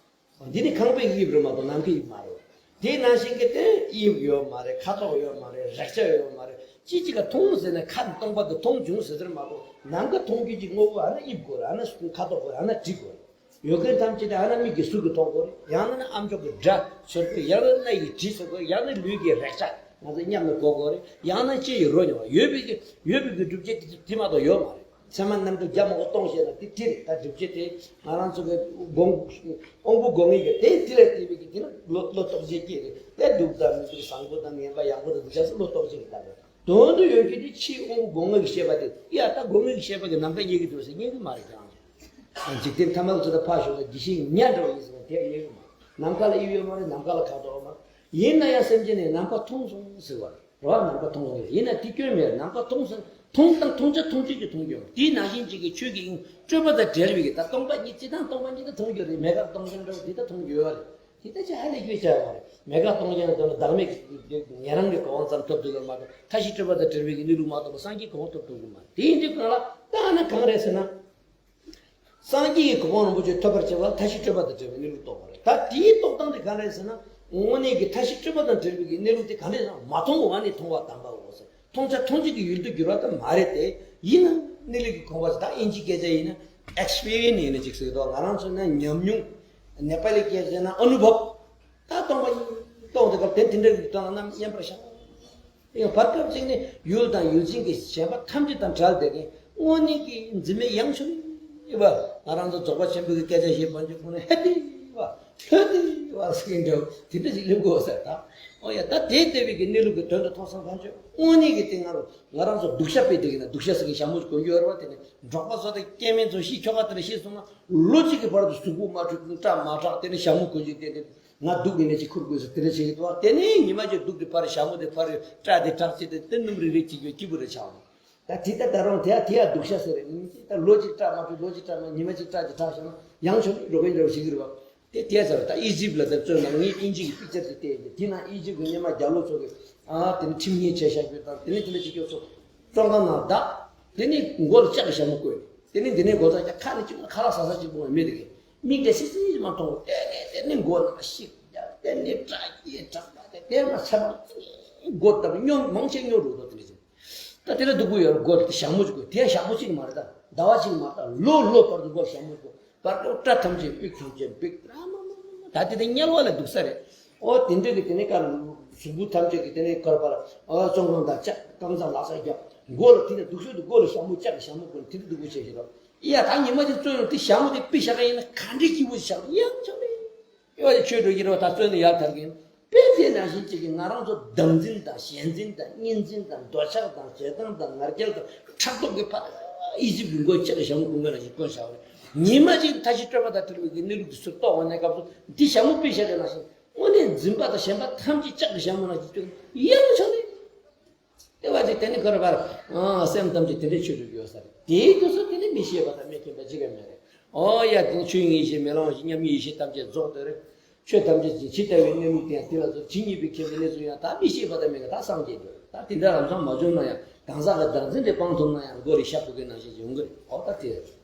བ། འདི་ནི་ཁང་པའི་དབྱིབས་རེད་མ་གཏོགས་ནམ་མཁའི་དབྱིབས་མ་རེད། དེ་ནང་བཞིན་གྱི་དེ་དབྱིབས་ཡོད་མ་རེད། ཁ་དོག་ཡོད་མ་རེད། རེག་བྱ་ཡོད་མ་རེད། ཅི་ཅིག་ག་མཐོང་ཟེར་ན་ཁ་ནས་སྟོང་པ་དེ་མཐོང་བྱུང་ཟེར་ཟེར་མ་གཏོགས་ནམ་མཁའ་མཐོང་རྒྱུ་ཅིག་དངོས་པོ་ཨ་ན་དབྱིབས་དགོས་རེད། ཨ་ན་ཁ་དོག་དགོས་རེད། ཨ་ན་དྲི་དགོས་རེད། ཡོད་མཁན་ཐམས་ཅད་དེ་ཨ་ན་མིག་གིས་གཟུགས་ཀྱིས་མཐོང་དགོས་རེད། ཡང་ན་ནི་ཨ་མཆོག་གི་སྒྲ་ཚོར་དགོས། ཡང་ན་སྣ་ཡིས་དྲི་ཚོར་དགོས། ཡང་ན་ལུས་ཀྱི་རེག་བྱ་ང་ཚོ་མཉམ་དུ་གོ་དགོས་རེད། ཡང་ན་ལྕེ་ཡིས་རོ་མྱོང་བ། ཡོད་པའི་གི་ཡོད་པའི་གི་སྒྲུབ་བྱེད་དེ་དེ་མ་གཏོགས་ཡོད་མ་རེད། ཚད་མ་རྣམ་འགྲེལ་རྒྱ་མང་པོ་གཏོང་ཤེས་ན་དེ་དེ་རེད། ད་སྒྲུབ་བྱེད་དེ་ང་རང་ཚོ་གི་དབང་དབང་པོ་སྒོམ་མཁན་གྱི་དེ་དེ་ལ་བལྟས་པའི་གི་དེ་ནི་བློ་བློ་རྟོགས་བྱེད་ཀྱི་རེད། དེ་སྡུག་དང་མི་སྡུག་བཟང་པོ་དང་ངན་པ་ཡག་པོ་དང་སྡུག་ཅག་སོགས་བློ་རྟོགས་བྱེད་ཀྱི་ལྟ་བ་དོན་དུ་ཡོད་རྒྱུ་དེ་ཕྱིའི་དབང་པོ་སྒོམ་མཁན་གྱི་ཤེས་པ་དེ། ཡ། ད་སྒོམ་མཁན་གྱི་ཤེས་པ་གི་ནམ་མཁའ་རྙེད་ཀྱི་འདུག་ཟེར་རྙེད་ཀྱི་མ་རེད་ཀྱང་། འཇིག་རྟེན་ཐ་མལ་ཚོ་དང་ཕར་ཞོག་ད་དགེ་བཤེས་ཉག་འདྲ་བ་ཡིན་ཟེར་ན་དེ་རྙེད་ཀྱི་མ་རེད། ནམ་མཁའ་ལ་དབྱིབས་ཡོད་མ་རེད། ནམ་མཁའ་ལ་ཁ་དོག་ཡོད་མ་རེད། ཡིན་ན་ཡང་སེམས་ཅན་ནི་ནམ་མཁའ་མཐོང་སོང་ཟེར་བ་རེད། རེད་བ། ནམ་མཁའ་མཐོང་སོང་ཟེར། ཡིན་ན་དེ་སྐྱོན་མེད། ནམ་མཁའ་མཐོང་སོང་། མཐོང་དང་མཐོང་བྱ་མཐོང་བྱེད་ཀྱི་མཐོང་རྒྱུ་དེའི་ནང་བཞིན་གཅིག་གི་ཆོས་ཀྱི་དབྱིངས་སྤྲོས་པ་དང་བྲལ་བའི་གི་ད་སྟོང་པ་ཉིད་སྤྱི་དང་སྟོང་པ་ཉིད་དུ་མཐོང་རྒྱུ་རེད། མེད་དགག་སྟོང་ཆེན་འདྲ་བོ་དེ་ལྟར་མཐོང་རྒྱུ་ཡོད་རེད། དེ་ལྟ་ཅི་ཧ་ལས་རྒྱུ་བྱ་བ་རེད། མེད་དགག་སྟོང་ཆེན་དོན་ལ་བདག་མེད་ཀྱི་ཉན་རང་གི་གོ་འཕང་ཙམ་ཐོབ་ཐུབ་ཡོད་མ་གཏོགས་མཐའ་བཞི་སྤྲོས་པ་དང་བྲལ་བའི་གི་གནས་ལུགས་མ་གཏོགས་པ་སངས་རྒྱས་གོ་འཕང་ཐོབ་ཐུབ་ཀྱི་མ་རེད། དེ་ཡིན་དུས་གང་ལ་ལྟ་ན་གང་རེད་ཟེར་ན། སངས་རྒྱས་ཀྱི་གོ་འཕང་རིན་པོ་ཆེ་ཐོབ་པར་བྱེད་པ་ལ་མཐའ་བཞི་སྤྲོས་པ་དང་བྲལ་བའི་གནས་ལུགས་རྟོགས་པ་རེད། ད་དེའི་རྟོགས་སྟངས་དེ་ག་རེ་རེད་ཟེར་ན། དངོས་གནས་ཀྱི་མཐའ་བཞི་སྤྲོས་པ་དང་བྲལ་བའི་གི་གནས་ལུགས་དེ་ག་འདྲ་ཟེར་ན། མ་མཐོང་བ་ནི་མཐོང་བ་དམ་པའོ་ཟེར། མཐོང་བྱ་མཐོང་བྱེད་ཀྱི་ཡུལ་དུ་གྱུར་པ་དང་མ་རེད་དེ། ཡིན་ན་གནས་ལུགས་ཀྱི་དགོངས་པ་ཟེར། ད་དབྱིན་ཇིའི་སྐད་ཆ་ཡིན་ན་ཨེག་སི་པི་རི་ཡན་སི་ཡིན་ན་ཅིག་ཟེར་གི་འདུག་ང་རང་ཚོ་ན་ཉམས་མྱོང་། ནེ་པ་ལི་སྐད་ཆ་ཡིན་ན་ཨ་ནུ་བྷབ། ད་སྟོང་པ་ཉིད་རྟོགས་དེ་སྐབས་དེ་དེ་འདྲ་གི་སྟོང་ལ་རྣམ་གཡེང་བར་བྱ། ཡང་བར་སྐབས་ཅིག་ནི་ཡུལ་དང་ཡུལ་ཅན་གྱི་གཞན་པ་ཐམས་ཅད་དང་བྲལ་བསྡད་མཁན་དངོས་གནས་ཀྱི་འཛིན་མེད་དབྱངས་ཕྱུག་ཡིན་པ། ང་རང་ཚོ་རྫོགས་པ་ཆེན་པོའི་སྐད་ཆ་བཤད་པ་ཅིག་ཁོ་ན་ཧེ་ཏི་བ་ལྷོད་དི་བ་ཟེར་གྱི་འདྲ་བོ་དེ་འདྲ་ཞིག་སླེབས་དགོས་ས། ད་ཨོ་ཡ། ད་དེ་ལྟ་བུའི་གི་གནས་ལུགས་ཀྱི་དོན་དུ་མཐོང་སོང་ཐག་ཆོད། དངོས་གནས་ཀྱི་དེ་ང་རང་ང་རང་ཚོ་སྡུག་ཤ་དཔེ་དེ་གི་ན་སྡུག་ཤ་ཟེར་གི་ཞྭ་མོ་གོན་རྒྱུ་ཡོད་རེད་བ། དེ་ནི་འབྲོག་པ་ཚོ་དང་སྐྱེ་དམན་ཚོ་ཤི་ཁྱོ་ག་དེ་འདྲ་ཤི་སོང་ན་ལོ་གཅིག་གི་བར་དུ་གཟུགས་པོ་མ་འཁྲུད། སྐྲ་མ་གྲགས། དེ་ནི་ཞྭ་མོ་གོན་གྱི་དེ་ནི། ང་སྡུག་ཡིན་ན་ཅིག་ཁུར་དགོས་ཟེར་དེ་འདྲ་བྱེད་ཀྱི་འདུག་དེ་ནས་ཉི་མ་གཅིག་སྡུག་དེ་ཕར་ཞྭ་མོ་དེ་ཕར་སྐྲ་དེ་གྲགས་བྱས་ཏེ་དེ་སྣུམ་རིག་རིག་བྱེད་ཀྱི་སྐྱིད་པོ་རེ་ཆགས་འདུག་ད་དེ་ལྟ་ད་རུང་དེ་ཡང་དེ་ཡང་སྡུག་ཤ་ཟེར་རེད། ད་ལོ་གཅིག་སྐྲ་མ་བྲེགས། ལོ་གཅིག་སྐྲ་མ། ཉི་མ་གཅིག་སྐྲ་དེ་གྲགས་བྱུང་ན་ཡང་ཆོག་ནི་འགྲོ་གིན་འགྲོ་བྱེད་ཀྱི་རེད་བ། དེ་དེ་ཚར་ད་ཨི་ཇིབ་ལ་དེ་བཙོན་ནང་ངས་ཨིན་ཇི་གི་པིག་ཅར་དེ་བལྟས་ཡིན། དེ་ནང་ཨི་ཇིབ་གི་སྔོན་མ་རྒྱ་ལོ་ཚོ་གི་ཨ་དེ་ནི་ཁྲིམས་ངན་བྱས་བཞག་རྒྱུ་དང་དེ་ནི་དེ་འདྲ་བྱེད་རྒྱུ་ཚོ་བཙོན་ཁང་ནང་བདག་དེ་ནི་མགོ་ལ་ལྕགས་ཀྱི་ཞྭ་མོ་བཀོད། དེ་ནས་འདི་ནས་སྒོ་ཙག་རྒྱག་ཁ་ནས་ཅིག་ཁ་ལག་ཟ་ས་ཅིག་པོ་མེད་དེ་གི། མིག་དེ་སིལ་སིལ་མ་མཐོང་བ། དེ་ནས་དེ་ནས་མགོ་ནང་ཤིག་རྒྱག་དེ་ནས་སྐྲ་སྐྱེས་དྲག་པ་དེ་དེ་མ་ཚད་པ་མགོ་བཏབ་སྨྱོ་མང་ཆེ་སྨྱོ་འགྲོ་འདུག་དེ་ནས་ཅིག་ད་དེ་ལ་སྡུག་པོ་ཡོད། སྒོ་དེ་ཞྭ་མོ་ཅིག་དགོས། དེ་ཞྭ་མོ་གཅིག་མ་རེད། ད་ཟླ་བ་གཅིག་མ་རེད། ད་ལོ་ལོ་བར་དུ་སྒོ་ཞྭ་མོ་དགོས། བར་དུ་སྐྲ་ཐམས་ཅད་པིག་ཐམས་ཅད་པིག་ར་མ་མ་མ་མ། ད་དེ་དེ་དམྱལ་བ་ལས་སྡུག་ས་རེད། ཨོ་དེ་འདྲ་གི་དེ་ནས་ཀར་གཟུགས་པོ་ཐམས་ཅད་ཀྱི་དེ་ནས་ཀར་པར་ཨོ་བཙོན་ཁང་དང་ལྕགས་རྐང་ཚ་ལག་ཚ་རྒྱབ་མགོ་ལ་དེ་ནས་སྡུག་ཤོས་དུ་མགོ་ལ་ཞྭ་མོ་ལྕགས་ཀྱི་ཞྭ་མོ་བཀོན་དེ་འདྲ་སྡུག་པོ་བྱས་ཤིག་རོ། ཡ་ད་ཉི་མ་ཅིག་བཙོན་ཡོང་དེ་ཞྭ་མོ་དེ་པི་ཤ་ཀ་ཡིན་ན་ག་འདྲའི་སྐྱིད་པོ་ཞིག་ཡང་ཆགས་རེད། ཡོད་ཆོས་འགྲོ་གི་རེད་བ། ད་བཙོན་ནས་ཡར་ཐར་གིན་དཔེ་དེ་ནང་བཞིན་གཅིག་གིས་ང་རང་ཚོ་བདག་འཛིན་དང་ཞེན་འཛིན་དང་གཉིས་འཛིན་དང་འདོད་ཆགས་དང་ཞེ་སྡང་དང་ང་རྒྱལ་དང་ཕྲག་དོག་གི་ཕར་ཨི་ཇིབ་ཀྱི་མགོ་ལྕགས་ཀྱི་ཞྭ་མོ་ཀུན་དགའ་ནང་བཞིན་བཀོན་བཞག་པ་རེད། ཉི་མ་གཅིག་མཐའ་བཞི་སྤྲོས་པ་དང་བྲལ་བའི་གནས་ལུགས་དེ་ཚོ་རྟོགས་པ་ནས་སྐབས་སུ་འདི་ཞྭ་མོ་པི་ཤ་ཀ་ནང་བཞིན་དངོས་གནས་འཛིན་པ་དང་ཞེན་པ་ཐམས་ཅད་ལྕགས་ཀྱི་ཞྭ་མོ་ནང་བཞིན་བཀོན་ཡང་ཆགས་ནས། ལྟེ་བ་ཅིག་དེ་ནི་ཁོ་ར་བར། ཨ་སེམས་ཐམས་ཅད་དེ་འདྲའི་ཆོས་སྒྲུབ་ཡོད་ས་རེད། དེའི་དུས་སུ་དེ་ནི་མི་ཤེས་པ་དང་མི་མཁྱེན་པ་ཅི་ག་མེད་རེད། ཨོ་ཡ་དེ་ནི་ཆོས་དབྱིངས་ཡེ་ཤེས་མེ་ལོང་བཞིན་མཉམ་ཉིད་ཡེ་ཤེས་ཐམས་ཅད་རྫོགས་དེ་རེད། ཆོས་ཐམས་ཅད་ཀྱི་ཇི་ལྟ་བའི་གནས་ལུགས་དེ་ཡང་དེ་ལ་རྫོགས། ཇི་སྙེད་པའི་ཁྱེད་ཀྱི་གནས་ཚུལ་ཡང་ད་མི་ཤེས་པ་དང་མེད་ག་ད་སངས་རྒྱས་འགྲོ་རེད། ད་དེ་འདྲ་ལམ་སང་མ་བྱུང་ན་ཡང་གང་ཟག་གི་བདག་འཛིན་དེ་སྤང་ཐུབ་ན་ཡང་མགོ་རེ་ཤ་ཕུག་གི་ནང་བཞིན་ཡོང་གི་རེད། ཨོ་ད་དེ་རེད།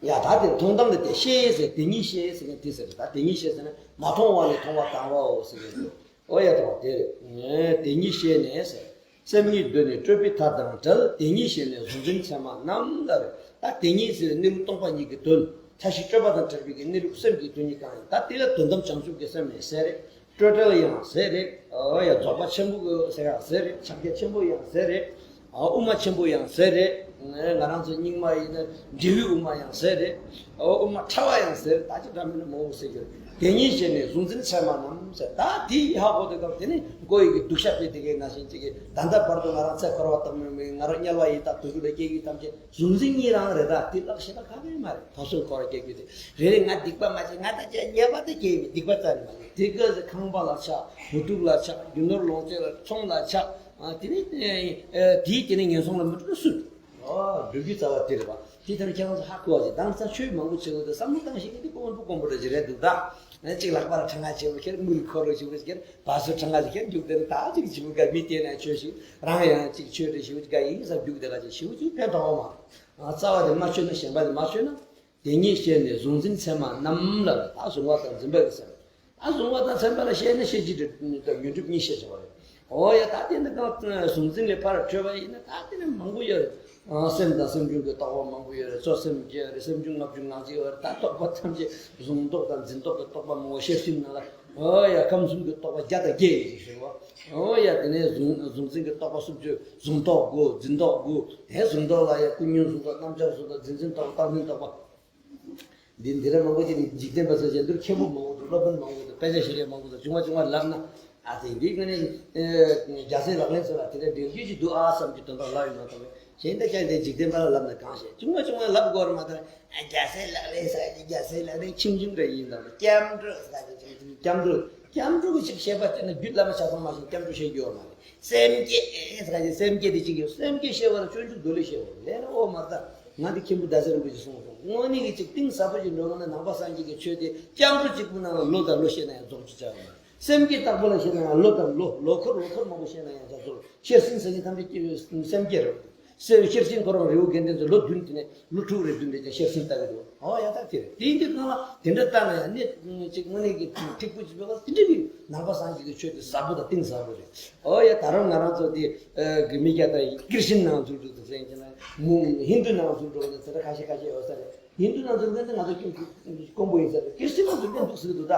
ཡ་ད་དེ་མཐོང་སྟངས་དེ་དེ་ཤེས་ཟེར། དེ་ཉིད་ཤེས་ཟེར་མཁན་དེ་ཟེར། ད་དེ་ཉིད་ཤེས་ཟེར་ན་མ་མཐོང་བ་ནས་མཐོང་བ་དང་བའོ་ཟེར་གི་འདུག་ཨོ་ཡ་དང་བ་དེ་རེད། དེ་ཉིད་ཤེས་ནས་ཟེར། སེམས་ཉིད་གདོད་ནས་སྤྲོས་པའི་མཐའ་དང་བྲལ། དེ་ཉིད་ཤེས་ནས་གཟུང་འཛིན་མཚན་མ་རྣམས་ལ་རེད། ད་དེ་ཉིད་ཟེར་གནས་ལུགས་སྟོང་པ་ཉིད་ཀྱི་དོན། མཐའ་བཞི་སྤྲོས་པ་དང་བྲལ་བའི་གི་གནས་ལུགས་སེམས་ཀྱི་དོན་ཉིད་གང་ཡིན། ད་དེ་ལ་དོན་དམ་བྱང་ཆུབ་ཀྱི་སེམས་ཡིན་ཟེར་རེད། སྤྲོས་བྲལ་ཡང་ཟེར་རེད། ཨོ་ཡ་རྫོགས་པ་ཆེན་པོ་གི་ཟེར་ཡང་ཟེར་རེད། ཕྱག་རྒྱ་ཆེན་པོ་ཡང་ཟེར་རེད། ཨ་དབུ་མ་ཆེན་པོ་ཡང་ཟེར་རེད། ང་རང་ཚོ་རྙིང་མ་ཡིན་ན་འབྲས་བུའི་དབུ་མ་ཡང་ཟེར་རེད། ཨ་དབུ་མ་ཕྲ་བ་ཡང་ཟེར་རེད། ད་ཅི་འདྲ་མིན་ན་མང་པོ་ཟེར་གྱི་རེད། དེ་ཉིད་ཤེས་ནས་གཟུང་འཛིན་མཚན་མ་རྣམས་ཟེར། ད་དེ་ཧ་གོ་དུས་སྐབས་དེ་ནི་མགོ་ཡི་གི་སྡུག་ཤ་དཔེ་དེ་གའི་ནང་བཞིན་གཅིག་གི་ད་ལྟ་བར་དུ་ང་རང་ཚེ་འཁོར་བ་དང་མི་མི་ང་རང་དམྱལ་བ་ཡི་དྭགས་དུད་འགྲོ་ལ་སྐྱེ་གི་ཐམས་ཅད་གཟུང་འཛིན་གཉིས་རང་རེད། ད་དེ་ལག་ཤེས་པ་ག་གེ་མ་རེད། ཕ་སུ་འཁོར་བ་སྐྱེ་རྒྱུ་དེ་རེ་རེ་ང་སྡིག་པ་མ་བྱེད། ང་ད་ཅི་ཉེས་པ་དེ་སྐྱེ་བའི་སྡིག་པ་རྩ་ནས་མ་རེད། དེ་ག་ཟེར་ཁང་པ་ལ་ཆགས། བུ་ཕྲུག་ལ་ཆགས། རྒྱུ་ནོར་ལོངས་སྤྱོད་ལ་ཚོང་ལ་ཆགས། ཨ་དེ་ནི་ཨེ་དེའི་དེ་ནི་ངན་སོང་ལ་མི་འགྲོ་སུ། ཨ་སྒྲུབ་རྒྱུ་རྩ་བ་དེ་རེད་པ། དེ་ལྟར་ཁྱེད་རང་ཚོ་ཧ་གོ་བ་ཞིག་དང་ས་ཆོས་མང་པོ་བྱེད་དགོས་དེ་བསམ་བློ་བཏང་ཤེས་ཀྱི་དེ་དཀོན་པོ་དཀོན་པོ་འདྲ་ཞིག་རེད་འདུག་ད་ཨ་གཅིག་ལག་པ་ལ་ཁྲ་ང་ཆེ་བོ་ཁྱེར། དངུལ་འཁོར་ལོ་ཞིག་ཁྱེར། བ་སོ་ཁྲ་ང་ཞིག་ཁྱེར་རྒྱུག་དེ་ནི་ད་གཅིག་ཞིག་ག་མི་དེ་ན་ཆོས་ཞིག་རང་ཡང་གཅིག་ཆོས་རེ་ཞིག་ག་ཡིན་ས་རྒྱུག་དེ་ག་ཅིག་ཞིག་ཅིག་ཕན་ཐོགས་མ། ཨ་རྩ་བ་དེ་མ་ཆོད་ན་ཞེན་པ་དེ་མ་ཆོད་ན། དེ་ཉིད་ཤེས་ནས་གཟུང་འཛིན་མཚན་མ་རྣམས་ལ། ད་གཟུང་བ་དང་འཛིན་པ་གི་སེམས། ད་གཟུང་བ་དང་མཚན་མ་ལ་ཤེས་ན་ཤེས་བྱེད་དང་ཉོན་སྒྲིབ་གཉིས་ཤེས་བྱ་བ་རེད། འོ་ཡ་ད་དེ་འདི་གང་གཟུང་འཛིན་ལས་ཕར་གྲོལ་བ་ཡིན་ན་ད་དེ་ནི་མང་པོ་ཡོད་རེད། ཨ་སེམས་དང་སེམས་བྱུང་གི་རྟོག་པ་མང་པོ་ཡོད་རེད། གཙོ་སེམས་བརྒྱད་རེད། སེམས་བྱུང་ལྔ་བཅུ་ང་གཅིག་ཡོད་རེད། ད་རྟོག་པ་ཐམས་ཅད་གཟུང་རྟོག་དང་འཛིན་རྟོག་གི་རྟོག་པ་མང་པོ། ཤེར་ཕྱིན་ནང་ལ་འོ་ཡ་ཁམས་གསུམ་གྱི་རྟོག་པ་བརྒྱ་དང་བརྒྱད་ཡོད་ཅིག་ཟེར་བ། འོ་ཡ་དེ་ནས་གཟུང་གཟུང་འཛིན་གྱི་རྟོག་པ་སུམ་ཅུ། གཟུང་རྟོག་དགུ། འཛིན་རྟོག་དགུ། དེ་གཟུང་རྟོག་ལ་ཡ་ཀུན་ཉོན་གཟུང་རྟོག་རྣམ་གཞག་གཟུང་རྟོག་འཛིན་འཛིན་རྟོག་རྟག་འཛིན་རྟོག་པ། འདི་འདི་འདྲ་མང་པོ་ཅིག་ནི་འཇིག་རྟེན་པ་ཚོ་གཞན་དུ་མཁན་པོ་མང་པོ་འདུག་སློབ་དཔོན་མང་པོ་འདུག་དཔེ་ཆ་ཤེས་མཁན་མང་པོ་འདུག་བྱུང་བ་བྱུང་བ་ལབ་ན། ཨ་ཙི་འདི་ངས་ནི་རྒྱལ་སྲས་ལག་ལེན་ཚོ་ལ་དེ་འདྲ་འགྲེལ་རྒྱུ་ཅིག་འདུག་ཨ་བསམ་གྱི་དོན་དག་ལབ་ཡོད་མ་གཏོགས། གཞན་དག་ཀྱང་དེ་འཇིག་རྟེན་པ་ལ་ལབ་ན་གང་ཤེས། བྱུང་བ་བྱུང་བ་ལབ་དགོས་རེད་མ་གཏོགས། ཨ་རྒྱལ་སྲས་ལག་ལེན་ཟེར་གྱི་རྒྱལ་སྲས་ལག་ལེན་ཆུང་ཆུང་འདྲ་ཡིན་དང་། སྐྱབས་འགྲོ་ཟེར་གྱི་ཆུང་ཆུང་སྐྱབས་འགྲོ། སྐྱབས་འགྲོ་གི་ཅིག་བཤད་པ་དེ་ནི་རྒྱུད་བླ་མ་ཆ་ཚང་མ་ཞིག་སྐྱབས་འགྲོ་བཤད་རྒྱུ་ཡོད་མ་རེད། སེམས་བསྐྱེད་ཟེར་གྱི་སེམས་བསྐྱེད་དེ་ཅིག་ཡོད། སེམས་བསྐྱེད་བཤད་པ་ལ་སྤྱོད་འཇུག་མདོ་ལས་བཤད་པ་ལས་ན། ཨོ་མ་ད་ང་འདི་མཁན་པོ་ཟླ་ཟེར་རིན་པོ་ཆེ་གསུངས་སོང་། དངོས་གནས་ཀྱི་ཅིག་གཏིང་ཟབ་པོ་ཞིག་འགྲོ་དགོས་ན་ནང་པ་སངས་རྒྱས་ཀྱི་ཆོས་དེ་སྐྱབས་འགྲོ་གཅིག་པུ་ནང་ལ་ལོ་དང་ལོ་བཤད་ན་ཡང་རྫོགས་རྒྱུ་ཆགས་ཡོད་མ་རེད། སེམས་བསྐྱེད་བརྟག་པ་ལ་བཤད་ན་ཡང་ལོ་དང་ལོ་ལོ་འཁོར་ལོ་འཁོར་མང་པོ་བཤད་ན་ཡང་ཆ་ཚོར། ཤེར་ཕྱིན་ཟེར་མཁན་ཐམས་ཅད་ཀྱི་སེམས་བསྐྱེད་རེད། སེམས་ཤེར་ཕྱིན་ཁོ་རང་རི་བོ་དགེ་ལྡན་ཚོ་ལོ་བདུན་དེ་ནས་ལོ་དྲུག་རེ་བདུན་རེ་ཀྱང་ཤེར་ཕྱིན་ལྟ་གི་འདུག་ཨོ་ཡ་ད་དེ་རེད། དེ་ཡིན་དུས་གང་ལ་དེ་འདྲ་ལྟ་ན་ཡང་གནས་ཅིག་དངོས་གནས་ཀྱི་ཐིག་པོ་ཅིག་ཡོད་པ་དེ་འདྲ་གི་ནང་པ་སངས་རྒྱས་ཀྱི་ཆོས་དེ་ཟབ་པོ་དང་གཏིང་ཟབ་པོ་རེད། ཨོ་ཡ་ད་རུང་ང་རང་ཚོ་དེ་གི་མི་སྐྱ་དང་ཀིར་ཤིན་ནང་འཛུལ་འགྲོ་འདུག་ཟེར་གྱི་ན་མུ་ཧིན་དུ་ནང་འཛུལ་འགྲོ་འདུག་ཟེར་ཁ་ཤས་ཁ་ཤས་ཡོད་ས་རེད། ཧིན་དུ་ནང་འཛུལ་མཁན་དེ་ང་ཚོ་དཀོན་པོ་ཡིན་ས་རེད། ཀིར་ཤིན་ནང་འཛུལ་མཁན་འདུག་ཟེར་གི་འདུག་ད་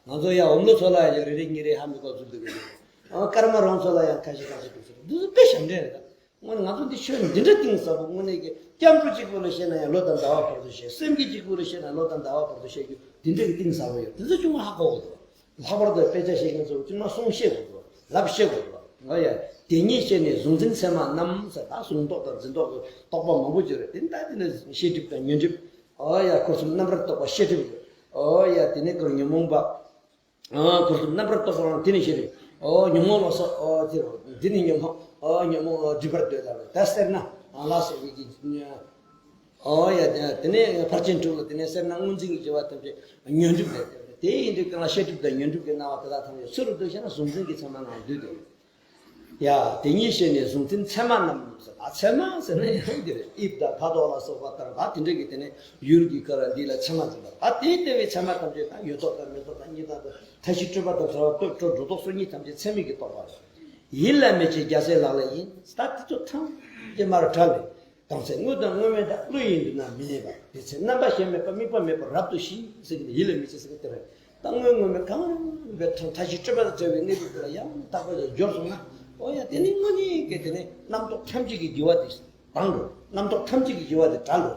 ང་ཚོ་ཡ་འོམ་ལོ་ཚོ་ལ་ཡ་རེ་རེ་གཉིས་རེ་ཧ་མི་གོ་འཛུལ་འདུག་གི་འདུག་ཨ་ཀརྨ་རོང་ཚོ་ལ་ཡང་ཁ་ཤས་ཁ་ཤས་འདུག་ཟེར། འདི་ཚོ་དཔེ་ཞབས་འདྲེན་རེད་ད། དངོས་གནས་ང་ཚོ་འདི་ཆོས་འདི་འདྲ་གཏིང་ཟབ་པོ། དངོས་གནས་ཀྱི་སྐྱབས་འགྲོ་གཅིག་པུ་ལ་བཤད་ན་ཡང་ལོ་དང་ཟླ་བ་བར་དུ་བཤད། སེམས་བསྐྱེད་གཅིག་པུ་ལ་བཤད་ན་ལོ་དང་ཟླ་བ་བར་དུ་བཤད་རྒྱུ་འདི་འདྲ་གི་གཏིང་ཟབ་པོ་ཡོད། དེ་ཚོ་ཆུང་མ་ཧ་གོ་དགོས་འདུག་ལྷག་པར་དུ་དཔེ་ཆ་ཤེས་མཁན་ཚོ་ཆུང་མ་གསུང་ཤེས་དགོས་འདུག་ལབ་ཤེས་དགོས་འདུག་ང་ཡ་དེ་ཉིད་ཤེས་ནས་གཟུང་འཛིན་མཚན་མ་རྣམས་ཟེར། ད་གཟུང་རྟོག་དང་འཛིན་རྟོག་གི་རྟོག་པ་མང་པོ་ཅིག་རེད། དེ་ད་དེ་ནས་ཤེས་སྒྲིབ་དང་ཉོན་སྒྲིབ། ཨོ་ཡ་འཁོར་གསུམ་རྣམ་པར་རྟོག་པ་ཤེས་སྒྲིབ་རེད། ཨོ་ཡ་དེ་ནས་འཁོར་ཉོན་མོངས་པ། ཨ་འཁོར་གསུམ་རྣམ་པར་རྟོག་པའང་དེ་ནི་ཤེས་རིག་ཨོ་ཉོན་མོངས་ལ་སོགས། ཨོ་དེ་རུ་འདི་ནི་ཉོན་མོངས། ཨོ་ཉོན་མོངས་སྒྲིབ་པར་འདོད་ལ། ད་སེར་སྣ་ལ་སོགས་པའི་གི། ཨོ་ཡ་དེ་དེ་ནས་ཕར་ཕྱིན་དྲུག་ལ་དེ་ནས་སེར་སྣ་སྔོ་འཛིན་གྱི་སྦྱོར་བ་ཐམས་ཅད་ཉོན་སྒྲིབ་ལས། དེ་ཡིན་དུས་གང་ལ་ཤེས་སྒྲིབ་དང་ཉོན་སྒྲིབ་ཀྱི་སྣང་བ་དེ་དག་ཐམས་ཅད་ཚུ་རུ་འདོད་བྱས་ན་གཟུང་འཛིན་གྱི་མཚན་མ་ནང་འདུས་ཏེ། ཡ། དེ་ཉིད་ཤེས་ནས་གཟུང་འཛིན་མཚན་མ་རྣམས་ཟེར། ཨ། མཚན་མ་ཟེར་ན་ཡང་འདི་རེད། དབྱིབས་དང་ཁ་དོག་ལ་སོགས་པ་ལྟར་ད་དེ་འདྲ་གི་དེ་ནས་ཡུལ་གྱི་ཀ་ར་འདི་ལ་མཚན་མ་འཛིན་པ། ད་དེ་ལྟ་བུའི་མཚན་མ་ཐམས་ཅད་དང་ཡོད་རྟོག་དང་མེད་རྟོག་དང་གཉིས་ལྡན་དང་མཐའ་བཞི་སྤྲོས་པ་དང་བྲལ་བ་སྟོབས་སྤྲོ་སྒྲོ་འདོགས་སོ་གཉིས་ཐམས་ཅད་མཚན་མའི་གི་རྟོག་པ་རེད། ཡིད་ལ་མི་བྱེད་རྒྱལ་སྲས་ལག་ལེན་ཡིན། ད་དེ་ཚོ་ཐམས་ཅད་མར་བྲལ་བས། དམ་ཚིག་དངོས་དང་དངོས་མེད་དང་། བློ་ཡིས་མདུན་ན་མི་གནས་པ། དེ་ཚེ་རྣམ་པ་གཞན་མེད་པ། དམིགས་པ་མེད་པར་རབ་ཏུ་ཞི། ཟེར་གྱི་ཡིད་ལ་མི་བྱེད་ཟེར་གྱི་དེ་རེད། ད་དངོས་དངོས་མེད་གང་རུང་བའི་མཐའ་བཞི་སྤྲོས་པ་དང་བྲལ་བའི་གནས་ལུགས་དེ་ལ་ཡང་དག་པར་སྦྱོར་སོང་ན། ཨོ་ཡ། དེ་ནི་དངོས་གནས་ཀྱི་དེ་ནི་རྣམ་རྟོག་ཐམས་ཅད་ཀྱི་རྒྱུ་བ་དེ་དང་འགྲོ། རྣམ་རྟོག་ཐམས་ཅད་ཀྱི་རྒྱུ་བ་དེ་བྲལ་འགྲོ།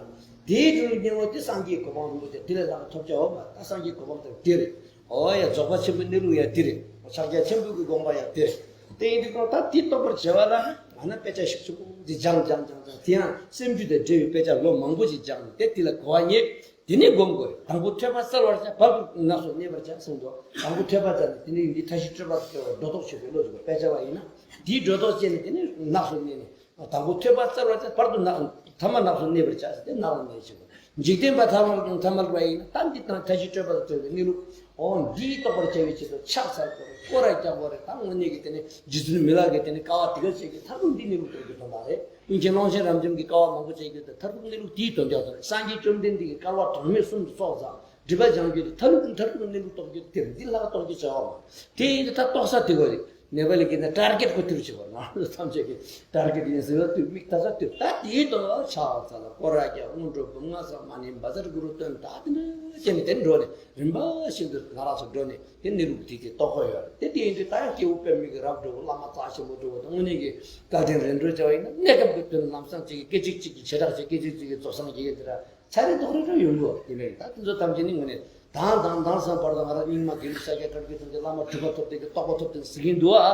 དེའི་དྲུང་གཉེར་བ་དེ་སངས་རྒྱས་གོ་འཕང་རིན་པོ་ཆེ་དེ་ལས་ལྷག་པ་ཐོབ་བྱ་འོ་མ། ད་སངས་རྒྱས་གོ་འཕང་དེ་དེ་རེད། ཨོ་ཡ། རྫོགས་པ་ཆེན་པོའི་གནས་ལུགས་ཡང་དེ་རེད། ཕྱག་རྒྱ་ཆེན་པོའི་གི་དགོངས་པ་ཡང་དེ་རེད། དེ་ཡིན་དུས་ཀྱང་ད་དེ་རྟོགས་པར་བྱ་བ་ལ་ང་ན་དཔེ་ཆ་ཤུགས་ཆེན་པོ་འདི་སྦྱང་སྦྱང་སྦྱང་སྦྱང་། དེ་ཡང་སེམས་རྒྱུད་དང་འབྲེལ་བའི་དཔེ་ཆ་ལོ་མང་པོ་ཞིག་སྦྱངས་ནས་དེ་དེ་ལ་གོ་བ་རྙེད། དེ་ནས་སྒོམ་དགོས། དང་པོ་ཐོས་པ་སྩལ་བར་བྱ། བར་དུ་ནགས་སུ་གནས་པར་བྱ་གསུངས་འདུག། དང་པོ་ཐོས་པ་སྩལ་ནས་དེ་ནས་ཡོན་ཏན་མཐའ་བཞི་སྤྲོས་པ་སོགས་སྒྲོ་འདོགས་ཆོད་པའི་བློ་ཞིག་དཔེ་ཆ་བ་ཡིན་ན། དེའི་སྒྲོ་འདོགས་བཅད་ནས་དེ་ནས་ནགས་སུ་གནས་ནས། དང་པོ་ཐོས་པ་སྩལ་བར་བྱ། བར་དུ་ནགས། ཐ་མ་ནགས་སུ་གནས་པར་བྱ་ཟེར་ཏེ་ནགས་ལ་གནས་ཆེན་པོ། འཇིག་རྟེན་པ་ཐ་མལ་དང་ཐ་མལ་པ་ཡིན་ན་ད་འདི་དང་མཐའ་བཞི་སྤྲོས་པ་དང་བྲལ་བའི་གནས་ལུགས། འོ་འདི་རྟོགས་པར་བྱ་བའི་ཆེད་དུ་ཕྱག་འཚལ་དགོས་རེད། སྐོར་ར་རྒྱག་དགོས་རེད། ད་དངོས་གནས་ཀྱི་དེ་ནི་རྗེ་བཙུན་མི་ལ་གི་དེ་ནི་དཀའ་བ་དེ་ག་བྱེད་ཀྱི་མཐར་ཐུག་འདི་གནས་ལུགས་ཐོབ་རྒྱུ་དོན་དག་རེད། སྔོན་ཆད་ཀློང་ཆེན་རབ་འབྱམས་ཀྱི་དཀའ་བ་མང་པོ་བྱེད་རྒྱུ་དང་མཐར་ཐུག་གནས་ལུགས་དེའི་དོན་རྒྱག་དང་། སངས་རྒྱས་བཅོམ་ལྡན་འདས་ཀྱིས་བསྐལ་པ་གྲངས་མེད་གསུམ་དུ་ཚོགས་བསགས། སྒྲིབ་པ་སྦྱང་རྒྱུ་དེ་མཐར་ཐུག་མཐར་ཐུག་གནས་ལུགས་རྟོགས་རྒྱུ་དེ་འདི་ལྷག་རྟོགས་རྒྱུ་བྱ་བ་མ། དེ་ཡིན་དུས་ད་རྟོགས་ས་དེ་ག་རེད། ནེ་པ་ལི་གི་ནི་ཊར་གེཊ་ཁོ་དེ་རུ་བྱེད་པ། ང་ཚོ་ཐམས་ཅད་ཀྱི་ཊར་གེཊ་ཡིན་ཟེར་བ་དུས་མིག་ལྟ་ས་དུས་ད་དེའི་དོན་ལ་ཕྱག་འཚལ་ལ་སྐོར་ར་རྒྱག། སྔོན་འགྲོ་འབུམ་ལྔ་བསགས། མ་ཎི་བཛྲ་གུ་རུ་འདོན། ད་དེ་འདྲ་བྱས་ནས་དེ་འགྲོ་ནས་རིམ་པ་ཞིག་ཏུ་ང་རང་ཚོ་འགྲོ་ནས་དེ་གནས་ལུགས་དེ་དེ་རྟོགས་ཀྱི་ཡོད་རེད། དེ་དེ་ཡིན་དུས་ད་ཡང་སྐྱེས་བུ་པདྨ་གི་རབ་འགྲོ་བོ་བླ་མ་རྩ་ཆེན་པོ་འགྲོ་བོ་དང་དངོས་གནས་ཀྱི་བཀའ་དྲིན་རེ་འགྲོ་བྱ་བ་ཡིན་ན། གནས་སྐབས་ཀྱི་དོན་ལམ་སང་གཅིག་གི་སྐད་ཅིག་གཅིག་གི་བྱེ་བྲག་ཅིག་སྐད་ཅིག་གཅིག་གི་རྫོགས་སངས་རྒྱས་ཀྱི་དེ་འདྲ། ཚ་རེ་དོག་རེ་ར་ཡོང་གི་ཡིན་པས། ད་དེ་ཚོ་ཐམས་ཅད་ནི་དངོས་གནས་དང་དང་དང་སང་བར་དུ་ང་རང་རྙིང་མ་དགེ་ལུགས་ས་སྐྱ་བཀའ་བརྒྱུད་ཐམས་ཅད་བླ་མ་གྲུབ་པ་ཐོབ་བསྡད་ཀྱི་རྟོགས་པ་ཐོབ་བསྡད་ཟེར་གྱིན་འདུག་ཨ།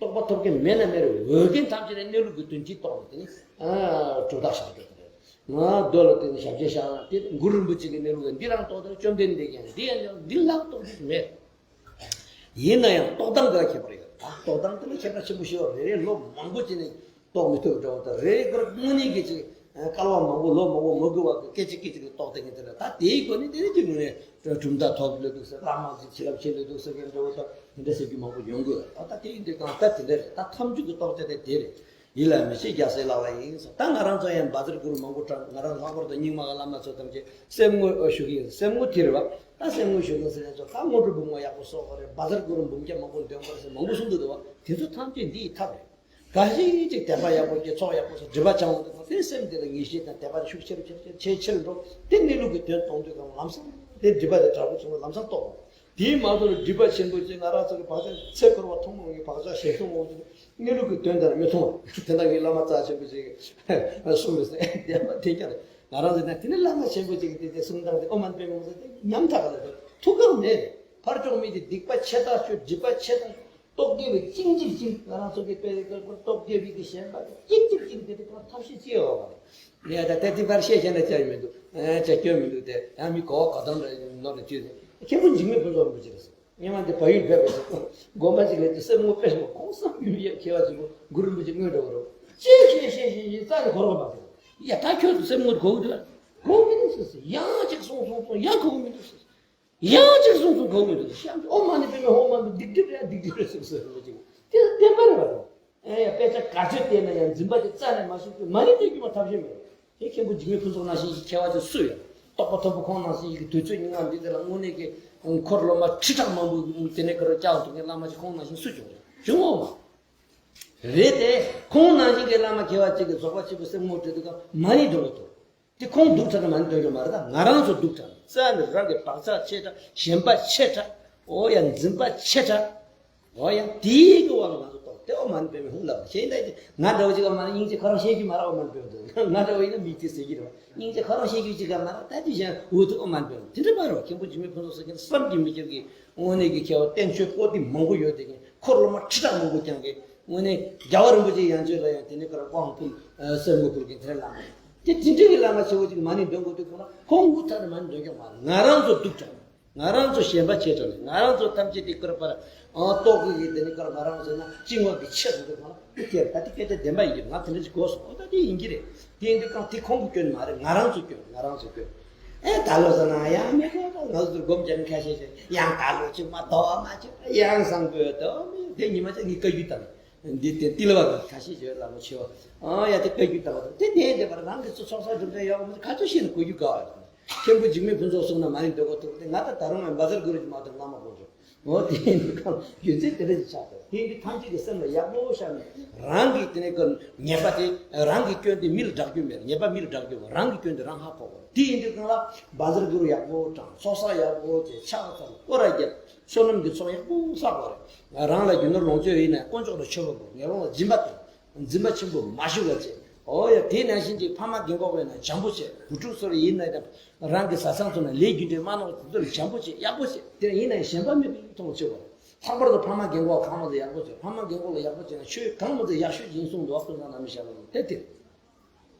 རྟོགས་པ་ཐོབ་མཁན་མེད་ན་མེད་རེད། འོས་མཁན་ཐམས་ཅད་ནི་གནས་ལུགས་ཀྱི་དོན་གཅིག་རྟོགས་ནས་དེ་ནི་ཨ་གྲུབ་རྟགས་བཞག་རྒྱུ་དེ་རེད། ང་རྡོ་ལ་བརྟེན་ནས་ཞབས་རྗེས་བཞག་ན་དེ་གུ་རུ་རིན་པོ་ཆེ་གི་གནས་ལུགས་ཀྱི་འདི་རང་རྟོགས་དང་བཅོམ་ལྡན་འདས་ཀྱང་འདི་ཡང་འདི་ལ་རྟོགས་རྒྱུ་མེད། ཡིན་ན་ཡང་རྟོགས་སྟངས་འདི་ལ་ཁྱད་པར་ཡོད། ད་རྟོགས་སྟངས་འདི་ལ་ཁྱད་པར་ཆེན་པོ་ཞིག་ཡོད་རེད། རེ་རེ་ལོ་མང་པོ་བྱས་ནས་རྟོགས་མི་ཐུབ་འདྲ་བོ་དང་། རེ་རེ་ཁོ་རང་དངོས་གནས་ཀྱི་ཅིག་སྐལ་བ་མང་པོ་ལོ་མང་པོ་མ་འགོར་བ་གི་སྐད་ཅིག་སྐད་ཅིག་གི་རྟོགས་བསྡད་མཁན་དེ་ལ་ད་དེའི་སྒོ་ནས་དེ་ནས་ཀྱི་ངོས་ནས་གྲུབ་མཐའ་ཐོབ་ལོས་འདུག་ཟེར། བླ་མ་ཅིག་བྱིན་རླབས་ཆེ་ལོས་འདུག་ཟེར་མཁན་འདྲ་བོ་དང་དེ་འདྲ་ཟེར་རྒྱུ་མང་པོ་ཡོང་གི་ཡོད། ད་ད་དེ་ཡིན་དུས་གང་ལྟར་དེ་འདྲ་རེད། ད་ཐམས་ཅད་ཀྱི་རྟོགས་བྱ་དེ་དེ་རེད། ཡིད་ལ་མི་བྱེད་རྒྱལ་སྲས་ལག་ལེན་ཡིན་ཟེར། ད་ང་རང་ཚོ་ཡང་བཛྲ་གུ་རུ་མང་པོ་བགྲངས། ང་རང་ལྷག་པར་དུ་རྙིང་མ་གི་བླ་མ་ཚོ་ཐམས་ཅད་སེམས་ངོ་ཞུ་གི་ཡིན། སེམས་ངོ་དེ་རེད་བ། ད་སེམས་ངོ་ཞུ་གི་ཡིན་ཟེར་ནས་ཚོ་ད་སྔོན་འགྲོ་འབུམ་ལྔ་ཡག་པོ་གསོག་དགོས་རེད། བཛྲ་གུ་རུ་འབུམ་བརྒྱ་མང་པོ་འདོན་དགོས་རེད་ཟེར་མང་པོ་གསུང་གི་འདུག་བ། དེ་ཚོ་ཐམས་ཅད་འདི་ཡི་ཐབས་རེད། འགའ་ཞིག་ཅིག་དད་པ་ཡག་པོ་སྐྱེ། ཚོགས་ཡག་པོ་བསགས། སྒྲིབ་པ་བྱང་བ་དེ་ཚོ་དེ་སེམས་དེ་ལ་ངེས་ཤེས་དང་དད་པ་ཤུགས་ཆེ་རུ་ཆེ་རུ་ཆེ་རུ་ཆེ་རུ་འགྲོ། དེ་གནས་ལུགས་ཀྱི་དོན་མཐོང་དུས་གང་ལམ་སང་དེ་སྒྲིབ་པ་དེ་དྲག་པོ་བྱུང་བ་ལམ་སང་རྟོགས། དེའི་མ་ཐོག་ལ་སྒྲིབ་པ་ཆེན་པོ་ཅིག་ང་རང་ཚོ་གི་བག་ཆགས་ཚེ་འཁོར་བ་ཐུན་མོང་གི་བག་ཆགས་ཞེ་སྡང་འོ་ཅིག་གནས་ལུགས་ཀྱི་དོན་དེ་ལ་མི་མཐོང་བ། དེ་འདྲ་ངའི་བླ་མ་རྩ་ཆེན་པོ་ཅིག་གསུངས་པའི་སེ་བདེན་པ་དེ་ཀྱང་རེད། ང་རང་ཚོ་ནས་དེ་ནི་བླ་མ་ཆེན་པོ་ཅིག་གིས་དེ་དེ་གསུང་སྟངས་དེ་ཨོ་མ་པདྨེ་ཧཱུྃ་ཟེར་དེ་ཉམ་ཐག་ལ་ཐུགས་ཁག་མེད། ཕར་ཕྱོགས་མི་དེ་སྡིག་པ་ཆེ་ཐག་ཆོད། སྒྲིབ་པ་ཆེ་ཐག་ཆོད། རྟོག་གེ་བའི་གཅིག་གཅིག་གཅིག་ང་རང་ཚོ་གི་དཔེ་རེ་ཀར་ཀར་རྟོག་གེ་བའི་གི་ཞེན་པ་གཅིག་གཅིག་གཅིག་དེ་དེ་ཀར་ཐབས་ཤེས་ཅི་ཡོད་བ་རེད། ངས་ད་ལྟ་དེ་ཕར་བཤད་བཤད་ན་བྱ་ཡི་མི་འདུག་ཨེ་བྱ་སྐྱོན་མི་འདུག་སྟེ། ཡང་མི་གོ་བ་ག་དང་འདྲ་ནོར་ནས་བཅོས་ནས་མཁན་པོ་འཇིགས་མེད་ཕུན་ཚོགས་རིན་པོ་ཆེ་རེད་ཟེར། སྔོན་མ་དེ་བལ་ཡུལ་ཕེབས་པའི་ཚེ་དགོན་པ་ཅིག་ལས་དེ་སེམས་ངོ་དཔེ་ཞིག་ཁོང་བསམ་རྒྱུ་ཡ་མཁས་པ་ཅིག་གོ་གུ་རུ་རིན་པོ་ཆེ་དངོས་འདྲ་བོ་རོ་ཅེས་བཤད་བཤད་བཤད་བཤད་རྩ་ནས་གོ་རོགས་མ་བྱུང་། ཡ་ད་ཁྱོད་ཚོ་སེམས་ངོ་གོ་གི་འདུག་ལ་གོ་གི་འདུག་ཟེར་ཟེར། ཡང་ཅིག་གསུངས་གསུངས་གསུངས་ཡང་གོ་གི་མི་འདུག་ཟེར་ཟེར། ཡང་ཅིག་གསུངས་གསུངས་གོ་མི་འདུག་ཤམ་ཨོ་མ་ཎི་པདྨེ་ཧཱུྃ་མ་ཎི་སྡིག་སྒྲིབ་རེད། སྡིག་སྒྲིབ་རེད་ཟེར་ཟེར་མི་ཅིག་དེ་བདེན་པ་རེད་བ། ཨེ་ཡ་དཔེ་ཆ་ག་ཚོད་བལྟས་ན་ཡང་འཛིན་པ་དེ་རྩ་ནས་མ་ཤེས་ཀྱི་མ་ཎི་འདོན་རྒྱུ་མ་ཐབས་ཤེས་མེད། དེ་མཁན་པོ་འཇིགས་མེད་ཕུན་ཚོགས་ནང་བཞིན་གྱི་མཁས་པ་དེ་སུ་ཡོད། རྟོགས་པ་མཐོན་པོ་ཁོང་ནང་བཞིན་གྱི་དུས་ཚོད་སྙིགས་མ་འདི་དེ་ལ་དངོས་གནས་ཀྱི་འཁོར་སློབ་མ་ཁྲི་ཕྲག་མང་པོ་དེ་ནས་ཀ་ར་བསྐྱངས་འདུག་མཁན་བླ་མ་ཅིག་ཁོང་ནང་བཞིན་སུ་བྱུང་རེད། བྱུང་ངོ་མ། རེད་དེ། ཁོང་ནང་བཞིན་གྱི་བླ་མ་མཁས་པ་ཅིག་གིས་རྫོགས་པ་ཆེན་པོའི་སེམས་ངོ་སྤྲད་དུས་ཀ་མ་ཎི་འདོན་གྱི་འདུག་དེ་ཁོང་སྡུག་དྲགས་ན་མ་ཎི་འདོན་རྒྱུ་མ་རེད། ད་ང་རང་ཚོ་སྡུག་དྲགས་ནས་རྩ་ནས་རང་གི་བག་ཆགས་ཆེ་དྲགས། ཞེན་པ་ཆེ་དྲགས། འོ་ཡ་འཛིན་པ་ཆེ་དྲགས། འོ་ཡ་དེའི་གི་དབང་ལ་ང་ཚོ་རྟོགས་དེ་ཨོ་མ་ཎི་པདྨེ་ཧཱུྃ་ལབ་པ་ཞེས་ད་ང་འདྲ་བོ་ཅིག་ཨོ་མ་ཎི་སྙིང་རྗེ་ཁོ་རང་ཤེས་ཀྱི་མ་རེད། ཨོ་མ་ཎི་པདྨེ་ཧཱུྃ་ང་འདྲ་བོ་ཡིན་ན་མིག་དེ་ཟེར་གྱི་རེད་བ། སྙིང་རྗེ་ཁོ་རང་ཤེས་ཀྱི་ཅིག་ག་མ་རེད། ད་དེ་གཞན་འུ་ཐུག་ཨོ་མ་ཎི་པདྨེ་དེ་འདྲ་མ་རེད་བ། མཁན་པོ་འཇིགས་མེད་ཕུན་ཚོགས་ཟེར་མཁན་བསམ་གྱིས་མི་ཁྱབ་ཀྱི་དངོས་གནས་ཀྱི་མཁས་པ་བསྟན་བཅོས་པོ་ཏི་མང་པོ་ཡོད་དེ་གི་འཁོར་སློབ་མ་ཁྲི་ཕྲག་མང་པོ་བསྐྱངས་གི་དངོས་གནས་རྒྱལ་བ་རིན་པོ་ཆེ་ཡང་ཆོས་ལ་ཡང་དེ་ནས་ཁོ་རང་དབང་བསྐུར་སེམས་ངོ་བསྐུར་གི་དེ་ལ་ལ་དེ་དེ་འདྲ་གི་བླ་མ་ཆེ་བོ་ཅིག་མ་ཎི་འདོན་དགོས་དུས་ཁོ་རང་ཁོང་འུ་ཐག་ནས་མ་ཎི་འདོན་རྒྱུ་མ་རེད། ང་རང་ཚོ་སྡུག་དྲགས། ང་རང་ཚོ་ཞེན་པ་ཆེ་དྲགས་ནས་ང་རང་ཚོ་ཐམས་ཅད་དེ་ཀར་པར་ཨང་རྟོག་གི་གི་དེ་ནི་ཀར་ང་རང་ཚོ་ན་ཅི་ངོ་གི་ཆེ་སོང་དུས་ང་ལ་དེ་ཁྱེར་ད་དེ་སྐད་ཆ་བདེན་པ་ཡིན་གྱི་ང་དེ་འདྲ་ཅིག་གོ་སོང་། ཨོ་ད་དེ་ཡིན་གྱི་རེད། དེ་ཡིན་དུས་ཀྱང་དེ་ཁོང་གི་སྐྱོན་མ་རེད། ང་རང་ཚོ་སྐྱོན། ང་རང་ཚོ་སྐྱོན། ཨེ་ད་ལོ་ཟ་ན་ཡང་མེད་ཁོ་ད་ང་ཚོ་སྒོམ་རྒྱག་ཁ་ཤས་ཤིག་ཡང་ད་ལོ་ཅིག་མ་དོ་བ་མ་ཅིག་ཡང་བཟང་པོ་ཡོད་དོ་མེད་དེ་ཉི་མ་ཅིག་ངས་བཀའ་བཀྱོན་བཏང་། འདི་དེ་ཏི་ལ་བ་ཁ་ཤས་ཡོད་ལ་མོ་ཆེ་བ། ཨ་ཡ་དེ་དཔེ་རྒྱུ་ལྟ་བ་དང་དེ་ནས་དེ་བར་རང་གི་ཚོ་ཚོགས་ས་གྲུབ་འབྲས་ཡག་པོ་མི་ཁ་ཚོ་ཤེས་ནས་གོ་རྒྱུ་དགའ་བ་དང་། མཁན་པོ་འཇིགས་མེད་ཕུན་ཚོགས་གསུང་ན་མ་ཡིན་འདོད་གོ་ཐུབ་སྟེ་ང་ད་ད་རུང་ང་བཛྲ་གུ་རུ་གྱི་མ་དང་བླ་མ་དཀོན་མཆོག་འོ་དེ་ཡིན་དུས་ཁམས་རྒྱུ་མཚན་དེ་འདྲ་ཞིག་ཆགས་ཏེ་དེ་ཡིན་དུས་ཐམས་ཅད་ཀྱི་སེམས་ལ་ཡག་པོ་བཞག་ནས་རང་གི་དེ་ནས་ཀྱི་ཉེས་པ་དེ་རང་གི་སྐྱོན་དེ་མི་ལ་བསྒྲག་རྒྱུ་མེད། ཉེས་པ་མི་ལ་བསྒྲག་རྒྱུ་མེད། རང་གི་སྐྱོན་དེ་རང་ཧ་གོ་དགོས། དེ་ཡིན་དུས་གང་ལ་བཛྲ་གུ་རུ་ཡག་པོ་དྲངས། ཚོགས་བསགས་ཡག་པོ་བྱས། ཕྱག་འཚལ། སྐོར་ར་བརྒྱབ། བསོད་ནམས་ཀྱི་ཚོགས་ཡག་པོ་བསགས་དགོས་རེད། རང་ལ་རྒྱུ་ནོར་ལོངས་སྤྱོད་ཡིན་ན་དཀོན་མཆོག་ལ་མཆོད་པ་འབུལ། ངན་སློང་ལ་སྦྱིན་པ་དང་འཛིན་པ་ཆེན་པོ་མ་ཞུགས་པ་བྱས། འོ་ཡ་དེ་ནང་བཞིན་གྱི་ཕ་མ་རྒན་གོག་ཡིན་ན་བྱམས་པོ་བྱས། བུ་ཕྲུག་ཚོ་ལ་ཡིན་ན་ཡང་རང་གི་བཟའ་ཚང་ཚོ་ན་ལས་རྒྱུ་འབྲས་མ་གནང་བ་དེ་ཚོ་ལ་བྱམས་པོ་བྱས། ཡག་པོ་བྱས། དེ་ཡིན་ན་ཡང་ཞེན་པ་མེད་པའི་མཐོང་ཆེ་བ། ལྷག་པར་དུ་ཕ་མ་རྒན་གོག་གང་མ་ཚོ་ཡག་པོ་བྱས། ཕ་མ་རྒན་གོག་ལ་ཡག་པོ་བྱས་ན་ཆོས་གང་མ་ཚོ་ཡག་ཤོས་ཡིན་གསུངས་འདུག་ཨ་ཁུ་ན་ན་མི་ཤ་ལ་དེ་དེ།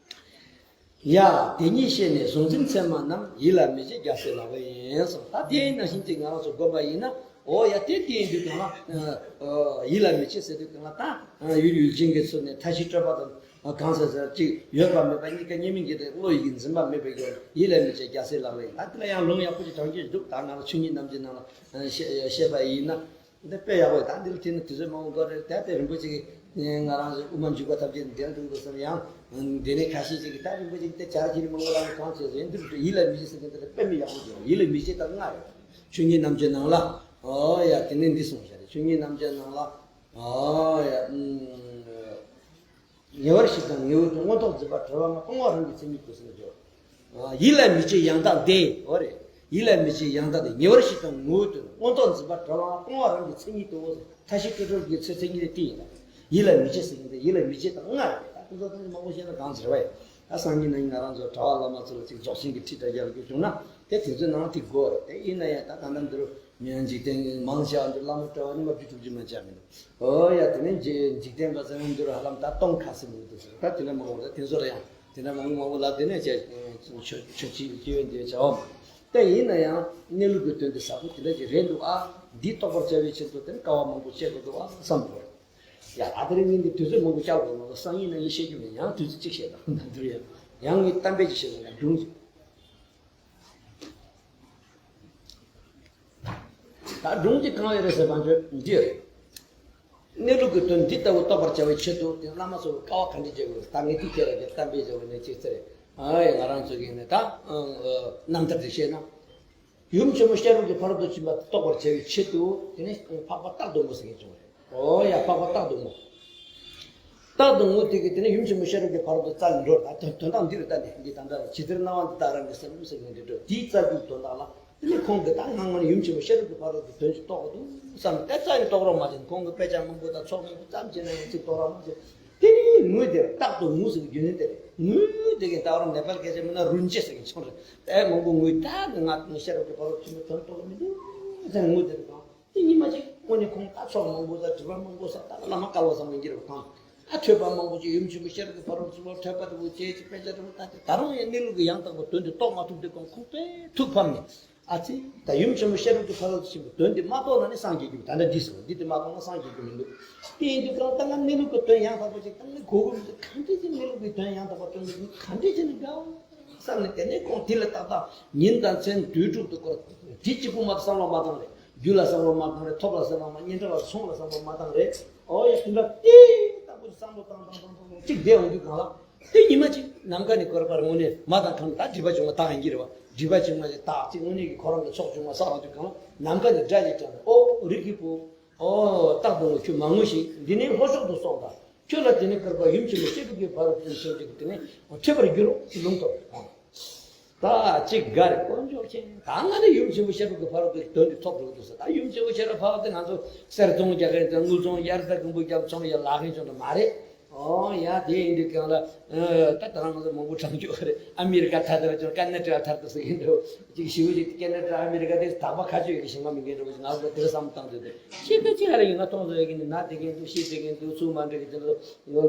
ཡ། དེ་ཉིད་ཤེས་ནས་གཟུང་འཛིན་མཚན་མ་རྣམས། ཡིད་ལ་མི་བྱེད་རྒྱལ་སྲས་ལག་པས་ཡིན་གསུངས། ད་དེ་ནང་བཞིན་ཅིག་ང་རང་ཚོ་སྒོམ་པ་ཡིན་ན། འོ་ཡ་དེ་དེ་ཡིན་དུས་གང་ལ། ཡིད་ལ་མི་བྱེད་ཟེར་དུས་གང་ལ་ད། ཡུལ་ཡུལ་ཅན་གྱི་ཚུལ་ནས་མཐའ་བཞི་སྤྲོས་པ་དང་གང་ཟེར་ཟེར་ཅིག་ཡོད་པ་མེད་པ་གཉིས་ཀ་གཉིས་མིན་གྱི་རེད། བློ་ཡི་གི་འཛིན་པ་མེད་པའི་གི་ཡིད་ལ་མི་བྱེད་རྒྱལ་སྲས་ལག་ལེན། ད་དེ་ལ་ཡང་ལུང་ཡག་པོ་ཅིག་དྲངས་ཀྱི་འདུག་ད་ང་ལ་ཆོས་ཉིད་རྣམ་འབྱེད་ནང་ལ་བཤད་པ་ཡིན་ན། འདི་དཔེ་ཡག་པོ་ད་འདི་ལ་དེ་ནི་དུས་ཚོད་མང་པོ་འགོར་རེད། ད་དེ་རིན་པོ་ཆེ་གིས་ང་རང་ཚོ་དབུ་མ་འཇུག་པ་ཐམས་ཅད་འདིར་འགྲོ་དགོས་བསམ་ཡང་འདི་ནས་ཁ་ཤས་ཅིག་གིས་ད་རིན་པོ་ཆེ་གིས་དེ་བྱ་ཁྱེར་མང་པོ་ལ་གང་བྱས་ཟེར་འདིར་འགྲོ་ཡིད་ལ་མི་བྱེད་ཟེར་མཁན་དེ་ལ་དཔེ་མི་ཡག་པོ་འདུག་ཡིད་ལ་མི་བྱེད་ད་ལྔ་རེད། ཆོས་ཉིད་རྣམ་འབྱེད་ནང་ལ། ཨོ་ཡ་དེ་ནས་འདི་གསུངས་བཞག་རེད། ཆོས་ཉིད་རྣམ་འབྱེད་ནང་ལ། ཨོ་ཡ། ཉེ་བར་ཞི་དང་ངེས་པར་དུ། མངོན་རྟོགས་འཛིན་པ་བྲལ་བ་ལྔ། སྤོང་བ་རང་གི་མཚན་ཉིད་དུ་ཟེར་ནས་བརྗོད། ཡིད་ལ་མི་བྱེད་ཡང་དག་འདི། འོ་རེད། ཡིད་ལ་མི་བྱེད་ཡང་དག་འདི། ཉེ་བར་ཞི་དང་ངེས་པར་དུ། མངོན་རྟོགས་འཛིན་པ་བྲལ་བ་ལྔ། སྤོང་བ་རང་གི་མཚན་ཉིད་དུ། མཐའ་བཞི་སྤྲོས་བྲལ་གྱི་ཚེ་མཚན་ཉིད་དེ་ཡིན་ལ། ཡིད་ལ་མི་བྱེད་ཟེར་མཁན་དེ་ཡིད་ལ་མི་བྱེད་དང་ལྔ་རེད། ད་ཁོ་ཚོ་ཐམས་ཅད་མང་པོ་བཤད་ན་གང་ཟེར་བ་ཡིན། ད་སང་ཉིན་གནངས་ཉིན་ང་རང་ཚོ་གྲྭ་པ་བླ་མ་ཚོ་ལ་ཅིག་རྫོགས་ཆེན་གྱི་ཁྲིད་དྲ་རྒྱག་རྒྱུ་བྱུང་ན་དེ་དེ་ཚོའི་ནང་དེ་དགོས་རེད། དེ་ཡིན་ན་ཡང་ད་ད་ལྟ་འདིར་མི་ཡང་འཇིག་རྟེན་མང་ཆེ་བ་འདིར་བླ་མ་གྲྭ་པ་རྙིང་པ་བཅུ་དྲུག་ཅུ་མན་ཆད་མི་འདུག་ཨོ་ཡ་དེ་ནས་འཇིག་རྟེན་པ་ཚོ་ཡང་འདིར་ཧ་ལམ་ད་སྟོང་ཁ་ཟེར་མི་འདུག་ཟེར། ད་དེ་ནས་མང་པོ་ད་དེ་ཚོ་ལ་ཡང་དེ་ནས་མང་པོ་མང་པོ་ལབ་དེ་ནས་བྱས་ཆོས་ཆོས་ཅི་ཅི་ཡོད་འདི་བྱའོ། ད་ཡིན་ན་ཡང་གནས་ལུགས་ཀྱི་དོན་དེ་ཟབ་པོ་དེ་འདྲ་ཅིག་རེད་འདུག་ཨ། འདི་རྟོགས་པར་བྱ་བའི་ཕྱིར་དུ་དེ་ནི་དཀའ་བ་མང་པོ་སྤྱད་དགོས་འདུག་ཨ་བསམ་དགོས། ཡ་ཨ་དེ་རིང་ངས་འདི་དུས་ཚོད་མང་པོ་བཅག་དགོས་མ་གཏོགས་སང་ཉིན་གནངས་ཉིན་བཤད་རྒྱུ་མེད། ཡང་དུས་ཚོད་གཅིག་བཤད་དང་ད་འདིར་ཡང་ཡང་ངས་གཏམ་དཔེ་ཅིག་བཤད་ན་ཡང་སྒྲུང་ཅིག་ད་སྒྲུང་གཅིག་གང་ཡོད་རེད་ཟེར་བ་ཚོས་འདི་ཡོད་རེད། གནས་ལུགས་ཀྱི་དོན་འདི་ལྟ་བུ་རྟོགས་པར་བྱ་བའི་ཆེད་དུ་དེ་བླ་མ་ཚོ་གི་དཀའ་བ་ག་འདྲ་བྱེད་དགོས། ད་ངས་འདི་ཁྱེད་རང་གི་གཏམ་དཔེ་བྱ་བ་ནས་ཅིག་ཟེར། ཨ་ཡ་ང་རང་ཚོ་གི་ནས་ད་རྣམ་ཐར་དེ་བཤད་ན། ཡུམ་ཆེན་མོ་ཤེས་རབ་ཀྱི་ཕ་རོལ་ཏུ་ཕྱིན་པ་རྟོགས་པར་བྱ་བའི་ཆེད་དུ་དེ་ནས་འཕགས་པ་སྟག་གདོང་མོ་ཟེར་མཁན་བྱུང་བ་རེད། ཨོ་ཡ་འཕགས་པ་སྟག་གདོང་མོ། སྟག་གདོང་མོ་དེ་གིས་དེ་ནས་ཡུམ་ཆེན་མོ་ཤེས་རབ་ཀྱི་ཕ་རོལ་ཏུ་རྩལ་འགྲོ། ད་དོན་དོན་དག་འདི་རེད། ད་འདི་འདི་ད་ལྟ་ཇི་ལྟར་སྣང་བ་འདི་དག་རང་གི་སེམས་ཟེར་མཁན་འདི་འགྲོ། དེའི་རྩལ་འགྲོའི་དོན་དག་ལ། དེ་ནས་ཁོང་གིས་ད་སྔ་མ་ནས་ཡུམ་ཆེན་མོ་ཤེས་རབ་ཀྱི་ཕ་རོལ་ཏུ་དོན་ཅིག་རྟོགས་དགོས་འདུག་བསམ་ནས་དེ་རྩ་ནས་རྟོགས་རོགས་མ་བྱས་ནས་ཁོང་གིས་དཔེ་ཆ་མང་པོ་དང་ཚོགས་མང་པོ་བརྩམས་བྱས་ན་ཡང་ཅིག་རྟོགས་རོགས་མ་བྱས། དེ་ནས་ངོས་དེར་སྟག་གདོང་མོ་ཟེར་བའི་རྒྱུ་མཚན་དེ་རེད། ངོས་དེ་གིས་ད་བར་ནེ་པཱལ་སྐད་ཆ་མིན་ན་རུན་ཅེ་ཟེར་མཁན་ཆུང་རེད། དཔེ་མང་པོ་ངོས་ད་ནི་ང་ཤེས་རབ་ཀྱི་ཕ་རོལ་ཏུ་ཕྱིན་པའི་དོན་རྟོགས་མི་འདུག་ཟེར་ངོས་དེར་གང་། དེ་ཉི་མ་གཅིག་དངོས་གནས་ཁོང་ད་ཚོགས་མང་པོ་ཟ་དྲི་བ་མང་པོ་ཟ་ད་བླ་མ་སྐལ་བ་བཟང་པོ་འགྱུར་བ་གང་། ད་ཐོས་པ་མང་པོ་ཅིག་ཡུམ་ཆེན་པོ་ཤེས་རབ་ཀྱི་ཕ་རོལ་ཏུ་ཕྱིན་པ་ཐོས་པ་དེ་བོ་བྱས་ཅིག་དཔེ་ཆ་དྲི་བ་ད་དེ་ད་རུང་ཡང་གནས་ལུགས་ཀྱི་ཡང་དག་པའི་དོན་དེ་རྟོགས་མ་ཐུབ་དུས་ཁོང་ཁོང་དཔེ་ཐུགས་ཕམ་ནས། ཨ་ཙི། ད་ཡུམ་ཆེན་པོ་ཤེས་རབ་ཀྱི་ཕ་རོལ་ཏུ་ཕྱིན་པའི་དོན་དེ་མ་རྟོགས་ན་ནི་སངས་རྒྱས་རྒྱུ་མེད། ད་ལྟ་འདི་ཟེར་བ་འདི་དེ་མ་རྟོགས་ན་སངས་རྒྱས་རྒྱུ་མི་འདུག་དེ་ཡིན་དུས་ཀྱང་ད་ང་གནས་ལུགས་ཀྱི་དོན་ཡང་དག་པ་ཅིག་ད་ངས་གོ་གི་མི་འདུག་གང་འདྲ་ཅིག་གནས་ལུགས་ཀྱི་དོན་ཡང་དག་པ་སྟོན་གི་འདུག་གང་འདྲ་ཅིག་ནི་དགའ་བསམ་ནས་དེ་ནས་ཁོང་དེ་ལ་ཏག་ཏག་ཉིན་དང་མཚན་དུས་དྲུག་ཏུ་སྐོར་དེ་གཅིག་པུ་མ་གཏོགས་བསམ་བློ་མ་བཏང་རེད། རྒྱུ་ལ་བསམ་བློ་མ་བཏང་རེད། ཐོབ་ལ་བསམ་བློ་མ། སྙན་གྲགས་ལ་ཚོང་ལ་བསམ་བློ་མ་བཏང་རེད། ཨོ་ཡ་དེ་འདྲ་ཏེ་ལྟ་བུ་བསམ་བློ་བཏང་བཏང་བཏང་བཏང་གཅིག་བསྡད་འོང་དུས་གང་ལ། དེ་ཉི་མ་གཅིག་ནམ་མཁའ་ནས་སྐོར་པར་དངོས་གནས་མ་དང་ཁམས་ད་སྒྲིབ་པ་བྱུང་བ་དག་ཡིན་གྱི་རེད་བ། སྒྲིབ་པ་བྱུང་བ་ཞིག་དག་ཅིག་དངོས་གནས་ཀྱི་ཁོ་རང་གི་ཚོགས་བྱུང་བ་བསགས་པ་དུས་གང་ལ་ནམ་མཁའ་ནས་སྒྲ་ཞིག་དྲངས་ནས། ཨོ་རིགས་ཀྱི་བུ། ཨོ་སྟག་གདོང་མོ་ཁྱོད་མ་ངུ་ཞིག་འདི་ནས་ལྷོ་ཕྱོགས་སུ་སོང་དང་། ཁྱོད་ལ་དེ་ནས་སྐོར་པ་ཡུམ་ཆེན་པོ་ཤེས་རབ་ཀྱི་ཕ་རོལ་ཏུ་ཕྱིན་ཅིག་དེ་ནས་འཕྲད་པར་འགྱུར་རོ་ཞེས་ལུང་བསྟན་དང་། ད་ཅིག་དགའ་རེ་དཀོན་མཆོག་མཁྱེན། ད་ང་ནི་ཡུམ་ཆེན་པོ་ཤེས་རབ་ཀྱི་ཕ་རོལ་ཏུ་དོན་དེ་ཐོབ་འགྲོ་གི་འདུག་ཟེར། ད་ཡུམ་ཆེན་པོ་ཤེས་རབ་ཕ་རོལ་ཏུ་ང་ཚོ་གསེར་བཙོང་རྒྱག་མཁན་དང་དངུལ་བཙོང་དབྱར་རྩྭ་དགུན་འབུ་རྒྱག་ཚོང་ཡ་ལག་མཁན་ཚོ་འདྲ་མ་རེད། ཨོ་ཡ་དེ་ཡིན་དུས་གང་ལ། ད་ད་རང་ང་ཚོ་མང་པོ་དྲངས་རྒྱུ་རེད། ཨ་མི་རི་ཀ་ཐར་དུ་ཀ་ན་ཌ་ཐར་དུ་ཟེར་གྱིན་འདུག་ཅིག་ཞིབ་ཅིག་ཀ་ན་ཌ་ཨ་མི་རི་ཀ་དེ་དག་པ་ཁ་ཆོས་ཡོད་ཀྱི་ཞིང་ཁ་མི་འགན་འགྲོ་བ་ཞིག་ང་ཚོ་དེར་བསམ་བཏང་དུས་དེ་ཤེས་ཀ་ཅི་ཧ་ལ་ཡིན་ན་མཐོང་ཚོ་ཡོད་ཀྱི་ནི་ན་དེ་གིན་འདུག་ཤེས་དེ་གིན་འདུག་ཚུལ་མ་འགྲིག་གི་དེ་ལ་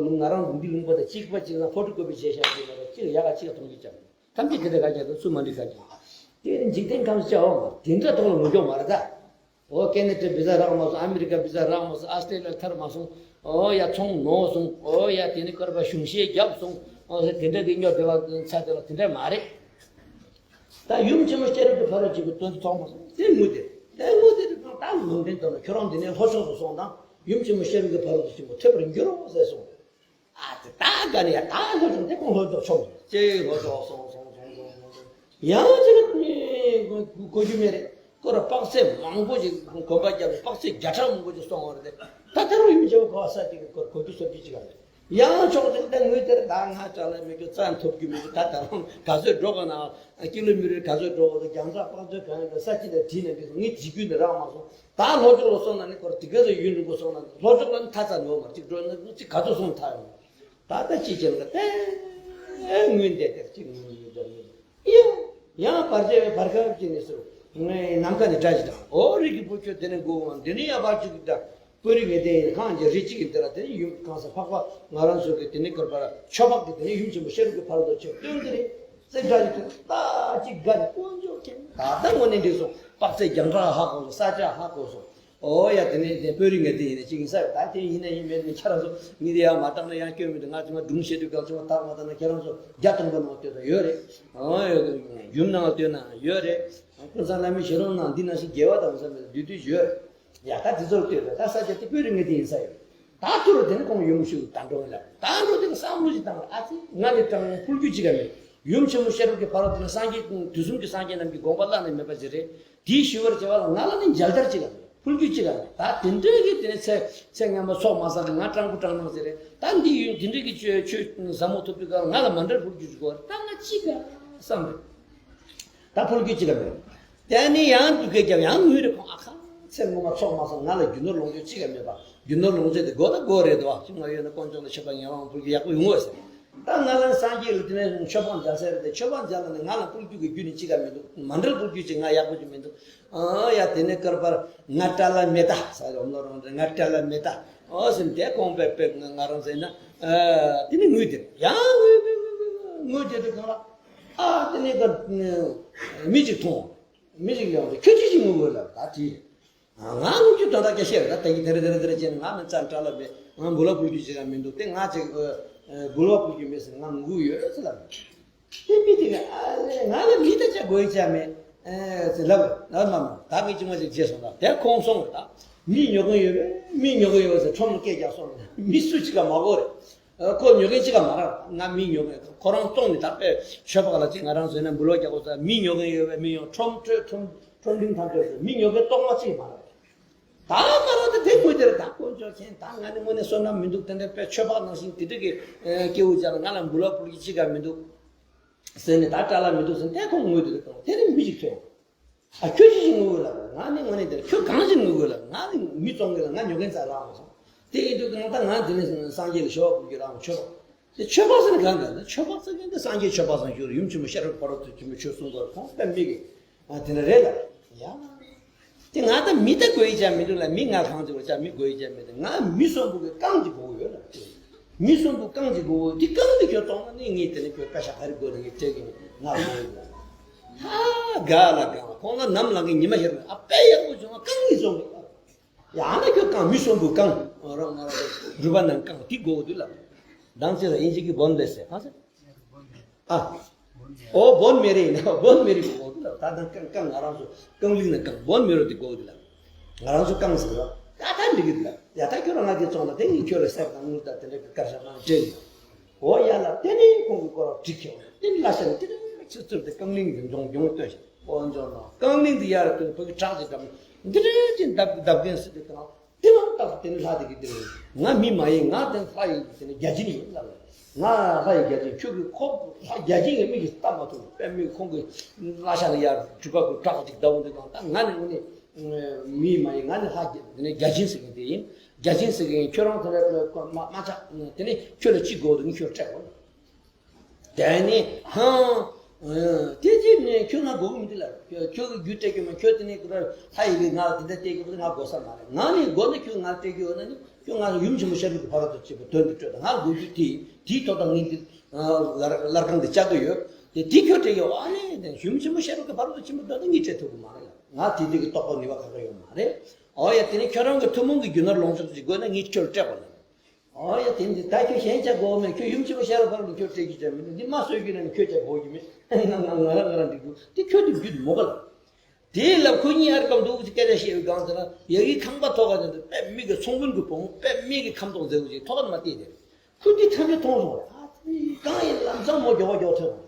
ང་རང་འདི་ལུང་པ་དང་གཅིག་པ་གཅིག་ལ་ཕོ་ཊོ་ཀོ་པི་བྱས་བཞག་གི་ལ་གཅིག་ཡག་ག་གཅིག་མཐོང་རྒྱུ་ཅང་ཐམས་ཅད་དེ་འདྲ་ག་རྒྱག་དང་ཚུལ་མ་འགྲིག་ག་རྒྱག་དེ་འཇིག་རྟེན་ཁམས་བྱ་བ་མ་དེ་འདྲ་ཐོག་ལ་ངུ་སྐྱོ་མ་རེད་ད། ཨོ་ཀེ་ན་ཌ་བི་ཛ་རག་མ་སོང་། ཨ་མི་རི་ཀ་བི་ཛ་རག་མ་སོང་། ཨ་སི་ཏྲེ་ལི་ཡ་ཐར་མ་སོང་། ཨོ་ཡ་ཚོང་ནོར་སོང་། ཨོ་ཡ་དེ་ནི་སྐོར་པ་གཞུང་བཞེས་བརྒྱབ་སོང་། ཨོ་དེ་འདྲ་གི་སྨྱོ་དེ་བ་ཚ་དེ་ལ་དེ་འདྲ་མ་རེད། ད་ཡུམ་ཆེན་མོ་ཤེས་རབ་ཀྱི་ཕ་རོལ་ཏུ་ཕྱིན་པའི་དོན་དེ་མཐོང་མ་སོང་། དེ་ངུ་དེ་དེ་ངུ་དེ་དེ་ད་ལུང་བསྟན་དོན་ལ་ཁྱོད་རང་འདི་ནས་ལྷོ་ཕྱོགས་སུ་སོང་དང་། ཡུམ་ཆེན་མོ་ཤེས་རབ་ཀྱི་ཕ་རོལ་ཏུ་ཕྱིན་པ་ཐོབ་པར་འགྱུར་རོ་ཟེར་གསུངས། ཨ་ཙི་ད་ག་ནས་ཡ་ད་ལྷོ་ཕྱོགས་དེ་ཁོང་ལྷོ་ཕྱོགས་ཕྱོགས་ཅེས་ལྷོ་ཕྱོགས་སོང་སོང་སོང་སོང་སོང་། ཡང་ཅིག་གོ་རྒྱུ་མེད་རེད། ཁོ་ར་དཔག་ཚད་མང་པོ་ཅིག་གོམ་པ་བརྒྱབ་ནས་དཔག་ཚད་བརྒྱ་ཕྲག་མང་པོ་ཅིག་སོང་བ་རེད། ད་ད་རུང་ཡུམ་ཆེན་མོ་ག་བ་ས་ཅིག་གི་སྐོར་གོ་རྒྱུ་སོར་རྒྱུ་ཅིག་ག་རེད། ཡང་ཕྱོགས་དེར་ད་ངོས་དེར་ད་ང་ཅག་ལ་མི་རྒྱུ་རྩ་ཐོབ་རྒྱུ་མི་འདུག་ད་ད་རུང་ག་ཚོད་འགྲོ་ག་ན་ཀི་ལོ་མི་ཊར་ག་ཚོད་འགྲོ་ག་ད་རྒྱང་ཚག་དཔག་ཚོད་ག་ཡིན་ད་ས་ཅི་ད་བྲིས་ནས་འདུག་ངས་བྲིས་རྒྱུ་འདི་རག་མ་སོང་། ད་ལྷོ་ཕྱོགས་ལ་སོང་ན་ནི་སྐོར་དེ་ག་ཚོད་ཡུན་རིང་པོ་སོང་ན་ནི་ལྷོ་ཕྱོགས་ལ་ནི་ཐ་ཚ་ནོར་མ་གཅིག་འགྲོ་ན་གཅིག་ག་ཚོད་སོང་ཐ་ཡོང་། ད་ལྟ་ཅི་བྱེད་ན་ད་ངུས་བསྡད་དེར་གཅིག་ངུས་ངུས་བསྡད་ངུས་ཡང་ཡང་བར་ཆད་བར་ཁ་ཅི་ནས་སུ་ངའི་ནམ་མཁའ་ནས་སྒྲ་ཞིག་དང་ཨོ་རིགས་ཀྱི་བུ་ཁྱོད་དེ་ནས་མགོ་འོང་དེ་ནས་ཡང་བར་གཅིག་གི་ད། པོ་རི་ངེས་དེ་ཡིན་གང་གི་རི་གཅིག་གི་འདི་ལ་དེ་ནི་ཡུམ་གང་ས་འཕགས་པ་ང་རང་ཚོ་གི་དེ་ནི་སྐོར་པ་ལ་ཆོས་འཕགས་ཀྱི་དེ་ནི་ཡུམ་ཆེན་པོ་ཤེས་རབ་ཀྱི་ཕ་རོལ་ཏུ་ཕྱིན་སྟོན་གྱི་རེད། ཙེ་སྒྲ་ཡི་དུས་ད་ཅིག་དགའ་ནས་དཀོན་མཆོག་མཁྱེན་ད་ལྟ་དངོས་གནས་འགྲིག་སོང་དཔག་ཚད་རྒྱང་གྲགས་ཧ་གོ་སོང་ས་ཆ་ཧ་གོ་སོང་། ཨོ་ཡ་དེ་ནི་དེ་པོ་རི་ངེས་དེ་ཡིན་ན་ཅིག་ཡིན་ས་ཡོད་ད་དེ་ཡིན་ན་ཡིན་མེད་ནི་ཁྱེད་རང་ཚོ་ངས་དེ་ཡང་མ་བཏང་ན་ཡང་སྐྱོན་མི་འདུག་ང་ཚོ་ང་སྒྲུང་བཤད་དུས་གང་ཚོད་མ་བཏང་མ་བཏང་ན་ཁྱེད་རང་ཚོ་བརྒྱ་སྟོང་པ་ནང་ལྟོས་ན་ཡོད་རེད། ཨོ་ཡ་ཡུམ་ནང་ལ་ལྟོས་ན་ཡོད་རེད། ཀུན་བཟང་བླ་མའི་ཞལ་ལུང་ནང་འདི་ནང་བཞིན་དགེ་བ་དང་བསམ་པའི་བདུད་བདུད་ཡོད། ཡ་ད་འདི་ཚོར་ལྟོས་པས་ད་ས་ཆ་དེ་པོ་རི་ངེས་དེ་ཡིན་ས་ཡོད། ད་ཐུར་དེ་ནི་ཁོང་ཡོང་ཤུགས་ད་འགྲོ་ལ་ད་འགྲོ་དེ་ནི་བསམ་བློ་ཞིག་བཏང་ཨ་ཙི་ང་ནི་དྲང་ཕུལ་རྒྱུ་ཅི་ག་མེད། ཡུམ་ཆེན་མོ་ཤེས་རབ་ཀྱི་ཕ་རོལ་ཏུ་ནི་སངས་རྒྱས་དུས་གསུམ་གྱི་སངས་རྒྱས་རྣམས་ཀྱི་དགོངས་པ་བླ་ནས་མེད་པ་ཞིག་རེད། དེའི་ཞུ་བར་བྱ་བ་ལ་ང་ལ་ནི་མཇལ་དར་ཅི་ག་མེད་ཕུལ་རྒྱུ་ཅི་ག་མེད་ད་དེ་འདྲའི་གི་དེ་ནི་ཚེ་ཚེ་སྔ་མ་ཚོགས་མ་བསགས་ང་སྤྲང་པོ་སྤྲང་སྣང་ཟེར་རེད་ད་འདི་ཡུན་དེ་འདྲའི་གི་ཆོས་ཆོས་ཟབ་མོ་ཐོབ་དུས་ག་ང་ལ་མཇལ་དར་ཕུལ་རྒྱུ་ཅི་ག་ད་ང་ཅི་ག་བསམ་རེད། ད་ཕུལ་རྒྱུ་ཅི་ག་མེད། དེ་ནས་ཡང་འདུག་གས་ཀྱང་ཡང་ངུས་རེ་ཁོང་ཨ་ཁ་ཚེ་སྔོན་མ་ཚོགས་མ་སོང་ང་ལ་རྒྱུ་ནོར་ལོངས་སྤྱོད་ཅི་ག་མེད་པ་རྒྱུ་ནོར་ལོངས་སྤྱོད་དེ་དགོས་ད་དགོས་རེད་དོ་ཅི་ང་ཡོད་ན་དཀོན་མཆོག་ལ་མཆོད་པ་ཉན་རང་ཕུལ་རྒྱུ་ཡག་པོ་ཡོང་ངོ་ཟེར། ད་ང་ལ་སངས་རྒྱས་ལ་དེ་ནས་མཆོད་པ་མཇལ་ས་རེད་དེ་མཆོད་པ་མཇལ་ལ་ནི་ང་ལ་ཕུལ་རྒྱུ་གི་རྒྱུ་ནི་ཅི་ག་མི་འདུག་མཇལ་དར་ཕུལ་རྒྱུ་ཅི་ང་ཡག་པོ་ཅི་མི་འདུག་ཨ་ཡ་དེ་ནས་སྐར་པར་ང་བཀྲ་ལ་མེ་ད་ས་རོམ་ལོ་རོང་དེ་ང་བཀྲ་ལ་མེ་ད་ཨོ་ཟེར་དེ་ཁོང་པེ་པེ་ང་རང་ཟེར་ན་དེ་ནི་ངུས་དེ་ཡང་ངུས་ངུས་ངུས་ངུས་ངུས་དེ་དུས་གང་ལ། ཨ་དེ་ནས་ཀ་མི་གཅིག་མཐོང་། མི་གཅིག་ཡོང་དུས་ཁྱོད་ཅི་ཞིག་ངུ་དགོས་ལབ་ད་དྲིས། ང་ངུ་རྒྱུ་དོན་དག་སྐད་བཤད་རེད་ད་ལྟ་གི་དེ་རེད་དེ་རེད་དེ་རེད་ཅེས་ང་མི་ཙམ་བཀྲ་ལ་མེད་ང་འབུལ་བ་ཕུལ་རྒྱུ་ཞིག་ཡང་མི་འདུག་སྟེ་ང་ཅིག་འབུལ་བ་ཕུལ་རྒྱུ་མེད་ཟེར་ང་ངུ་གི་ཡོད་ཟེར་ལབ། དེ་མི་དེ་ག་ཨ་ལེ་ང་ལ་མི་ད་ཆ་དགོས་ཡ་ཅག་མེད་ཨེ་ཟེར་ལབ་ལབ་མ་མ་ད་ངས་ཅི་མ་ཅིག་བརྗེད་སོང་ད་དེ་ཁོང་སོང་རེད་ད་མི་ཉོ་མཁན་ཡོད་པས་མི་ཉོ་མཁན་ཡོད་ཟེར་ཁྲོམ་ལ་སྐད་རྒྱག་སོང་རེད་མི་སུ་ཅིག་ག་མ་གོ་རེད། ཁོ་ཉོ་མཁན་གཅིག་ག་མ་རག་ང་མི་ཉོ་མཁན་ཁོ་རང་བཙོང་ནས་ད་དཔེ་ཆོས་འཕགས་ལ་གཅིག་ང་རང་བཟོས་ན་འབུལ་བ་རྒྱག་དགོས་ས་མི་ཉོ་མཁན་ཡོད་པས་མི་ཉོ་ཁྲོམ་སྤྲོད་ཁྲོམ་ཁྲོམ་རིང་ཐམས་ཅད་བཟོས་མི་ཉོ་མཁན་གཏོང་བ་གཅིག་མ་རག་ད་མ་རག་ད་དེ་དངོས་དེར་ད་དཀོན་མཆོག་མཁྱེན་ད་ང་ནི་དངོས་གནས་བསོད་ནམས་མི་འདུག་དེ་འདྲ་དཔེ་ཆོས་འཕགས་ནང་བཞིན་དེ་འདྲ་གི་སྐྱེ་བོ་ཅག་ལ་ང་ལ་འབུལ་བ་ཕུལ་གྱི་གཅིག་ག་མི་འདུག་ཟེར་ནས་ད་བཀྲ་ལ་མི་འདུག་ཟེར་ནས་དེ་ཁོང་དངོས་དེར་གཏོང་དེ་ནི་མི་ཞིག་ཐོན། ཨ་ཁྱོད་ཅི་ཞིག་ངུ་དགོས་ལབ། ང་ནི་དངོས་གནས་དེར་ཁྱོད་གང་ཞིག་ངུ་དགོས་ལབ། ང་ནི་མི་བཙོང་གི་ལ་ང་ཉོ་མཁན་ཙག་རག་མ་སོང་། དེ་ཡིན་དུས་ང་ད་ང་དེ་ནས་སངས་རྒྱས་ལ་ཞུ་བ་ཕུལ་རྒྱུ་རག་མ་ཆོག་དེ་ཆོས་འཕགས་ཟེར་ན་གང་ག་ན་ཆོས་འཕགས་ཟེར་མཁན་དེ་སངས་རྒྱས་ཆོས་འཕགས་སང་ཞུ་རུ་ཡུམ་ཆེན་མོ་ཤེས་རབ་ཕ་རོལ་ཏུ་ཕྱིན་པའི་ཆོས་གསུང་དགོས་ཁོང་དཔེ་མི་གི་ཨ་དེ་འདྲ་རེད་ལབ། ཡ། དེ་ང་ད་མི་ད་དགོས་ཡི་ཅག་མི་འདུག་ལ་མི་ང་གང་ཅིག་བ་ཅག་མི་དགོས་ཡི་ཅག་མི་འདུག་ང་མི་གསོན་པོ་གི་རྐང་ཅིག་དགོས་ཡོད་ལ། མི་གསོན་པོ་རྐང་གཅིག་དགོས་འདི་རྐང་འདི་ཁྱོད་བཙོང་ན་ནི་ངས་དེ་ནས་ཁྱོད་པེ་ཤ་ག་རེ་དགོས་ན་ངས་སྤྲད་གི་ང་དགོས་ཡོད། ཧ་ག་ལ་གང་ཁོང་ལ་ནམ་ལངས་གི་ཉི་མ་ཤར་ནས་ཨ་དཔེ་ཡག་པོ་བྱུང་བ་རྐང་གཉིས་བཙོང་གི་ཡང་ན་ཁྱོད་རྐང་མི་གསོན་པོ་རྐང་རང་ང་རང་རུས་པ་ནང་རྐང་འདི་དགོས་འདུག་ལ། མདང་ཅི་ལ་ཨིན་ཇི་གི་བོན་ལེ་སེ་ཧ་སེ། ཨ། ཨོ་བོན་མེ་རེ་ཡིན་ན་བོན་མེ་རེ་གི་འོ་དེ་ལ་ད་ནང་རྐང་རྐང་ང་རང་ཚོ་རྐང་གླིང་ནང་རྐང་བོན་མེ་རོ་དེ་གོ་དེ་ལ་ང་རང་ཚོ་རྐང་ཟེར་རོ་ད་ད་འགྲིག་གི་དེ་ལ་ཡ་ད་ཁྱོད་རང་ང་དེ་བཙོང་ལ་དེ་ངས་ཁྱོད་ལ་གསེར་དང་དངུལ་དང་དེ་འདྲ་གི་དཀར་ཤ་མང་སྤྲད་ཡོད། འོ་ཡ་ལ་དེ་ནས་ཁོང་གི་སྐོར་བ་འགྲིག་ཁྱེར་དེ་ལ་ཤ་ནི་དེ་འདྲ་ཚུར་ཚུར་དེ་རྐང་གླིང་གི་འབྱུང་འབྱུང་སྟོན་ཞིག་འོ་འབྱོར་ནོ་རྐང་གླིང་དེ་ཡར་དུ་བུ་གི་བྲག་ཅིག་བསྡམས་འདི་འདྲ་ཅིག་འདབ་འདབ་མཁན་སུ་དེ་དང་། དེ་མ་ལྟ་དེ་ནི་ལྷ་དེ་གི་དེ་ནི་ང་མི་མ་ཡིན་ང་དེ་ལྷ་ཡི་དེ་ནི་བརྒྱ་བྱིན་ཡིན་ལབ། ང་ལྷ་ཡི་བརྒྱ་བྱིན་ཁྱོད་ཀྱི་ཁོ་ལྷ་བརྒྱ་བྱིན་གྱི་མིག་གིས་ལྟ་མ་ཐུབ་པས་མིག་ཁོང་གི་ལྷ་ཤ་ནི་ཡར་གྲུ་པ་གི་བྲག་ཅིག་ཟླ་བོ་འདི་དང་ད་ང་ནི་དངོས་གནས་མི་མ་ཡིན་ང་ནི་ལྷ་བརྒྱ་དེ་ནི་བརྒྱ་བྱིན་ཟེར་མཁན་དེ་ཡིན། བརྒྱ་བྱིན་ཟེར་མཁན་ཁྱོད་རང་དེ་ལ་མ་མ་ཆགས་དེ་ནི་ཁྱོད་ལ་ཅི་དགོས་འདུག་ངས་ཁྱོད་སྤྲད་དགོས། དེ་ནས་ཧང་། དེ་རྗེས་ནས་ཁྱོད་ང་དགོས་ཀྱི་མི་འདུག་ལ། ཁྱོད་ཀྱི་རྒྱུ་སྤྲད་ཀྱི་མ་ཁྱོད་དེ་ནས་ཁོ་ར་ལྷ་ཡི་གི་ང་ལ་དེ་འདྲ་སྤྲད་ཀྱི་མ་ང་དགོས་ས་མ་རེད། ང་ནས་དགོས་ན་ཁྱོད་ང་ལ་སྤྲད་ཀྱི་ཡོད་ན་ནི་ཁྱོད་ང་ལ་ཡུམ་ཆེན་མོ་ཤེས་རབ་ཀྱི་ཕ་རོལ་ཏུ་ཕྱིན་པ་དོན་དུ་སྤྲོད་དང་ང་ལ་དགོས་རྒྱུ་དེ་དེའི་ཐོག་དང་ངས་འདི་ལར་ལར་ཁང་འདི་བཅག་གི་ཡོད། དེ་དེ་ཁྱོད་སྤྲད་ཀྱི་ཨ་ནི་དེ་ཡུམ་ཆེན་མོ་ཤེས་རབ་ཀྱི་ཕ་རོལ་ཏུ་ཕྱིན་པ་དོན་དུ་ངས་སྤྲད་ཐུབ་ཀྱི་མ་རེད་ལ། ང་དེ་འདྲ་གི་རྟོགས་པ་ནུས་པ་ག་ག་ཡོད་མ་རེད། ཨོ་ཡ་དེ་ནས་ཁྱོད་རང་གི་ཐུན་མོང་གི་རྒྱུ་ནོར་ལོངས་སྤྱོད་ཅིག་དགོས་ན་ངས་ཁྱོད་ལ་སྤྲད་དགོས་ལ། ཨོ་ཡ་དེ་འདི་ད་ཁྱོད་གཞན་ཅག་དགོས་མེད་ཁྱོད་ཡུམ་ཆེན་མོ་ཤེས་རབ་ཕ་རོལ་ཏུ་ཁྱོད་སྤྲད་རྒྱུ་ཅང་མི་འདུག་འདི་མ་གསོད་རྒྱུ་ན་ནི་ཁྱོད་ཅག་དགོས་རྒྱུ་མེད། ང་ང་ང་རང་ང་རང་འགྲིག་འདུག་དེ་ཁྱོད་དེ་རྒྱུད་མོ་ག་ལ། དེའི་ལ་ཁོ་གཉིས་ཨར་ཀམ་འདུག་སྐད་ཆ་བཤད་པའི་སྒང་དེ་ན་ཡ་གི་ཁང་པ་ཐོག་ག་དེ་དཔེ་མི་གི་ཚོང་དཔོན་གྱི་བུ་མོ་དཔེ་མི་གི་ཁམ་ཐོག་མཛེས་པོ་ཅིག་ཐོག་ནས་མ་བལྟས་ཏེ། ཁོ་འདི་ཐམས་ཅད་མཐོང་སོང་བ། ཨ་ཙི་གང་ཡིན་ལམ་སང་མོ་མགྱོགས་པོ་མགྱོགས་ཐོན་སོང་།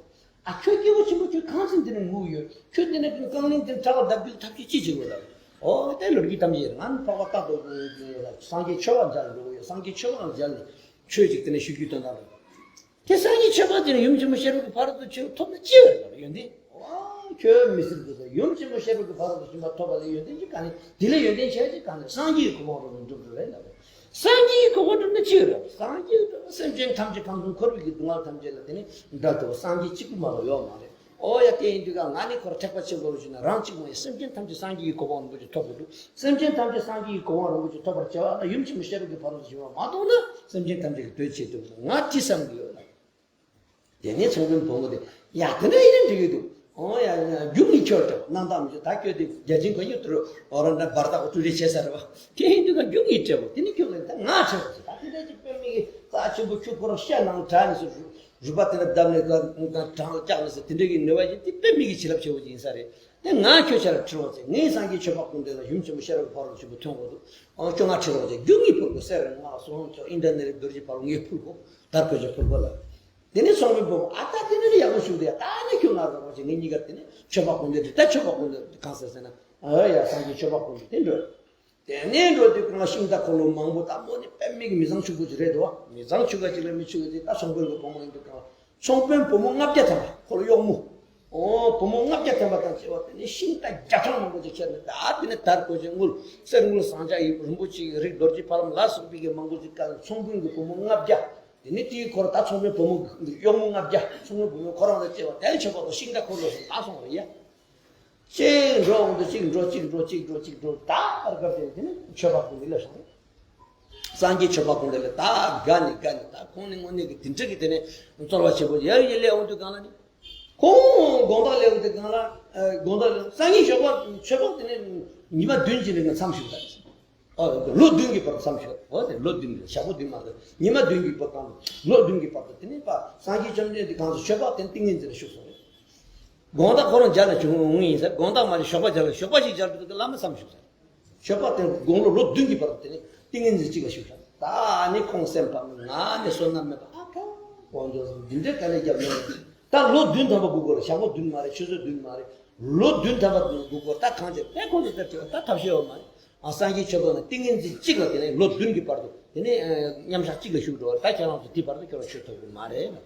ཨ་ཁྱོད་སྐྱེ་བོ་ཆེན་པོ་ཁྱོད་གང་ཚེ་འདི་ནས་ངུ་ཡོད། ཁྱོད་འདི་ནས་རྐང་གླིང་འདི་བྲག་ལ་བརྡབ་རྒྱུ་ཐབས་ཤེས་ཅི་བྱེད་དགོས་ལ། ཨོ་དེ་ལོ་རྒྱུས་ཐམས་ཅད་ང་ནི་འཕགས་པ་རྟག་ཏུ་སངས་རྒྱས་ཆོས་པ་མཇལ་འགྲོ་གི་ཡོད། སངས་རྒྱས་ཆོས་པ་མཇལ་ནས་ཆོས་ཅིག་དེ་ནས་ཞུ་རྒྱུ་དོན་དག་རེད། དེ་སངས་རྒྱས་ཆོས་པ་དེ་ནི་ཡུམ་ཆེན་མོ་ཤེས་རབ་ཀྱི་ཕ་རོལ་ཏུ་ཕྱིན་པ་ཐོབ་ན་ཅི་ཡོད་ལ་ཡོན་ཏན། ཨ་ཁྱོད་མི་སྲིད་དགོས་ས། ཡུམ་ཆེན་མོ་ཤེས་རབ་ཀྱི་ཕ་རོལ་ཏུ་ཕྱིན་པ་ཐོབ་པ་ལས་ཡོན་ཏན་ཅི་ག་ནས། དེ་ལས་ཡོན་ཏན་ཆེ་ཅིག་ག་ནས། སངས་རྒྱས་ཀྱི་གོ་འཕང་རོ་ནས་འགྲུབ་འགྲོ་བས་ལ། སངས་རྒྱས་ཀྱི་གོ་འཕང་འགྲུབ་ན་ཅི་ཡོད་རེད། སངས་རྒྱས་སེམས་ཅན་ཐམས་ཅད་ཁམས་གསུམ་འཁོར་བའི་གི་སྡུག་བསྔལ་ཐམས་ཅད་ལ་དེ་ནི་འདྲ་ཐུབ་པ་སངས་རྒྱས་གཅིག་པུ་མ་གཏོགས་ཡོད་མ་རེད། ཨོ་ཡ་དེ་ཡིན་དུས་ཀ་ང་ནི་ཁོ་ར་ཐེག་པ་ཆེན་པོ་རུ་ཞུས་ན་རང་གཅིག་མ་ཡིན། སེམས་ཅན་ཐམས་ཅད་སངས་རྒྱས་ཀྱི་གོ་འཕང་རིན་པོ་ཆེ་ཐོབ་དགོས་འདུག་སེམས་ཅན་ཐམས་ཅད་སངས་རྒྱས་ཀྱི་གོ་འཕང་རིན་པོ་ཆེ་ཐོབ་པར་བྱ་བ་ན་ཡུམ་ཆེན་མོ་ཤེས་རབ་ཀྱི་ཕ་རོལ་ཏུ་ཕྱིན་པ་མ་གཏོགས་ན་སེམས་ཅན་ཐམས་ཅད་ཀྱི་དོན་བྱེད་ཐུབ་ཀྱི་འདུག་ང་དེ་བསམ་གྱི་ཡོད་ལ། དེ་ནས་ཚོང་དཔོན་བུ་མོ་དེ་ཡ་དེ་འདྲ་ཡིན་ན་འགྲིག་གི་འདུག་ཨོ་ཡ་ཡ་རྒྱུ་ངས་ཁྱོད་སྤྲད་པ་སྣང་དག་མི་བྱེད། ད་ཁྱོད་དེ་བརྒྱ་བྱིན་གོ་ཉིད་དུ་རུ་ཨོ་ར་འདྲ་འབར་དག་འཁྲུལ་རེ་བྱས་ཚར་བ་དེ་ཡིན་དུས་ད་རྒྱུ་ངས་སྤྲད་པ་དེ་ནི་ཁྱོད་ལ་ད་ང་སྤྲད་པ་ཞིག་ད་དེ་འདྲ་ཅིག་དཔེ་མི་གི་རྩ་ཆེན་པོ་ཆུ་ཁོ་རང་ཤ་ནང་དྲ་ནས་སུ་རུ་རུས་པ་དེ་འདྲ་བརྡབ་ནས་ག་ག་གྲང་ལ་བཀྱག་ནས་སུ་དེ་འདྲ་གི་ནུས་པ་ཞིག་དེ་དཔེ་མི་གི་བྱིན་རླབས་ཆེ་བོ་ཅིག་ཡིན་ས་རེད། དེ་ང་ཁྱོད་ཆ་ལ་ཁྲིད་རོགས་བྱེད། ངས་སངས་རྒྱས་ཆོས་འཕགས་ཀུན་འདུས་ལ་ཡུམ་ཆེན་མོ་ཤེས་རབ་ཀྱི་ཕ་རོལ་ཏུ་ཕྱིན་པ་ཐོན་དགོས་འདུག་ཨང་ཁྱོད་ང་ཁྲིད་རོགས་བྱེད། རྒྱུ་ངས་ཕུལ་དགོས། གསེར་རེད་མར་རེད་སོགས་ཨང་ཁྱོད་ཨིན་ཌ་ནི་རེད་རྡོ་རྗེ་ཕ་རོལ་ངས་ཕུལ་དགོས། དར་གོས་ཆ་ཕུལ་དགོས་ལ། དེ་ནས་ཚོང་དཔོན་བུ་མོ་ཨ་ད་དེ་ནས་ཡག་པོ་བྱུང་དེ་ཡ། ད་ནི་ཁྱོད་ང་རོགས་བྱེད། ངས་གཉིས་ཀར་དེ་ནས་ཆོས་འཕགས་ཀུན་འདུས་དེ་ད་ཆོས་འཕགས་ཀུན་འདུས་གང་ཟེར་ཟེར་ན་ཨ་ཡ་སངས་རྒྱས་ཆོས་འཕགས་ཀུན་འདུས་དེ་འགྲོ། དེ་ནས་འགྲོ་དུས་གང་ཤིང་རྟ་འཁོར་ལོ་མང་པོ་དང་མོ་ནི་དཔེ་མི་གི་མི་ཚང་ཕྱུག་པོ་ཅིག་རེད་དོ། མི་ཚང་ཕྱུག་པ་ཅིག་ལ་མི་ཕྱུག་པ་ཅིག་ད་ཚོང་དཔོན་གྱི་བུ་མོ་ཡིན་དུས་གང་ཚོང་དཔོན་བུ་མོ་ལྔ་བརྒྱ་ཐམ་པ་ཁོ་ལ་གཡོག་མོ། ཨོ་བུ་མོ་ལྔ་བརྒྱ་ཐམ་པ་དང་བཅས་པ་དེ་ནས་ཤིང་རྟ་བརྒྱ་ཕྲག་མང་པོ་ཅིག་ཁྱེར་ནས་ད་དེ་ནས་དར་གོས་ཆེན་དངུལ་གསེར་དངུལ་ཟངས་ལྕགས་ཡིད་རིན་པོ་ཆེའི་རིགས་རྡོ་རྗེ་ཕ་ལམ་ལ་སོགས་པའི་གི་མང་པོ་ཅིག་བཀལ་ནས་ཚོང་དཔོན་གྱི་བུ་མོ་ལྔ་བརྒྱ། དེ་ནས་དེའི་འཁོར་ད་ཚོང་དཔོན་བུ་མོ་གཡོག་མོ་ལྔ་བརྒྱ་ཚོང་དཔོན་བུ་མོ་ཁོ་རང་དང་བཅས་པ་དེ་ཆོས་འཕགས་དང་ཤིང་རྟ་འཁོར་ལོ་ཟེར་ད་སོང་བ་རེད་ཡ། གཅིག་འགྲོ་འོང་དུ་གཅིག་འགྲོ་གཅིག་འགྲོ་གཅིག་འགྲོ་གཅིག་འགྲོ་ད་བར་སྐབས་དེ་དེ་ནི་ཆོས་འཕགས་ཀུན་འདུས་ལ་སོང་། སངས་རྒྱས་ཆོས་འཕགས་ཀུན་འདུས་ལ་ད་དགའ་ནི་དགའ་ནི་ད་ཁོང་ནི་དངོས་གནས་ཀྱི་དེ་འདྲ་གི་དེ་ནི་རྩོལ་བ་ཆེན་པོ་ཡར་ཡར་སླེབས་འོང་དུས་གང་ལ་ནི། ཁོང་དགོང་དག་སླེབས་འོང་དུས་གང་ལ་དགོང་དག་སླེབས་སངས་རྒྱས་ཆོས་འཕགས་ཆོས་འཕགས་དེ་ནི་ཉི་མ་བདུན་གྱི་རིང་ལ་མཚམས་བཞུགས་ད། ཨ་ལོ་བདུན་གྱི་བར་དུ་མཚམས་བཞག་ཨོ་དེ་ལོ་བདུན་གྱི་ཞག་པོ་བདུན་མ་གཏོགས་ཉི་མ་བདུན་གྱི་བར་གང་ལོ་བདུན་གྱི་བར་དུ་དེ་ནས་པ་སངས་རྒྱས་བཅོམ་ལྡན་འདས་གང་དུ་ཆོས་འཕགས་དེ་ཏིང་ངེ་འཛིན་ལ་བཞུགས་སོང་རེད། དགོང་དག་ཁོ་རང་མཇལ་ན་བྱུང་འོང་ཡིན་ཟེར། དགོང་དག་མ་རེད་ཞོགས་པ་མཇལ་ལ་ཞོགས་པ་ཞིག་མཇལ་དུས་བླ་མ་མཚམས་བཞུགས་ཟེར། ཆོས་འཕགས་དེ་དགུང་ལོ་ལོ་བདུན་གྱི་བར་དུ་དེ་ནས་ཏིང་ངེ་འཛིན་གཅིག་ལ་བཞུགས་ཤག་ད་ནི་ཁོང་སེམས་པ་ང་ནི་བསོད་ནམས་མེད་པ་ཨ་ཁ་དཀོན་མཆོག་གསུམ་འདི་འདྲའི་དཀའ་ལས་བརྒྱབ་ན་ད་ལོ་བདུན་ཐམ་པ་སྒུག་དགོས་རེད། ཞག་པོ་བདུན་མ་རེད། ཆུ་ཚོད་བདུན་མ་རེད། ལོ་བདུན་ཐམ་པ་སྒུག་དགོས་ད་གང་བྱེད་དཔེ་ཁོང་ཚོ་ལྟར་བྱེད་པ་ད་ཐབས་ཤེས་ཡོད་མ་རེད། ཨ་སངས་རྒྱས་ཆོས་འཕགས་ན་ཏིང་ངེ་འཛིན་གཅིག་ལ་དེ་ནས་ལོ་བདུན་གྱི་བར་དུ་དེ་ནས་མཉམ་ཞག་གཅིག་ལ་བཞུགས་འགྲོ་བ་ད་ཁྱེད་རང་ཚོ་དེའི་བར་དུ་ཁྱེད་རང་ཆོས་ཐོབ་ཀྱི་མ་རེད།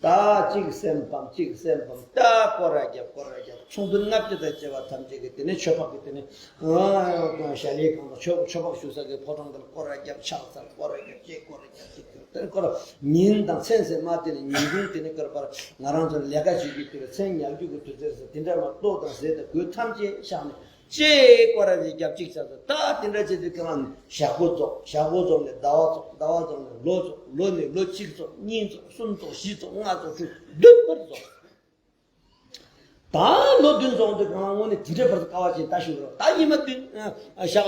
ད་གཅིག་སེམས་ཕམ་གཅིག་སེམས་ཕམ་ད་སྐོར་ར་རྒྱབ་སྐོར་ར་རྒྱབ་ཚོང་དཔོན་ལྔ་བརྒྱ་དང་བཅས་པ་ཐམས་ཅད་ཀྱིས་དེ་ནས་ཆོས་འཕགས་ཀྱི་དེ་ནས་ཞལ་ལས་གང་དང་ཆོས་ཆོས་འཕགས་བཞུགས་ས་གི་ཕོ་བྲང་དེར་སྐོར་ར་རྒྱབ་ཕྱག་འཚལ་སྐོར་ར་རྒྱབ་ཅེས་སྐོར་ར་རྒྱབ་ཅེས་དེར་དེར་སྐོར་ཉིན་དང་མཚན་ཟེར་མ་དེ་ནས་ཉིན་གུང་དེ་ནས་སྐོར་བར་ང་རང་ཚོ་ལས་ཀ་བྱེད་རྒྱུ་དེར་མཚན་ཉར་རྒྱུ་གི་དུས་ཚོད་ཟེར་དེ་འདྲ་མ་ལྟོ་དང་ཟས་དང་གོས་ཐམས་ཅད་བཞག་ནས། ཅེས་སྐོར་ར་ཅིག་རྒྱབ་གཅིག་ཆགས་སོང་། ད་དེ་འདྲ་བྱེད་དུས་གང་ཞག་པོ་རྫོགས། ཞག་པོ་རྫོགས་ནས་ཟླ་བ་རྫོགས། ཟླ་བ་རྫོགས་ནས་ལོ་རྫོགས། ལོ་ནས་ལོ་གཅིག་རྫོགས། གཉིས་རྫོགས། གསུམ་རྫོགས། བཞི་རྫོགས། ལྔ་རྫོགས། དྲུག་བདུན་བར་རྫོགས། ད་ལོ་བདུན་རྫོགས་དུས་གང་དངོས་གནས་དེ་འདྲའི་བར་དུ་དཀའ་བ་ཅིག་ད་ཞུ་རོགས། ད་ཉི་མ་བདུན་ཞག་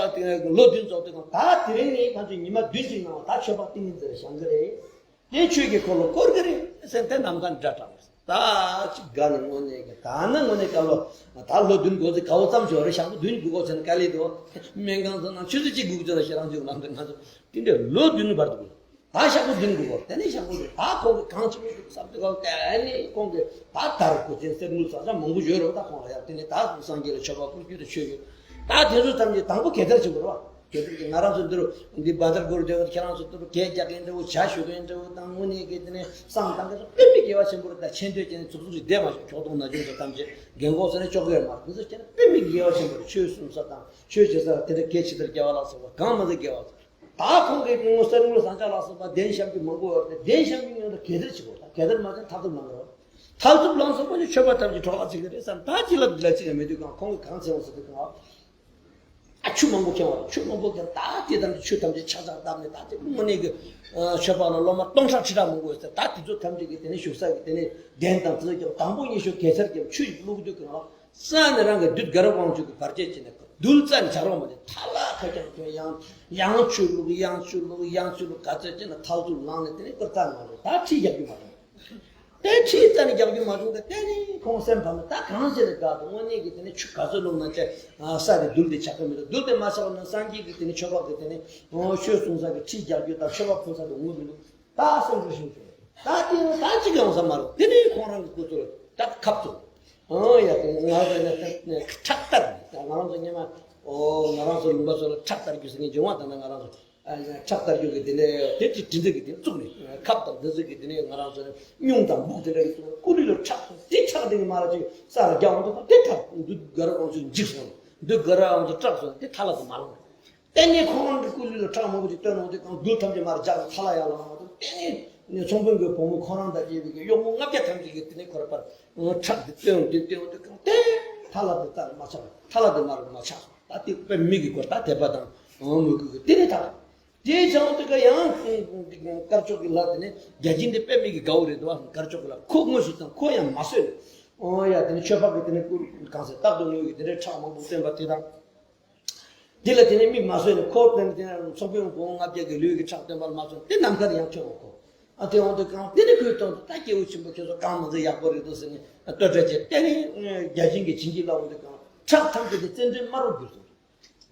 ལོ་བདུན་རྫོགས་དུས་གང་ད་དེ་རིང་ནས་ང་ཚོས་ཉི་མ་བདུན་ཅིག་ནང་ལ་ད་ཆོས་འཕགས་ཏིང་ངེ་འཛིན་ལ་བཞེངས་ཀྱི་རེད། དེ་ཆོས་ཀྱི་འཁོར་ལོ་བསྐོར་གྱི་རེད་ཟེར་དེ་ནམ་མཁའ་འདྲ་དྲངས། ད་ཅིག་དགའ་ནས་དངོས་གནས་ཀྱི་ད་ནི་དངོས་གནས་དཀའ་ལོ། ད་ལོ་བདུན་འགོར་ཚེ་དགའ་བོ་ཙམ་ཞིག་རེད། ཞག་པོ་བདུན་སྒུག་དགོས་ཟེར་ན་དཀའ་ལས་འདུག་སྨན་ཁང་ཚོ་ནང་ཆུ་ཚོད་གཅིག་སྒུག་ཚེ་ན་ཞེ་སྡང་ཅིག་ལངས་འདུག་ང་ཚོ་དེ་འདྲའི་ལོ་བདུན་བར་དུ་ད་ཞག་པོ་བདུན་སྒུག་དགོས། དེ་ནས་ཞག་པོ་བདུན་ད་ཁོང་གི་གང་ཆེན་པོ་འདུག་བསམ་དུས་གང་དེ་ནས་ཁོང་གི་ད་དར་གོས་ཆེན་གསེར་དངུལ་ཟངས་ལྕགས་མང་པོ་ཡོད་རེད། ད་ཁོང་ལ་ཡང་དེ་ནས་ད་སངས་རྒྱས་ལ་མཆོད་པ་ཕུལ་རྒྱུ་དང་མཆོད་ཡོད། ད་དེ་ཚོ་ཐམས་ཅད་དང་པོ་གད་དར་བྱེད་དགོས་རེད་བ། གལ་སྲིད་ཀྱི་ང་རང་ཚོ་འདི་རུ་འདི་བ་དར་སྒོར་སྡོད་པ་ཁྱེད་རང་ཚོ་འདི་རུ་གད་རྒྱག་གིན་འདྲ་བོ་ཇ་བཞུ་གིན་འདྲ་བོ་དང་དངོས་གནས་ཀྱི་དེ་ནས་བསང་བཏང་གི་ཚོ་དཔེ་མི་དགེ་བ་ཆེན་པོ་རེད། ད་ཆེ་འདོད་ཀྱི་ནས་ཚུགས་ཚུགས་ཅིག་བསྡད་མ་བྱུང་། ཁྱོག་གཏོང་ན་ཆུང་ཚོ་ཐམས་ཅད་རྒན་གོག་ཚོ་ནས་ཅོག་གེར་མ་འདི་ཚོ་ཁྱེད་དཔེ་མི་དགེ་བ་ཆེན་པོ་རེད། ཆོས་གསུངས་ས་དང་ཆོས་བྱེད་ས་དེ་འདྲ་གད་ཕྱི་དར་རྒྱག་པ་ལ་སོགས་པ་གང་མ་ཟད་དགེ་བ་ཚོ་ད་ཁོང་གིས་ངོ་གསེར་དངུལ་ཟངས་ལྕགས་ལ་སོགས་པ་གདན་བཤམས་ཀྱི་མང་པོ་ཡོད་རེད། གདན་བཤམས་ཀྱི་ངོ་ལ་གད་དར་བྱེད་དགོས། ད་གད་དར་མ་བྱས་ཐབས་སྡུག་ལངས་རོགས། ཐབས་སྡུག་ལངས་སོང་པ་ནི་ཆོས་པ་ཐམས་ཅད་གྲོགས་ལ་ཚིག་གི་རེད་བསམ། ད་ཅི་ལ་འདི་ལ་ཅི་ཡང་མེད་དུས་གང་ཁོང་གིས་གང་བྱས་འོང་ཟེར་དུས་གང་ཨ་ཆུ་མང་པོ་ཁྱེར་བ་རེད། ཆུ་མང་པོ་ཁྱེར་ད་དེ་ཐམས་ཅད་ཆུ་ཐམས་ཅད་ཆག་ཆག་བཏབ་ནས་ད་དེ་དངོས་གནས་ཀྱི་ཆོས་པ་ལ་སློབ་མ་སྟོང་ཕྲག་ཁྲི་ཕྲག་མང་པོ་ཡོད་ཟེར། ད་དེ་ཚོ་ཐམས་ཅད་ཀྱི་དེ་ནས་བཞུགས་ས་ཀྱི་དེ་ནས་གདན་དང་དེ་ཚོ་ཀྱང་དང་པོ་ཉིད་ཤོག་གེ་སར་གྱི་ཆུ་ཞིག་བླུགས་དུས་གང་ཨ་རྩ་ནས་རང་གི་བདུད་དགའ་རབ་དབང་ཕྱུག་གི་བར་ཆད་བྱས་ནས་རྡུལ་རྩ་ནས་བྱ་རོག་མ་དེ་ཐ་ལ་ཁ་རྐྱང་ཁྱོད་ཡང་ཡང་ཆུ་བླུགས་ཡང་ཆུ་བླུགས་ཡང་ཆུ་བླུགས་ག་ཚོད་བྱས་ན་ཐབས་སྡུག་ལངས་ནས་དེ་ནས་ཀོ་རྩ་ནས་མ་རེད། ད་ཁྲིད་རྒྱག་རྒྱུ་མ་རེད། ད་ ཁྲིད་རྩ་ནས་རྒྱག་རྒྱུ་མ་བྱུང་། ད་དེ་ནས་ཁོང་སེམས་ཕམ་ནས། ད་གང་བྱས་ནས་དགའ་འདུག། དངོས་གནས་ཀྱི་དེ་ནས་ཆུ་ག་ཚོད་བླུགས་ན་ཅི། ས་དེ་རྡུལ་དེ་ཆགས་ཀྱི་མི་འདུག། རྡུལ་དེ་མ་ཆགས་ན་སངས་རྒྱས་ཀྱི་དེ་ནས་ཆོས་པ་གི་དེ་ནས་ཆོས་གསུང་ས་གི་ཁྲིད་རྒྱག་རྒྱུ་དང་ཆོས་པ་ཕུལ་ས་དེ་ངོ་མི་འདུག། ད་སེམས་ཁྲལ་ཞིག་བྱུང་། ད་དེ་ད་ཅི་གང་ས་མ་རེད། དེ་ནས་ཁོང་རང་གི་སྐུ་ཚུར་ད་ཁབ་བཙུགས། ཨོ་ཡ། དེ་ང་རང་ཚོ་ནས་ཁྲག་གཏར། ད་ང་རང་ཚོ་སྔོན་མ། ཨོ། ང་རང་ཚོ་ལུང་པ་ཚོ་ལ་ཁྲག་གཏར་རྒྱུ་ཟེར་མཁན་བྱུང་བ། ད་ནི་ང་རང་ཚོ་ཨ་ཁྲག་གཏར་རྒྱུ་གི་དེ་ནས་དེ་དེ་དེ་ཚོ་གི་དེ་བཙུགས་ནས། ཁབ་དང་དེ་ཚོ་གི་དེ་ནས་ང་རང་ཚོ་ནས་སྨྱུག་དང་སྦུག་དེ་འདྲ་གི་བཙུགས། སྐུ་ལུས་ལ་ཁྲག་སོང་། དེ་ཁྲག་དེ་གི་མར་ཅིག་ས་ལ་རྒྱག་འོང་དུས། དེ་ཁྲག་འདི་དགའ་རབ་དབང་ཕྱུག་འཇིགས་སོང་། འདི་དགའ་རབ་དབང་ཕྱུག་སྐྲག་སོང་། དེ་ཐ་ལ་དུ་མ་ལངས། དེ་ནས་ཁོ་རང་གི་སྐུ་ལུས་ལ་ཁྲག་མང་པོ་ཅིག་བཏོན་འོང་དུས་གང་། རྡུལ་ཐམས་ཅད་མར་འཇགས་ནས་ཐ་ལ་ཡར་ལངས་འོང་དུས། དེ་ནས་ཚོང་དཔོན་གྱི་བུ་མོ་ཁོ་རང་དང་བཅས་པའི་གི་གཡོག་མོ་ལྔ་བརྒྱ་ཐམས་ཅད་ཀྱིས་དེ་ནས་ཁོ་ར་པར་ཁྲག་འདི་བཏོན་འོང་དུས། བཏོན་འོང་དུས་གང་། དེ་ཐ་ལ་དུ་ད་མ་ཆགས། ཐ་ལ་དུ་མར་མ་ཆགས། ད་དེ་དཔེ་མི་གི་སྐོར། ད་དད་པ་དང་མོས་གུས་ཀྱི་དེ་ནས་ད་དེ་བྱུང་དུས་ཀ་ཡང་དཀར་ཕྱོགས་ཀྱི་ལྷ་དེ་ནས་བརྒྱ་བྱིན་དེ་དཔེ་མི་གི་དགའ་བོ་རེད་འདུག། དཀར་ཕྱོགས་ཀྱི་ལྷ། ཁོ་དངོས་སུ་དང་ཁོ་ཡང་མ་བཟོད་ནས། ཨོ་ཡ། དེ་ནས་ཆོས་པ་གི་དེ་ནས་སྐུ་གང་ཟེར། རྟག་ཏུ་དངོས་ཀྱི་དེ་འདྲའི་ཁྲག་མང་པོ་བཏོན་པ་དེ་དང་། དེ་ལ་དེ་ནས་མིག་མ་བཟོད་ནས། ཁོ་དེ་ནས་དེ་ནས་ཚོང་དཔོན་བུ་མོ་ལྔ་བརྒྱ་གི་ལུས་ཀྱི་ཁྲག་བཏོན་པ་ལ་མ་བཟོད་ནས། དེ་ནམ་མཁའ་ལ་ཡར་ཐོན་འོང་ཁོ། ཨ། དེ་འོང་དུས་གང་། དེ་ནས་ཁོས་མཐོང་དུས། ད་སྐྱེས་བུ་ཆེན་པོ་ཁྱོད་ཚོ་གང་མང་ཚོད་ཡག་པོ་རེད་འདུག་ཟེར་ནས་བསྟོད་སྒྲ་བྱས། དེ་ནས་བརྒྱ་བྱིན་གྱིས་བྱིན་གྱིས་བརླབས་འོང་དུས་གང་། ཁྲག་ཐམས་ཅད་དེ་ཙན་དན་དམར་པོར་གྱུར་སོང་།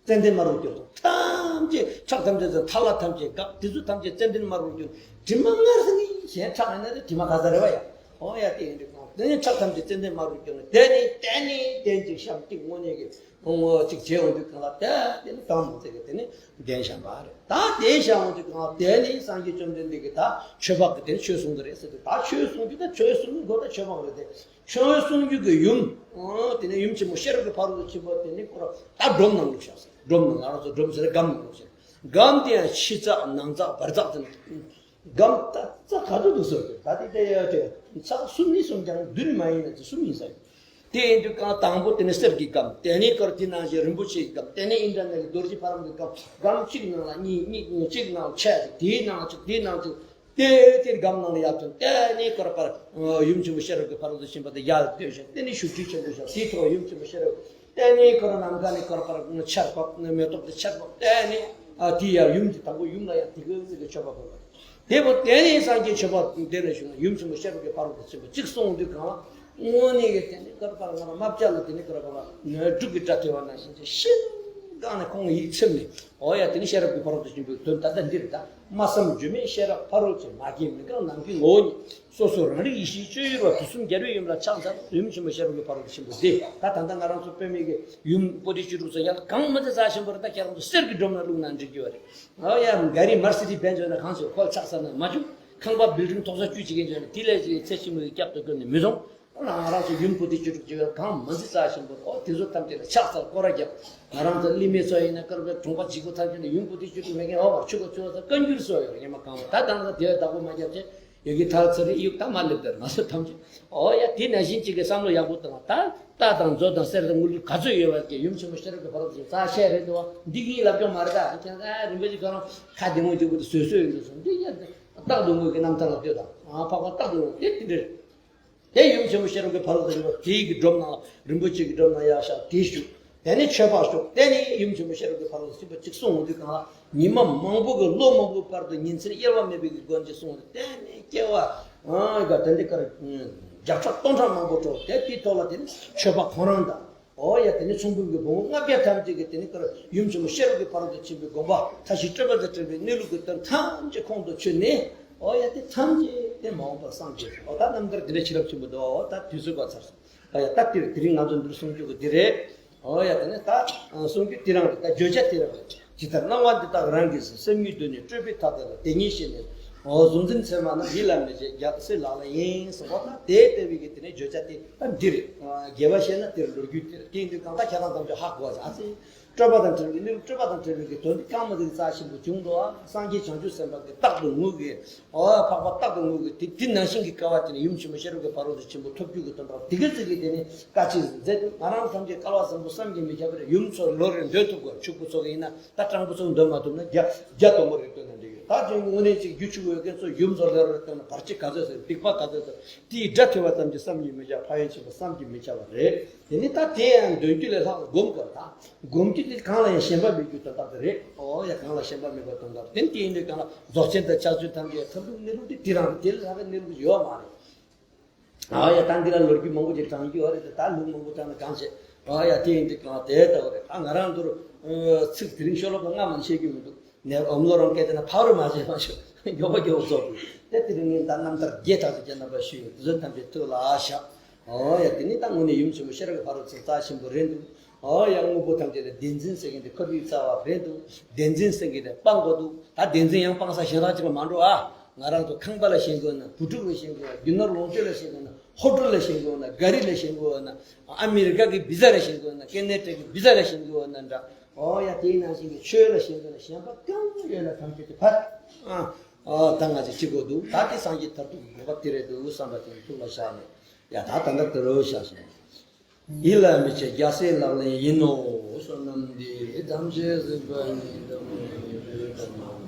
ཙན་དན་དམར་པོར་གྱུར་སོང་། ཐམས་ཅད་ཁྲག་ཐམས་ཅད་ཚོ་ཐ་ལ་ཐམས་ཅད་འགགས། དེ་ཚོ་ཐམས་ཅད་ཙན་དན་དམར་པོར་གྱུར། དྲི་མ་ངར་ཟིན་ནི་གཞན་ཁྲག་ཡིན་ན་དེ་དྲི་མ་ག་ས་རེད་བ་ཡ། ཨོ་ཡ། དེ་ཡིན་དུས་གང་། དེ་ནས་ཁྲག་ཐམས་ཅད་ཙན་དན་དམར་པོར་གྱུར་ནས། དེ་ནས་དེ་ནས་གདན་གཅིག་བཤམས་ཏེ་དངོས་གནས་ཀྱི་ངོ་གཅིག་བྱས་འོང་དུས་གང་ལ། ད་དེ་ནི་གང་མང་ཚད་ཀྱི་དེ་ནི་གདན་བཤམས་པ་རེད། ད་གདན་བཤམས་འོང་དུས་གང་ལ། དེ་ནི་སངས་རྒྱས་བཅོམ་ལྡན་འདས་ཀྱིས་ད་ཆོས་འཕགས་ཀྱི་དེ་ནི་ཆོས་གསུང་གི་རེད་ཟེར་དུས། ད་ཆོས་གསུང་རྒྱུ། ད་ཆོས་གསུང་རྒྱུ་ད་ཆོས་འཕགས་རེད་དེ། ཆོས་གསུང་རྒྱུ་གི་ཡུམ། ཨོ། དེ་ནས་ཡུམ་ཆེན་མོ་ཤེས་རབ་ཀྱི་ཕ་རོལ་ཏུ་ཕྱིན་པ་དེ་ནི་ཁོ་ར་ད་སྒྲོམ་ནང་བླུགས་བཞག་ཟེར། སྒྲོམ་ནང་། ང་རང་ཚོ་སྒྲོམ་ཟེར། སྒམ་ནང་བླུགས་བཞག། སྒམ་དེ་ཡང་ཕྱི་ཙག་ནང་ཙག་བར་ཙག་ཟེར་ནས། སྒམ་ད་ཙག་ག་ཚོད་འདུག་ཟེར་ཏེ། ད་དེ་དེ་ཡོད་དེ་ཙག་གསུམ་ནི་གསུམ་ཀྱང་བདུན་མ་ཡིན་ན་དེ་གསུམ་ཡིན་ས་ཡོད། དེ་ཡིན་དུས་གང་། དང་པོ་དེ་ནི་གསེར་གྱི་སྒམ། དེ་ནས་ཁོ་ར་དེ་ནང་བཞིན་རིན་པོ་ཆེའི་སྒམ། དེ་ནས་ཨིནྡྲ་ནཱི་ལའི་རྡོ་རྗེ་ཕ་རོལ་གྱི་སྒམ། སྒམ་གཅིག་ནང་ལ་གཉིས། གཉིས་གཅིག་ནང་ལ་ཆ་གཅིག། དེའི་ནང་གཅིག། དེའི་ནང་གཅིག། དེ་དེར་སྒམ་ནང་ལ་ཡར་ཐོན། དེ་ནས་ཁོ་ར་པར་ཡུམ་ཆེན་པོ་ཤེས་རབ་ཀྱི་ཕ་རོལ་ཏུ་ཕྱིན་པ་དེ་ཡར་བཏོན་བཞག། དེ་ནས་བཞུགས་ཁྲི་ཆེན་པོ་བཞག། དེའི་ཐོག་ཡུམ་ཆེན་པོ་ཤེས་རབ། དེ་ནས་ཁོ་ར་ནམ་མཁའ་ནས་ཁོ་ར་པར་ཆར་བབས། མེ་ཏོག་དེ་ཆར་བབས། དེ་ནས་ཨ་དེ་ཡར་ཡུམ་གྱི་དང་པོ་ཡུམ་ལ་ཡང་དེ་གི་ཚིག་གི་མཆོད་པ་ཕུལ་བ་རེད། དེ་བོ་དེ་ནས་སངས་རྒྱས་མཆོད་པ་དེ་ལ་ཞུགས་ན། ཡུམ་ཆེན་པོ་ཤེས་རབ་ཀྱི་ཕ་རོལ་ཏུ་ཕྱིན་པ་གཅིག་གསུངས་དུས་གང་ལ། དངོས་གནས་ཀྱི་དེ་ནས་ཁོ་ར་པར་ང་རང་རྨ་བྱ་ལ་དེ་ནས་ཁོ་ར་པར་ནོར་དྲུག་གི་སྒྲ་ཐོས་པ་ནང་བཞིན་གྱི་ཤིན་ཏུ་ནས་ཁོང་ཡིད་ཚིམ་ནས། ཨོ་ཡ། དེ་ནི་ཤེས་རབ་ཀྱི་ཕ་རོལ་ཏུ་ཕྱིན་པའི་དོན་ད་ལྟ་འདིར། ད་སྨྲ་བསམ་སྒྱུ་མའི་ཤེས་རབ་ཕ་རོལ་ཕྱིན། མ་སྐྱེས་མི་འགག་ནམ་མཁའི་ངོ་བོ་ཉིད། སོ་སོ་རང་རིག་ཡེ་ཤེས་སྤྱོད་ཡུལ་བ། དུས་གསུམ་རྒྱལ་བའི་ཡུམ་ལ་ཕྱག་འཚལ། ཡུམ་ཆེན་མོ་ཤེས་རབ་ཀྱི་ཕ་རོལ་ཏུ་ཕྱིན་པ་འདི། ད་ད་ལྟ་ང་རང་ཚོ་པདྨའི་གི་ཡུམ་པོ་ཏི་བཅུ་དྲུག་ཚོ་ཡང་གང་མང་ཚད་བཙལ་ཞིམ་པོ་རེད། ད་ཁྱེད་རང་ཚོ་གསེར་གྱི་སྒྲོམ་ནང་བླུགས་ན་འགྲིག་གི་ཡོད་རེད། ཨོ་ཡ། ག་རེ་མར་སི་ཌི་བེན་ཛི་ཡོད་ན་གང་བྱེད། ཁོ་ལ་ཆགས་ས་ན་མ་བྱུང་། ཁང་པ་བིལ་ཌིང་ཐོག་ས་བཅུ་བྱེད་མཁན་བྱུང་ན། དེ་ལས་ཀྱི་ཚེ་ཕྱི་མའི་སྐྱབས་སུ་བཀོད་ནས་མི་བཟུང་། ང་རང་ཚོ་ཡུམ་པོ་ཏི་བཅུ་དྲུག་ཅེས་པའི་གང་མང་ཚད་བཙལ་ཞིམ་པོ། ཨོ་དེ་ཚོ་ཐམས་ཅད་ལ་ཕྱག་འཚལ་སྐོར་ར་བརྒྱབ། ང་རང་ཚོ་གླིང་མི་ཚོ་ཡིན་ན། སྐར་མ་གྲོང་པ་གཅིག་པོ་ཐམས་ཅད་ནས་ཡུམ་པོ་ཏི་བཅུ་དྲུག་མེད་མཁན། ཨོ་བ་ཆུ་ཁ་ཆུ་བ་ཚ་བཀའ་འགྱུར་སོགས་ཡོད་རེད། ཉི་མ་གང་བ། ད་དང་ད་དེ་བདག་པོ་མ་བརྒྱབ་ཅེས་ཡོད་ཀྱི་ཐག་ཚེ་རིང་གཡུག་ད་མ་སླེབས་དེར་ང་ཚོ་ཐམས་ཅད། ཨོ་ཡ། དེ་ནང་བཞིན་གཅིག་གི་བསམ་བློ་ཡག་པོ་བཏང་། ད་རྟ་དང་མཛོ་དང་གསེར་དང་དངུལ་ག་ཚོད་ཡོད་པ་ཀྱི་ཡུམ་ཆེན་མོ་ཤེས་རབ་ཀྱི་ཕ་རོལ་ཏུ་ཕྱིན་པ་ཤེས་རེད་འདུག་བ། འདི་གི་ལབ་སྐྱོང་མ་རེད། ད་ཁྱེད་རང་རིན་པོ་ཆེ་ཁོ་རང་ཁ་བདེ་མོ་འཇུག་པོ་དེ་བཟོས་བཟོས་ཡོད་འདུག་སོང་། འདི་ཡ་རྟག་ཏུ་དངོས་ཀྱི་རྣམ་ཐར་ལ་ལྟོས་དང་། ཨ་འཕགས་པ་རྟག་ཏུ་དངོས་དེ་དེ་འདྲ་རེད། དེ་ཡུམ་ཆེན་མོ་ཤེས་རབ་ཀྱི་ཕ་རོལ་ཏུ་ཕྱིན་པ་དེའི་གི་སྒྲོམ་ནང་ལ། རིན་པོ་ཆེ་གི་སྒྲོམ་ནང་ཡར་བཞག། དེ་བཞུགས། དེ་ནས་མཆོད་པ་ཞུ། དེ་ནས་ཡུམ་ཆེན་མོ་ཤེས་རབ་ཀྱི་ཕ་རོལ་ཏུ་ཕྱིན་པ་གཅིག་གསུངས་འོང་དུས་གང་ལ། ཉི་མ་མང་པོ་གི་ལོ་མང་པོའི་བར་དུ་ཉིན་མཚན་དབྱེ་བ་མེད་པའི་གི་སྒོ་ནས་གསུངས་འོང་དུས། དེ་ནས་སྐྱེ་བ་ཨ་ག་དེ་འདི་ཀར་བརྒྱ་ཕྲག་སྟོང་ཕྲག་མང་པོ་འགྲོ། དེ་དེའི་ཐོག་ལ་དེ་ནས་མཆོད་པ་ཁོང་རང་དང་། ཨོ་ཡ། དེ་ནས་ཚོང་དཔོན་གྱི་བུ་མོ་ལྔ་བརྒྱ་ཐམས་ཅད་ཀྱིས་དེ་ནས་ཀར་ཡུམ་ཆེན་མོ་ཤེས་རབ་ཀྱི་ཕ་རོལ་ཏུ་ཕྱིན་པའི་དགོངས་པ། མཐའ་བཞི་སྤྲོས་པ་དང་བྲལ་བའི་གནས་ལུགས་ཀྱི་དོན་ཐམས་ཅད་ཁོང་དུ་ཆུད་ནས། ཨོ་ཡ། དེ་ཐམས་ཅད་དེ་མ་འོངས་པར་སངས་རྒྱས། ཨོ་ད་རྣམ་ཐར་འདི་འདྲ་ཤེས་རབ་ཆེན་པོ་འདུག། ཨོ་ད་དུས་ཚོད་བཀག་ཚར་སོང་། ཨོ་ཡ། ད་དེ་དེ་རིང་ང་ཚོ་འདིར་གསུང་རྒྱུ་གི་འདི་རེད། ཨོ་ཡ། དེ་ནས་ད་གསུང་རྒྱུ་དེ་རང་རེད། ད་བརྗོད་བྱ་དེ་རང་རེད། ཇི་ལྟར་སྣང་བ་འདི་དག་རང་གིས་ཟིན། སེམས་ཉིད་གདོད་ནས་སྤྲོས་པའི་མཐའ་དག་ལ། དེ་ཉིད་ཤེས་ནས་གཟུང་འཛིན་མཚན་མ་རྣམས། ཡིད་ལ་མི་བྱེད་རྒྱལ་སྲས་ལག་ལེན་ཡིན། གསུངས་པ་དང་། དེ་ལྟ་བུའི་གི་དེ་ནས་བརྗོད་བྱ་དེ་ད་འདི་རེད། རྒྱས་པ་བཤད་ན་དེར་ལོ་རྒྱུས་དེ་རེད། དེ་ཡིན་དུས་གང་ལྟར་ཁྱེད་རང་ཐམས་ཅད་ཧ་གོ་བ་བྱ་ཟེར། སྤྲོས་པ་དང་བྲལ་བའི་གནས་ལུགས། སྤྲོས་པ་དང་བྲལ་བའི་གི་དོན་དེ་གང་མ་དེ་རྩ་ཆེན་པོ་བྱུང་འདུག། ཨ་སངས་རྒྱས་བྱང་ཆུབ་སེམས་དཔའ་གི་རྟག་ཏུ་དངོས་ཀྱི། ཨོ་འཕགས་པ་རྟག་ཏུ་དངོས་ཀྱི་དེ་དེ་ནང་བཞིན་གྱི་སྐལ་བ་དེ་ནི་ཡུམ་ཆེན་མོ་ཤེས་རབ་ཀྱི་ཕ་རོལ་ཏུ་ཕྱིན་པ་ཐོབ་རྒྱུ་གི་དོན་དག་དེ་གི་ཚིག་གི་དེ་ནི་བཀའ་ཆེ་མཛད་དེ། ང་རང་ཐམས་ཅད་སྐལ་བ་བཟང་པོ་བསམ་གྱིས་མི་ཁྱབ་པ་རེད། ཡུམ་ཚོ་ལོ་རེར་འདོན་ཐུབ་དགོས། ཕྱུག་པོ་ཚོ་གི་ཡིན་ན། ད་སྤྲང་པོ་ཚོ་འདོན་མ་ཐུབ་ན་བརྒྱ་བརྒྱ་དོ་མོ་རེ་འདོན་ན་འགྲིག་ཡོད། ད་དེ་དངོས་གནས་ཅིག་རྒྱུ་ཕྱུག་པོ་ཡོད་མཁན་ཚོ་ཡུམ་ཚོ་ལོ་རེར་འདོན་ན་བར་ཆད་ག་ཚོད་ཟེར། སྡིག་པ་ག་ཚོད་ཟེར། དེའི་སྒྲ་ཐོས་པ་ཙམ་གྱིས་བསམ་གྱིས་མི་ཁྱབ། ཕན་ཡོན་ཆེན་པོ་བསམ་གྱིས་མི་ཁྱབ་པ་རེད། དེ་ནི་ད་དེ་ཡང་འདོན་རྒྱུ་ལས་ལྷག་སྒོམ་དགོས། ད་སྒོམ་རྒྱུ་དེ་གང་ལ་ཡང་ཞེན་པ་མེད་རྒྱུ་དོན་དག་དེ་རེད། ཨོ་ཡ། གང་ལ་ཞེན་པ་མེད་པ་དོན་དག་དེ་ནི། དེ་ཡིན་དུས་གང་ལ་རྫོགས་ཆེན་དང་ཕྱག་མཛོད་ཐམས་ཅད་ཐབས་སྡུག་གནས་ལུགས་དེ་དེ་རང་རེད། དེ་ལས་ལྷག་པའི་གནས་ལུགས་ཡོད་མ་རེད། ཨ་ཡ་ད་འདི་ལ་ལོ་རྒྱུས་མང་པོ་ཅིག་བགྲང་རྒྱུ་ཡོད་རེད་དེ། ད་ལུགས་མང་པོ་བགྲང་ན་གང་བྱེད། ཨ་ཡ་དེ་ཡིན་དུས་གང་དེ་ལྟ་བུ་རེད། ཨ་ང་རང་ཚོར་ཚིག་དེ་རིང་ཤོ་ལོ་ཀ་ལྔ་མ་ནས་བཤད་རྒྱུ་མི་འདུག་ནས་ཨོམ་ལོ་རང་སྐད་དེ་ན་ཕ་རོལ་མ་བྱས་མ་ཤོག་མགྱོགས་པོ་མགྱོགས་པོ་རྫོགས་འདུག་དེ་དེ་རིང་ངས་ད་རྣམ་ཐར་རྒྱས་ཐག་ཆོད་ཀྱི་རྣམ་པ་ཞུས་ཡོད། དེ་ཚོ་ཐམས་ཅད་ཐུགས་ལ་བཞག་ཨོ་ཡ་དེ་ནི་ད་དངོས་གནས་ཡུམ་ཆེན་མོ་ཤེས་རབ་ཀྱི་ཕ་རོལ་ཏུ་རྩ་ཆེན་པོ་རེད་འདུག་ཨོ་ཡ་དངོས་པོ་ཐམས་ཅད་ལ་བདེན་འཛིན་ཟེར་མཁན་དེ་ཁོ་རའི་རྩ་བ་རེད་འདུག་བདེན་འཛིན་ཟེར་མཁན་དེ་སྤང་དགོས་འདུག་ད་བདེན་འཛིན་ཡང་སྤང་ས་གཞན་དག་ཅིག་ལ་མ་འགྲོ་ཨ། ང་རང་ཚོ་ཁང་པ་ལ་ཞེན་དགོས་ན། བུ་ཕྲུག་ལ་ཞེན་དགོས་ན། རྒྱུ་ནོར་ལོངས་སྤྱོད་ལ་ཞེན་དགོས་ན། ཧོ་ཊལ་ལ་ཞེན་དགོས་ན། ག་རི་ལ་ཞེན་དགོས་ན། ཨ་མི་རི་ཀ་གི་བི་ཛ་ལ་ཞེན་དགོས་ན། ཁེ་ན་ཌ་གི་བི་ཛ་ལ་ཞེན་དགོས་ན་འདྲ། ཨོ་ཡ་དེའི་ནང་བཞིན་གྱི་ཆོས་ལ་ཞེན་དགོས་ན། གཞན་པ་གང་ཡོད་ན་ཐམས་ཅད་དེ་ཕར། ཨ་ཨ་ད་ང་ཚོས་བྱེད་དགོས་འདུག་ད་དེ་སངས་རྒྱས་མཐར་ཐུག་གི་དགོས་པ་དེ་རེད་འདུག་བསམ་པ་དེ་ཐུགས་ལ་བཞག་ནས། ཡ་ད་ད་ལྟ་དེ་རུ་བཞག་སོང་། ཡིད་ལ་མི་བྱེད་རྒྱལ་སྲས་ལག་ལེན་ཡིན་ནོ། བསོད་ནམས་འདི་ཡིས་ཐམས་ཅད་གཟིགས་པ་ཉིད།